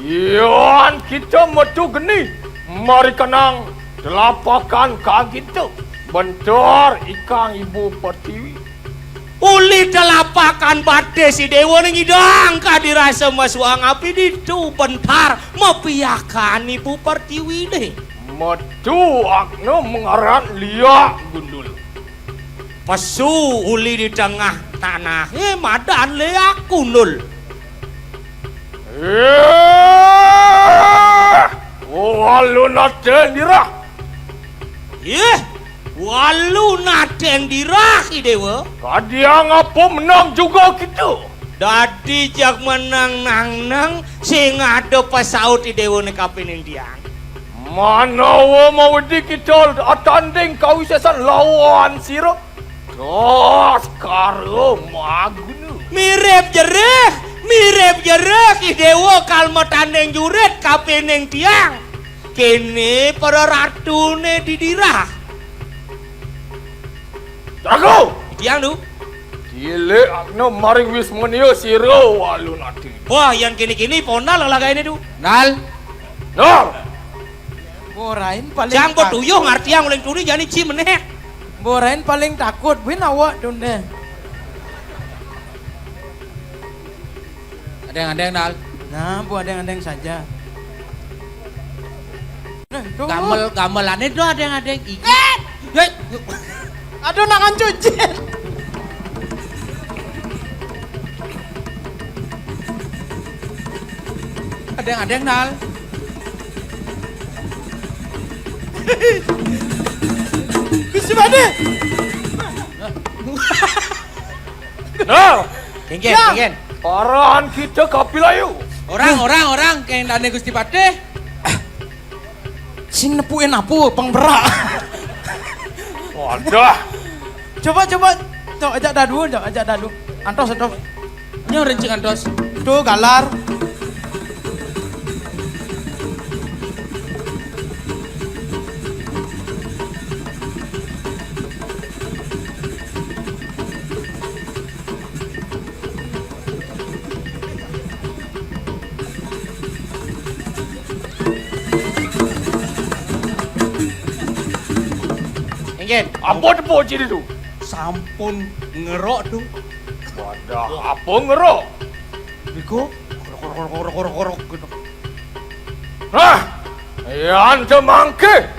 Yan kita metu geni marikanang Telapakan kagito, bentar ikang Ibu Pertiwi. Uli telapakan batis I Déwa ning idang kadi rasa masuang api ditu bentar mapiakan Ibu Pertiwiné. Metu akna mangaran liak gundul. Pesu uli di tengah tanahé madan liak gundul. Eh, walu natén dirah. Ih, walu natén dirah, I Déwa. Kadiang apa menang juga kita? Dadi jag menang nang-nang sing ada pasaut I Déwa né kapining tiang. Manawa mawedi kita atanding kawisésan lawan sira? Dos karo maguna. Mirip jerih, mirip jerih, I Déwa kal matanding jurit kapining tiang. Kéné para ratuné didirah. Jago! Tiang, Du. Tilik akna maring Wismania sira walu natén. Wah, yén kéné-kéné pondal lagainé, Du. Nal. Nal. Borain paling Jang tak- betuyuh ngartiang uling tuni jani ci menék. Borain paling takut buin awak tundé. Adéng-adéng, Nal. Nah, bu adéng-adéng saja. Nah, tuh. Gamel-gamelané tuh adéng-adéng. Iki. Eh! Aduh, nangan cuci. Adéng-adéng, Nal. Gusti Badé. Nal. Kéngkén, Ya. Kéngkén. Arahan kita kapilayu. Orang, orang, orang, kéndané Gusti Badé. Sing nepukin apa? Pengberak. Wadah. Coba, coba. Cok, ajak dadu, cok, ajak dadu. Antos, antos. Nyo rencing antos. Tuh, galar. Inggih. Apa tepuk ciri tu? Sampun ngerok tu. Wadah, apa ngerok? Niku. Korok, korok, korok, korok, korok, gitu. Hah? Yan temangke.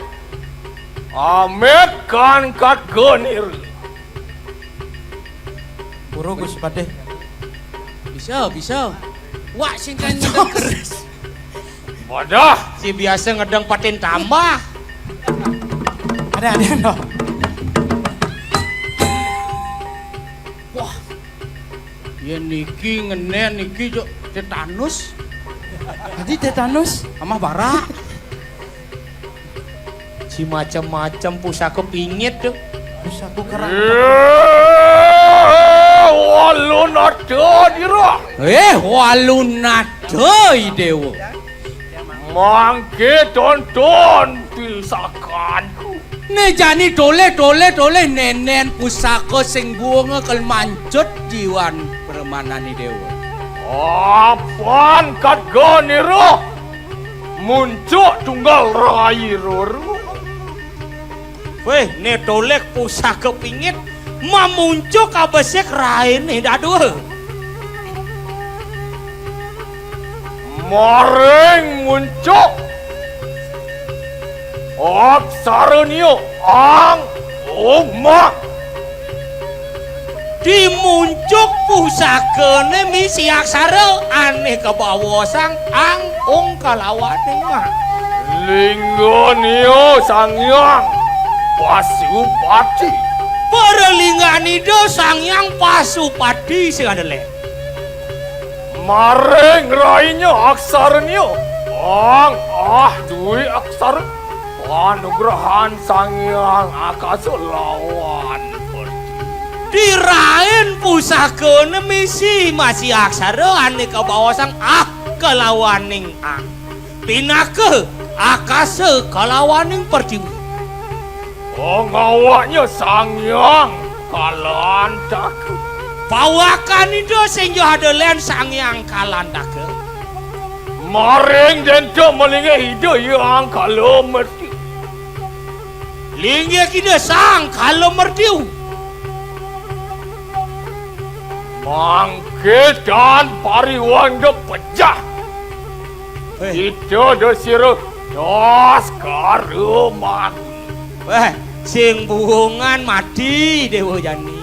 Amit kan kat genir. Pura, Gus Patih. Bisa, bisa. Wak sing kan ngedeng keris. Wadah. Si biasa ngedeng patin tambah. Ada, ada, no. Wah. Ya niki ngenen niki, Cuk, tetanus. Tadi tetanus. Amah barak. Si macam-macam pusaka pingit tu. Pusaka kerang. Eh, walunata dira. Eh, walunata, I Dewa. Mangke tonton pisakanku. Ne jani toleh, toleh, toleh nenen pusaka sing buanga kal mancut jiwan premanané Dewa. Apan kat ganira muncuk tunggal rai roro. Wéh, né toleh pusaka pingit mamuncuk abesik rainé dadua. Maring muncuk aksarania ang ungmah. Di muncuk pusakané misi aksara ané kabaosang ang ung kalawaning mah. Linggania Sang Hyang Pasupati. Para lingganida Sang Hyang Pasupati sing ada lén. Maring rainya aksarania. Ang ah dwi aksara. Panugrahan Sang Hyang Akasa lawan Pertiwi. Dirain pusakané misi masih aksara ané kabaosang ah kalawaning ang. Pinaka akasa kalawaning pertiwi. Pangawaknya Sang Hyang Kalantaka. Pawakan ida sing ada lén Sang Hyang Kalantaka. Maring denta malinge ida Hyang Kalameti. Linggih kina sang kala mertiu. Mangke dan pariwanda pejah. Weh. Ida desira das karumani. Weh, sing buungan mati Dewa Jani.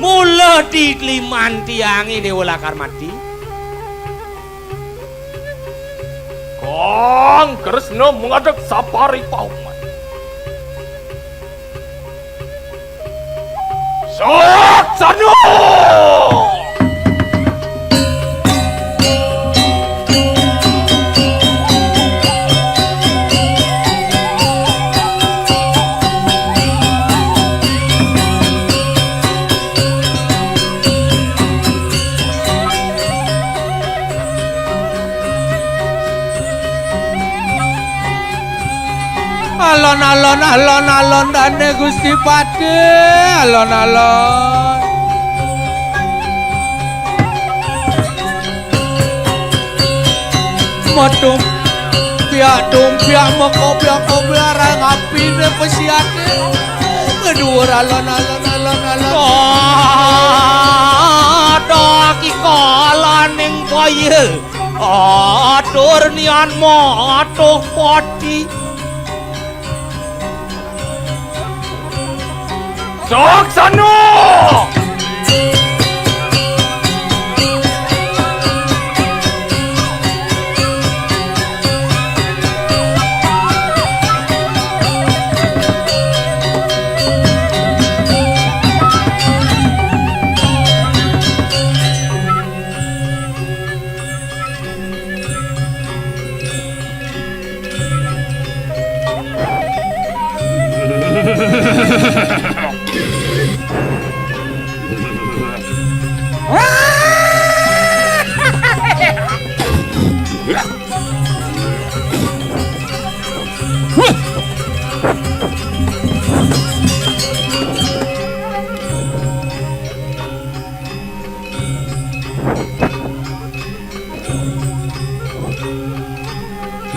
Mula di liman tiange Dewa Lakar mati. Kang Kresna mengadeg sapari pauman. Saksana! Alon, alon, alon, alon dane Gusti Pade. Alon, alon. Metung piak tung piak mekok piak kok piak rang apine pesiate. Ngeduwur alon, alon, alon, alon. Ada kikalaning kaya. Atur nian matuh pati. Saksana!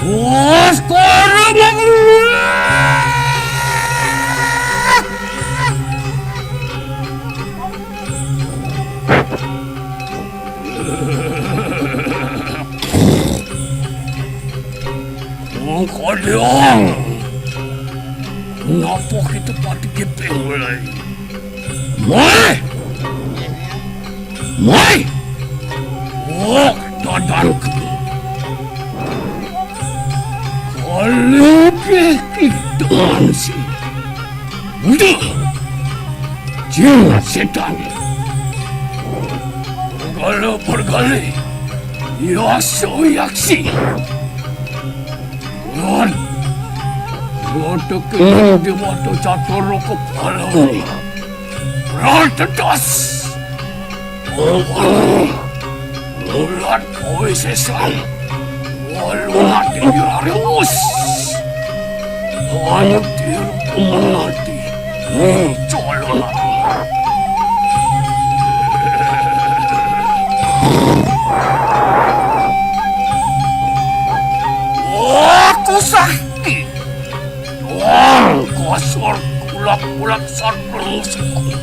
Wah, sekarang aku. Mangkaliang. Ngapa kita pati keping mulai? Mai! Mai! Wah, dadangku. Kalau kita si Buddha, jin setan. Pergala-pergala, yaso yaksi. Lan, waduh kene dewata catur kepala. Ratedas. Mulat kowe sesai. Walu ati nyarius. Hanya tiru menanti. Muncul. Aku sakti. Wong kosor kulak-kulak sarwa musuhku.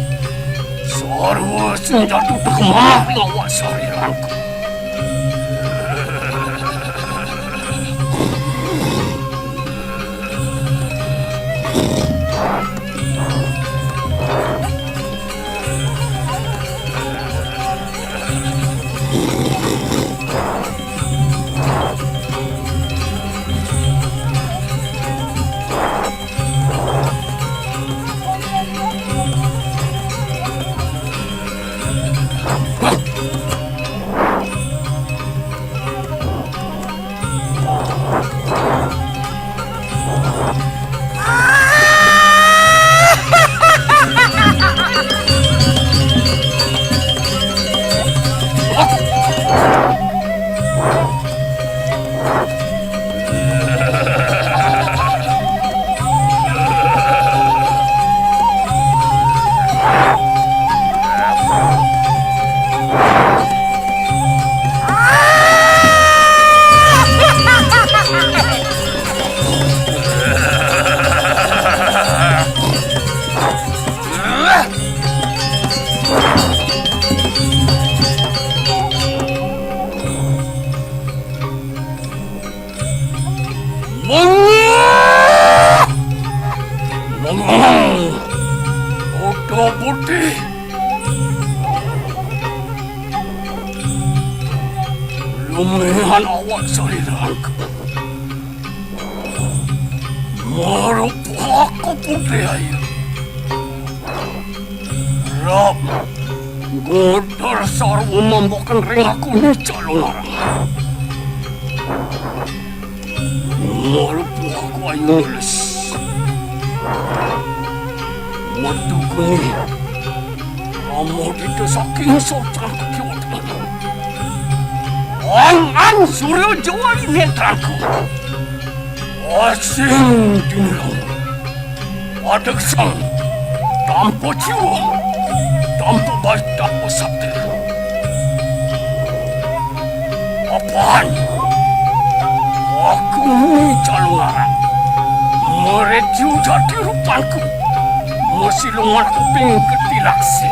Sarwa senjata kemah lawan sarirangku. Oto putih. Lumihan awak salirangku. Marupa aku putih ayu. Rap. Godar sarwa mambakan ring aku ni calon arang. Marupa aku ayu ngeles. Metu kuni. Amodita saking socan kekiwatan. Ang-ang surya jawari netrangku. Asing dinilang. Adeksang. Tanpa jiwa. Tanpa bayi, tanpa sakti. Apaan? Aku ni calon arang. Mereju jati rupanku. Masilungan kuping ketilaksi.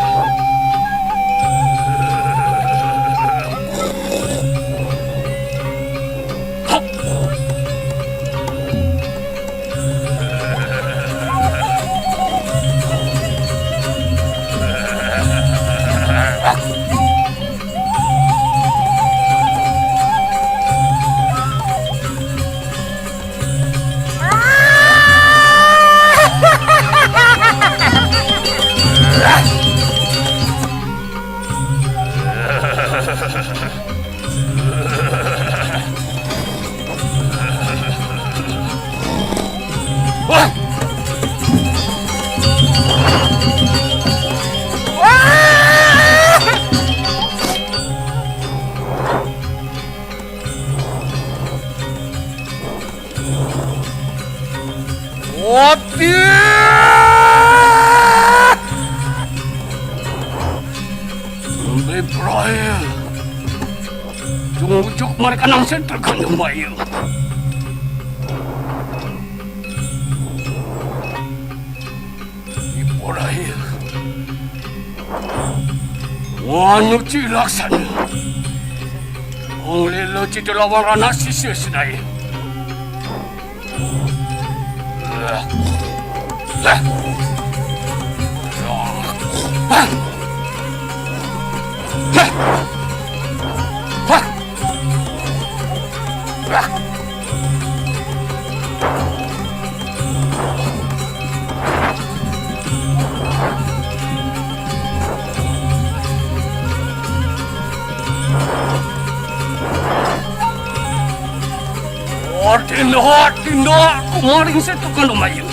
Wati! Lebih berakhir. Jung ujuk mereka nang sentak kandung bayu. Ibu lahir. Wanyuci laksana. Wong lelo cita lawan anak sisir sedaya. Tindak, tindak, kumaring setukan umayu.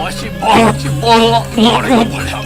Masih banget si bangak kumaring balik.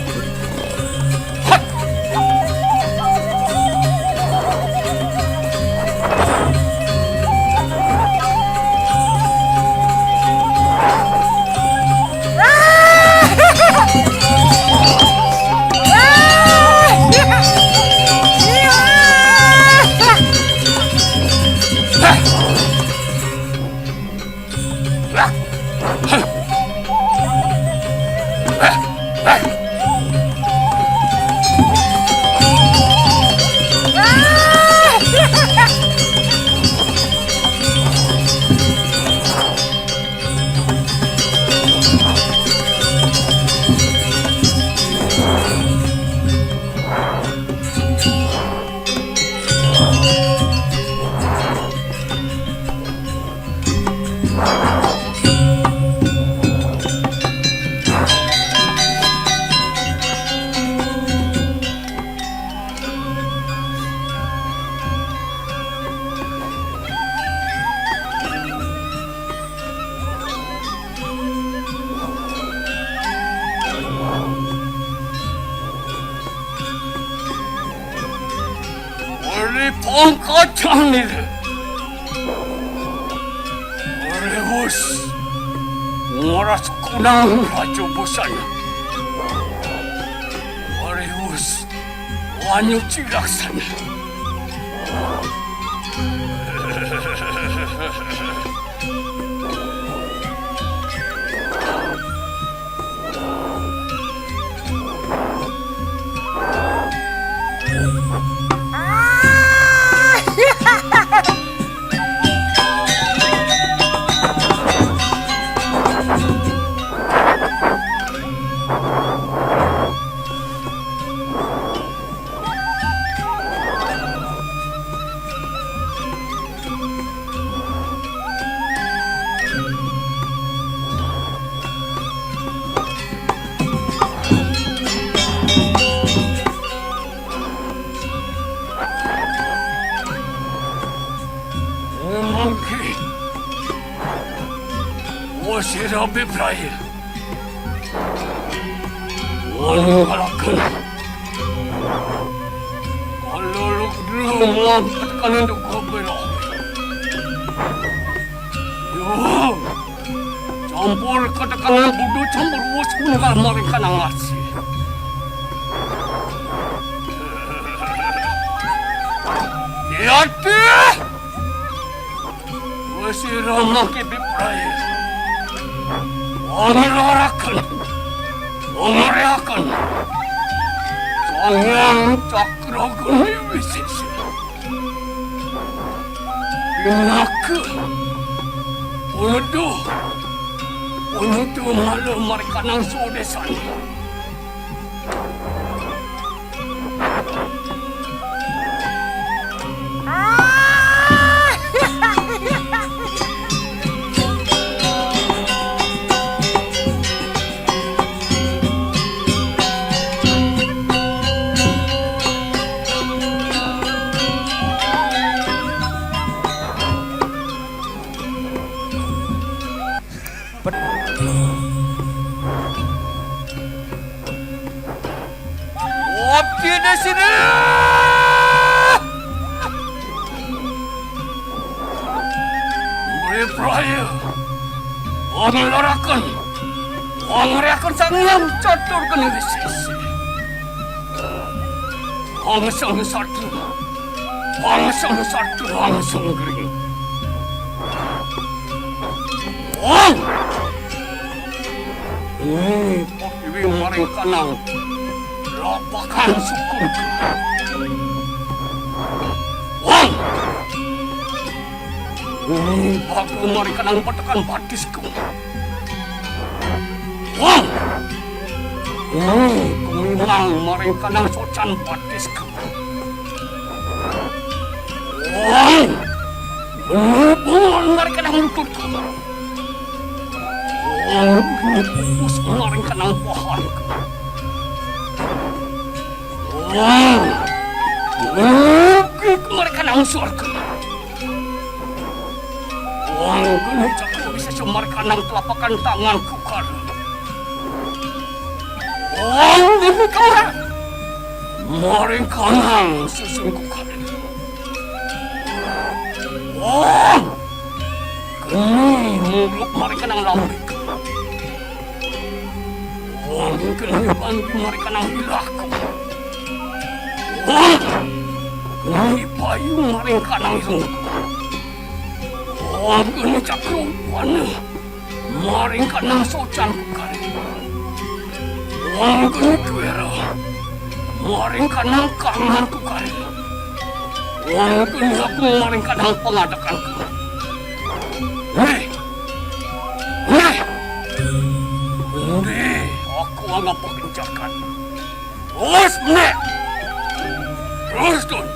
Uli pangkat jangil. Uli wus. Ngoras kunang raja busana. Uli wus. Wanyu cilaksana. Sira bebraye. Wong ngalaken. Kaluluk dulu muang ketekanan duka bela. Yo. Campur ketekanan budu campur wus unggal maring kanang asih. Yati. Wis ira mangke bebraye. Wong nglaraken. Wong ngrehaken. Sanghyang Cakra Geni Wisesa. Pinaka. Puneduh. Puneduh malu maring kanang sodesane. Abdi di sini. Bebraye. Wong nglaraken. Wong ngrehaken Sanghyang Catur Geni Wisesa. Wong sing sadu. Wong sing sadu, wong sing gering. Wong. Wong. Dewi maring kanang lapakan sukun. Wong. Wong bagus maring kanang petekan batisku. Wong. Wong kuminang maring kanang socan batisku. Wong. Wong maring kanang lututku. Wong, pupus maring kanang pahanku. Wong, wong, maring kanang surga. Wong, geni Cakra Wisesa maring kanang telapakan tanganku kala. Wong, geni kala. Maring kanang susunku kala. Wong. Geni muluk maring kanang lambik. Wong geni panggi maring kanang ilahku. Wong geni payu maring kanang irungku. Wong geni cakrawana maring kanang socanku kari. Wong geni kuwera maring kanang kanganku kari. Wong geni aku maring kanang pangadekanku. Nih. Nih. Nih, aku anggap pekincakan. Terus, nih. Terus, Dun.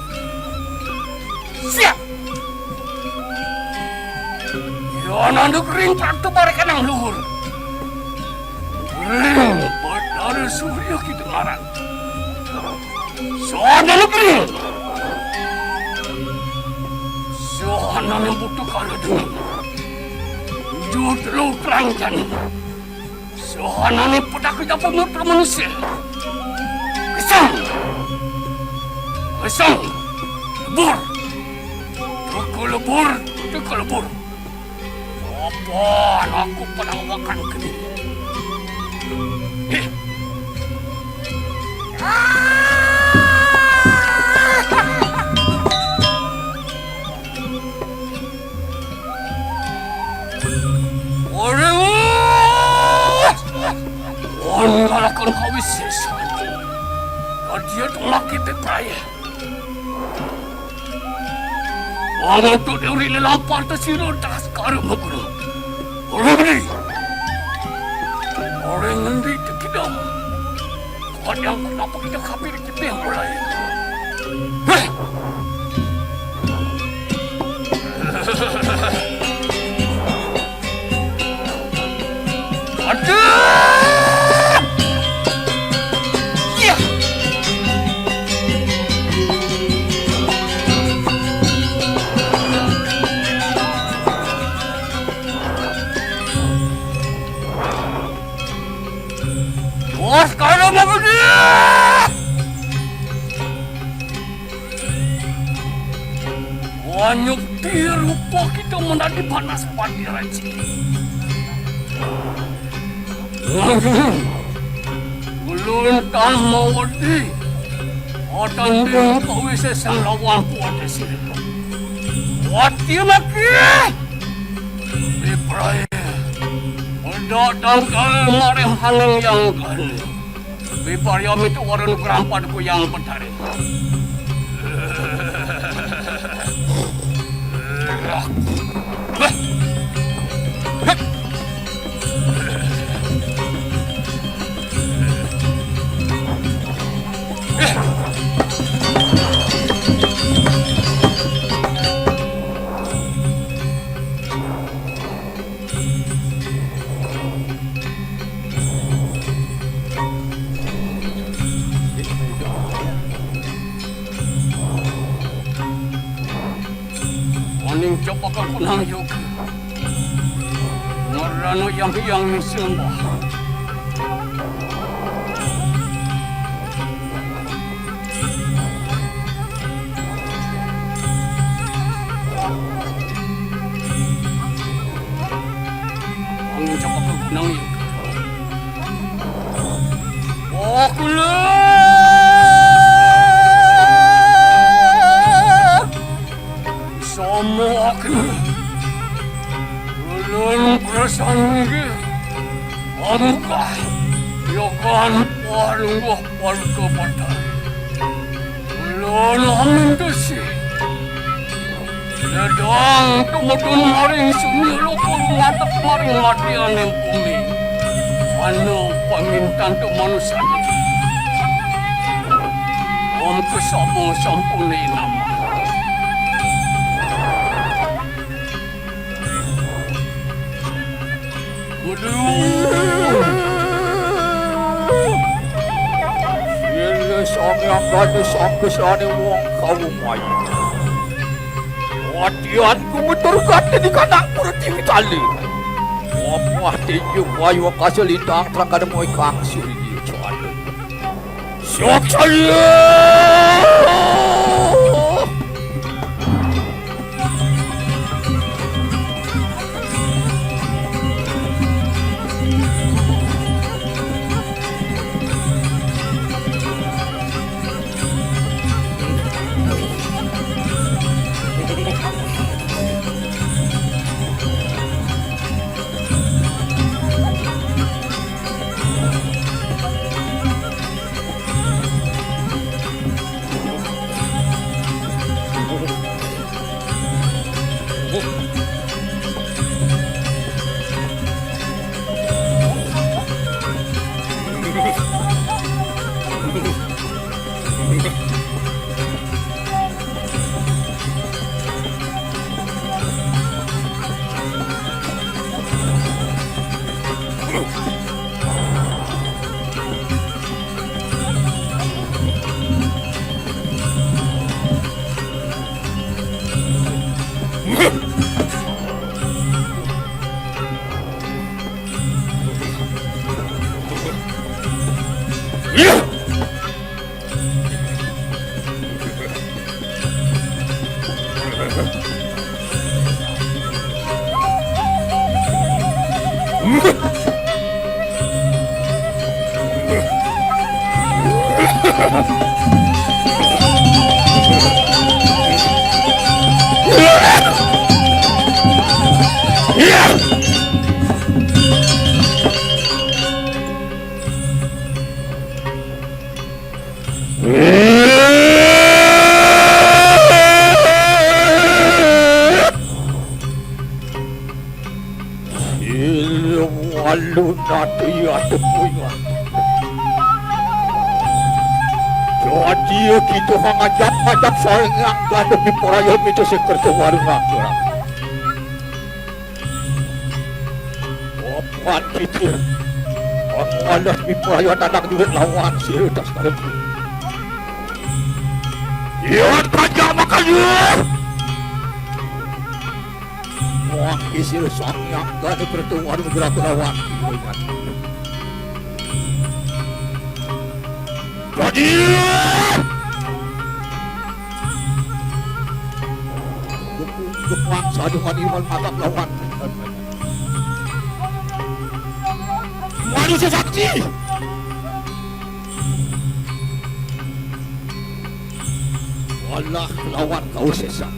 Siap. Yana negeri Pratu maring kanang luhur. Ring Batara Surya Kidengaran. Sono negeri. Sono butuh kala dingin. Jut lu kerangjan. Sono ni pedak kita pemut manusia. Kesang. Kesang. Lebur. Teka lebur. Teka lebur. Apa anakku pada makan kini? Heh. Ore, wan ngalahkan kawisésan. Kadya tumaki bebraye. Wong tuh deuri lelampar tesira das karo maguna. Ora ngendi? Ora ngendi tekidam? Kadang kenapa kita kapir kita mulai? Heh! Aduh! Iya. Anyuk dirupa kita menadi panas pati raja. Ulun tan mawedi. Atanding kawisésan lawan kuwat sirih. Wati maki. Biprae. Udah tangkal mareh haning yang gani. Biparya mitu warun grampadku yang petari. Oning coba ka kunang yoga. Ngarana yang yang sembah. Oning coba ka kunang yoga. Okulah. Sama aku. Ulun perasan nggih. Angkah. Yogan palungguh palka padan. Ulun amin desi. Ledang tumutun maring sunyi lukur ngadep maring madianing bumi. Anu pamintan tu manusia. Om kesabung sampuni nama. Waduh. Yele sangyang gane sangkesane wong kaum ayu. Wadian kumetur gate di kanak purti mitali. Wapah tinju bayu kaselintang terang kada moy kang suri cwale. Sok saya. Ilmu alun atu ya tepuingan. Jadi kita ngajak-ngajak saling yang ganda di perayaan itu sekerti warung angkura. Papan kicir. Pangalas mipayat anak duit lawan sira tas kalem. Iya, tajam makan iya. Muang kicir sang yang gani pertemuan gerak lawan. Jadi. Dukuang sadukan iwal matang lawan. Manusia sakti. Walah lawan kau sesat.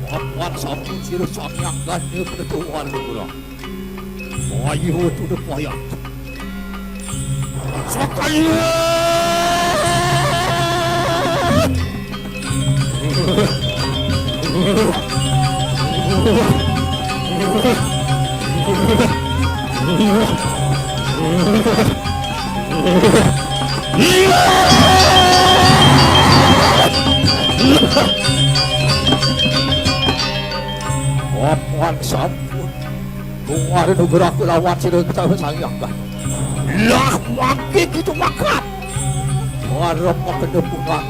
Wawan sampun sira samyang gane ketuan kurang. Ayo, to the point. Sakaya! Papan sampun. Kuwari nugraha kulawan sira ketawa sangyang kan. Lah mangke kita makan. Warep makena pungan.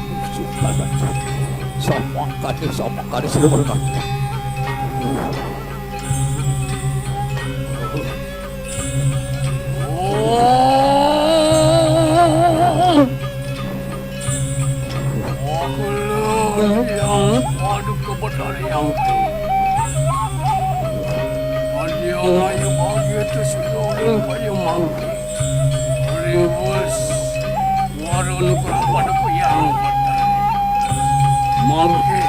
Samangkane, samangkane sira merenang. Aku yang padu kebetulan yang. Dia ngayu bagi tu seluruh kayu mangki. Ribus warun kerabat aku yang betul. Mangki.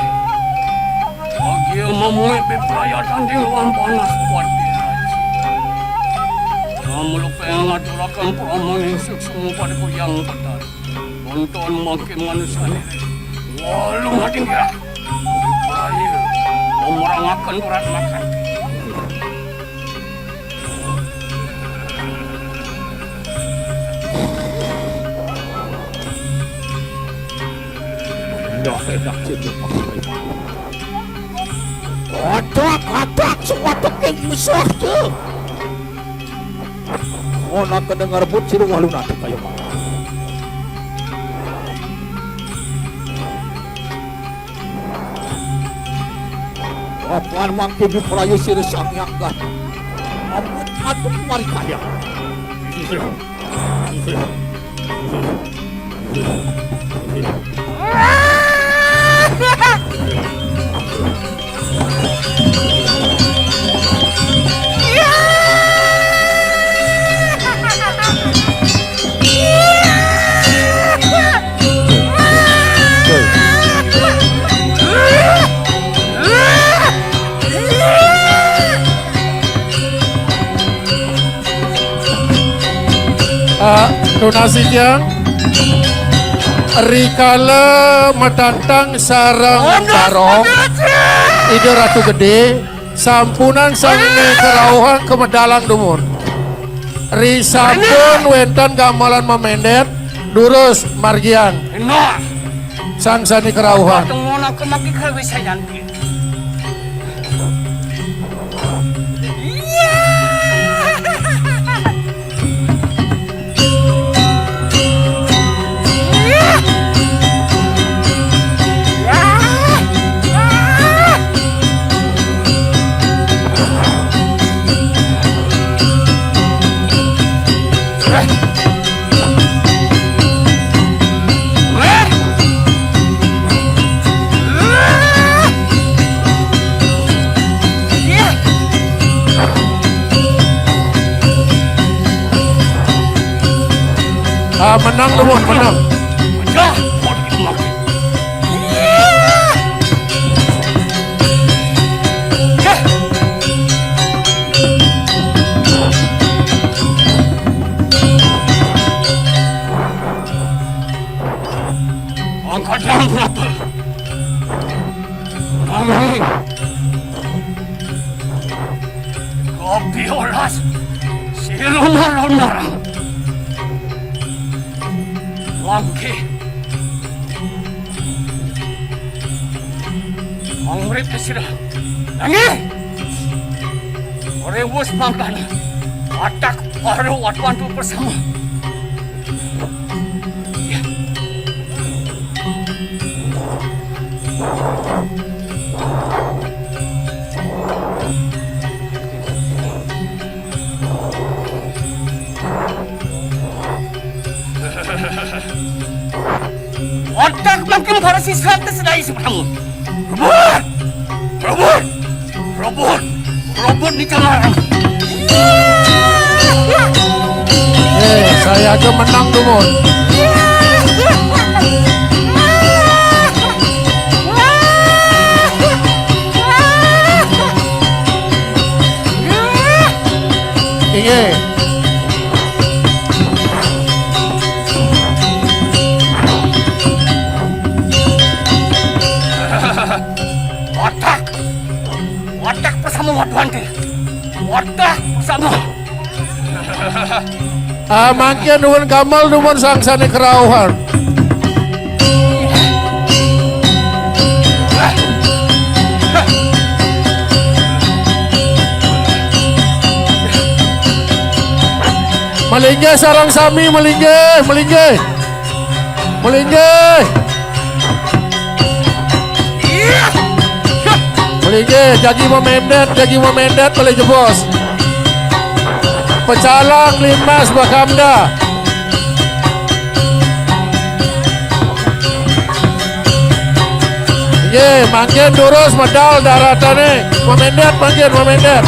Bagi mamui beperaya tanding wan panas kuat di raja. Kamu lupa yang ngaturakan peramal yang suksma pada ku yang betul. Nonton mangke manusia ni. Walung hati dia. Ayo, memerangaken berat makan. Dah enak cedok makan. Atak, atak, semua teping besar tu. Ana kena ngarebut sira walu nanti kaya mangko. Apan mangke diprayu sira Sang Hyang Gatra. Ampun atur mari kaya. Ah, tunasi tiang. Rikala matantang sareng barong, Ida Ratu Gede, sampunang sami karauhan kamedalang dumun. Ri sampun wénten gamelan memendet, durus margiang. Sang sami karauhan. Ah, menang, Lubun, menang. Angkat yang berapa? Kami. Kopi olas. Siruma-ruma. Langki. Mangrit ke sira. Nangi. Rewus pangkana. Atak baru watuan tu bersama. Otak makin para siswa tersedai sebenarnya. Rebut! Robot! Robot! Robot ni calang. Eh, saya aja menang, Dumun. Inggih. Watak! Watak bersama waduh ante. Watak bersama. Ah, mangkin nuwun gamal nuwun sangsane kerauhan. Malinggih sareng sami, malinggih, malinggih. Malinggih. Malinggih, jagi mamendet, jagi mamendet, malih jebos. Pecalak Limas Bakamda. Nggih, mangkin durus medal daratane. Mamendet, mangkin mamendet.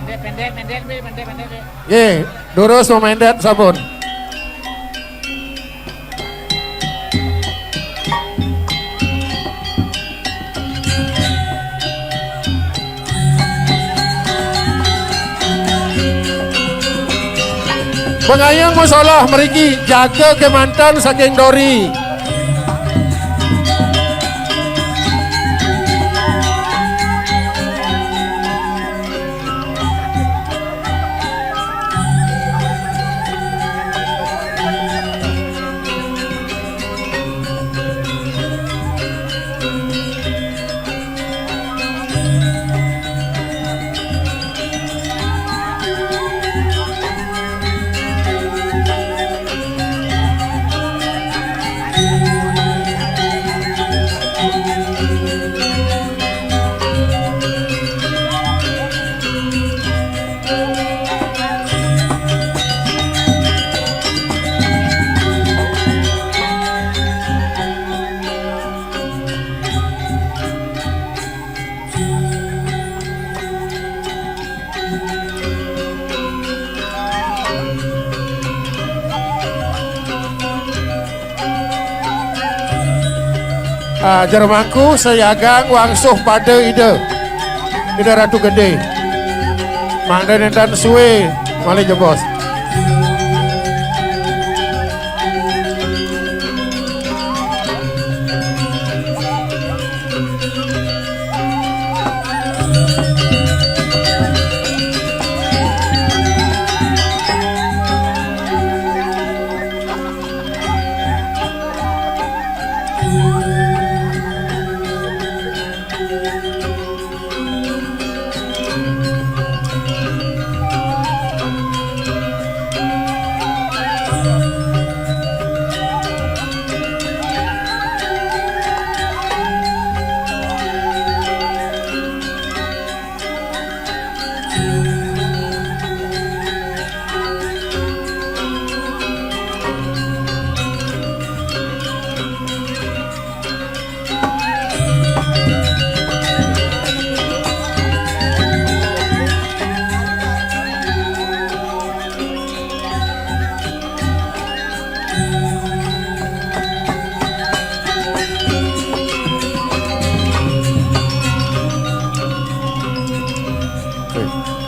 Pendek, pendek, pendek, Bil, pendek, pendek, Bil. Nggih, durus mamendet sampun. Pengayeng masalah mriki jaga kemanten saking Dori. Ah, jero mangku sayagang wangsuh pada Ida. Ida Ratu Gede. Mangda nenten suwe malih jebos.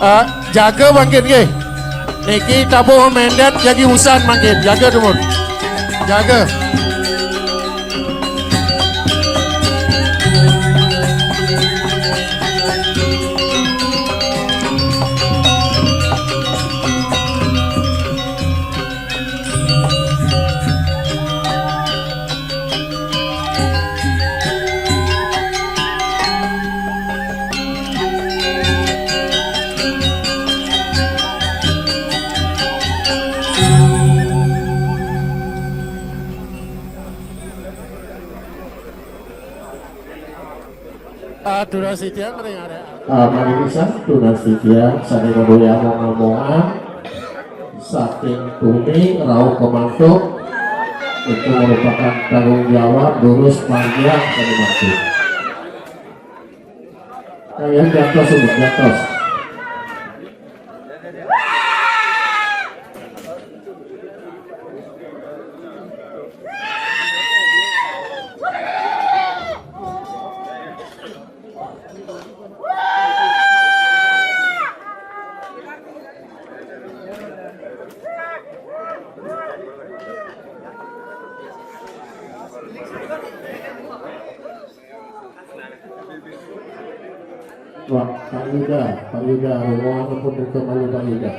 Ah, jaga mangkin nggih. Niki tabuh mendet jagi usan mangkin. Jaga, Dumun. Jaga. Ah, durasi dia mending ada. Ah, mari pisan, durasi dia saking Roya Monga-Monga, saking Tumi, Rauh Kemantuk, itu merupakan tanggung jawab Durus Panjang Seni Mantu. Kalian jatuh semua, jatuh. Wah, Pak Yuda, Pak Yuda, rombongan pun ke malu Pak Yuda.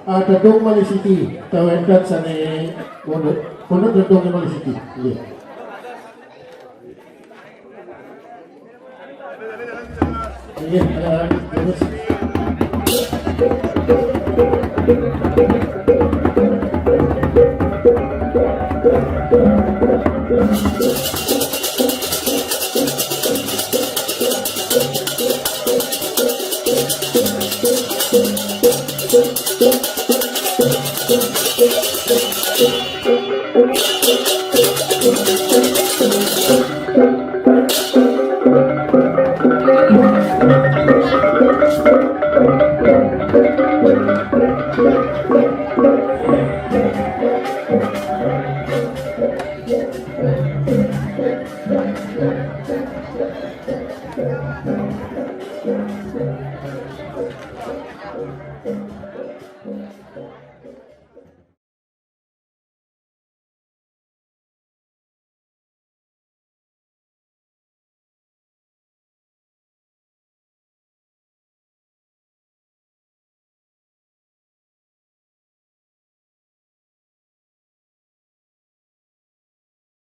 Ah, Dedung Mali City, tawénten sané mundur, mundur Dedung Mali City. Iya. Iya, ada, terus.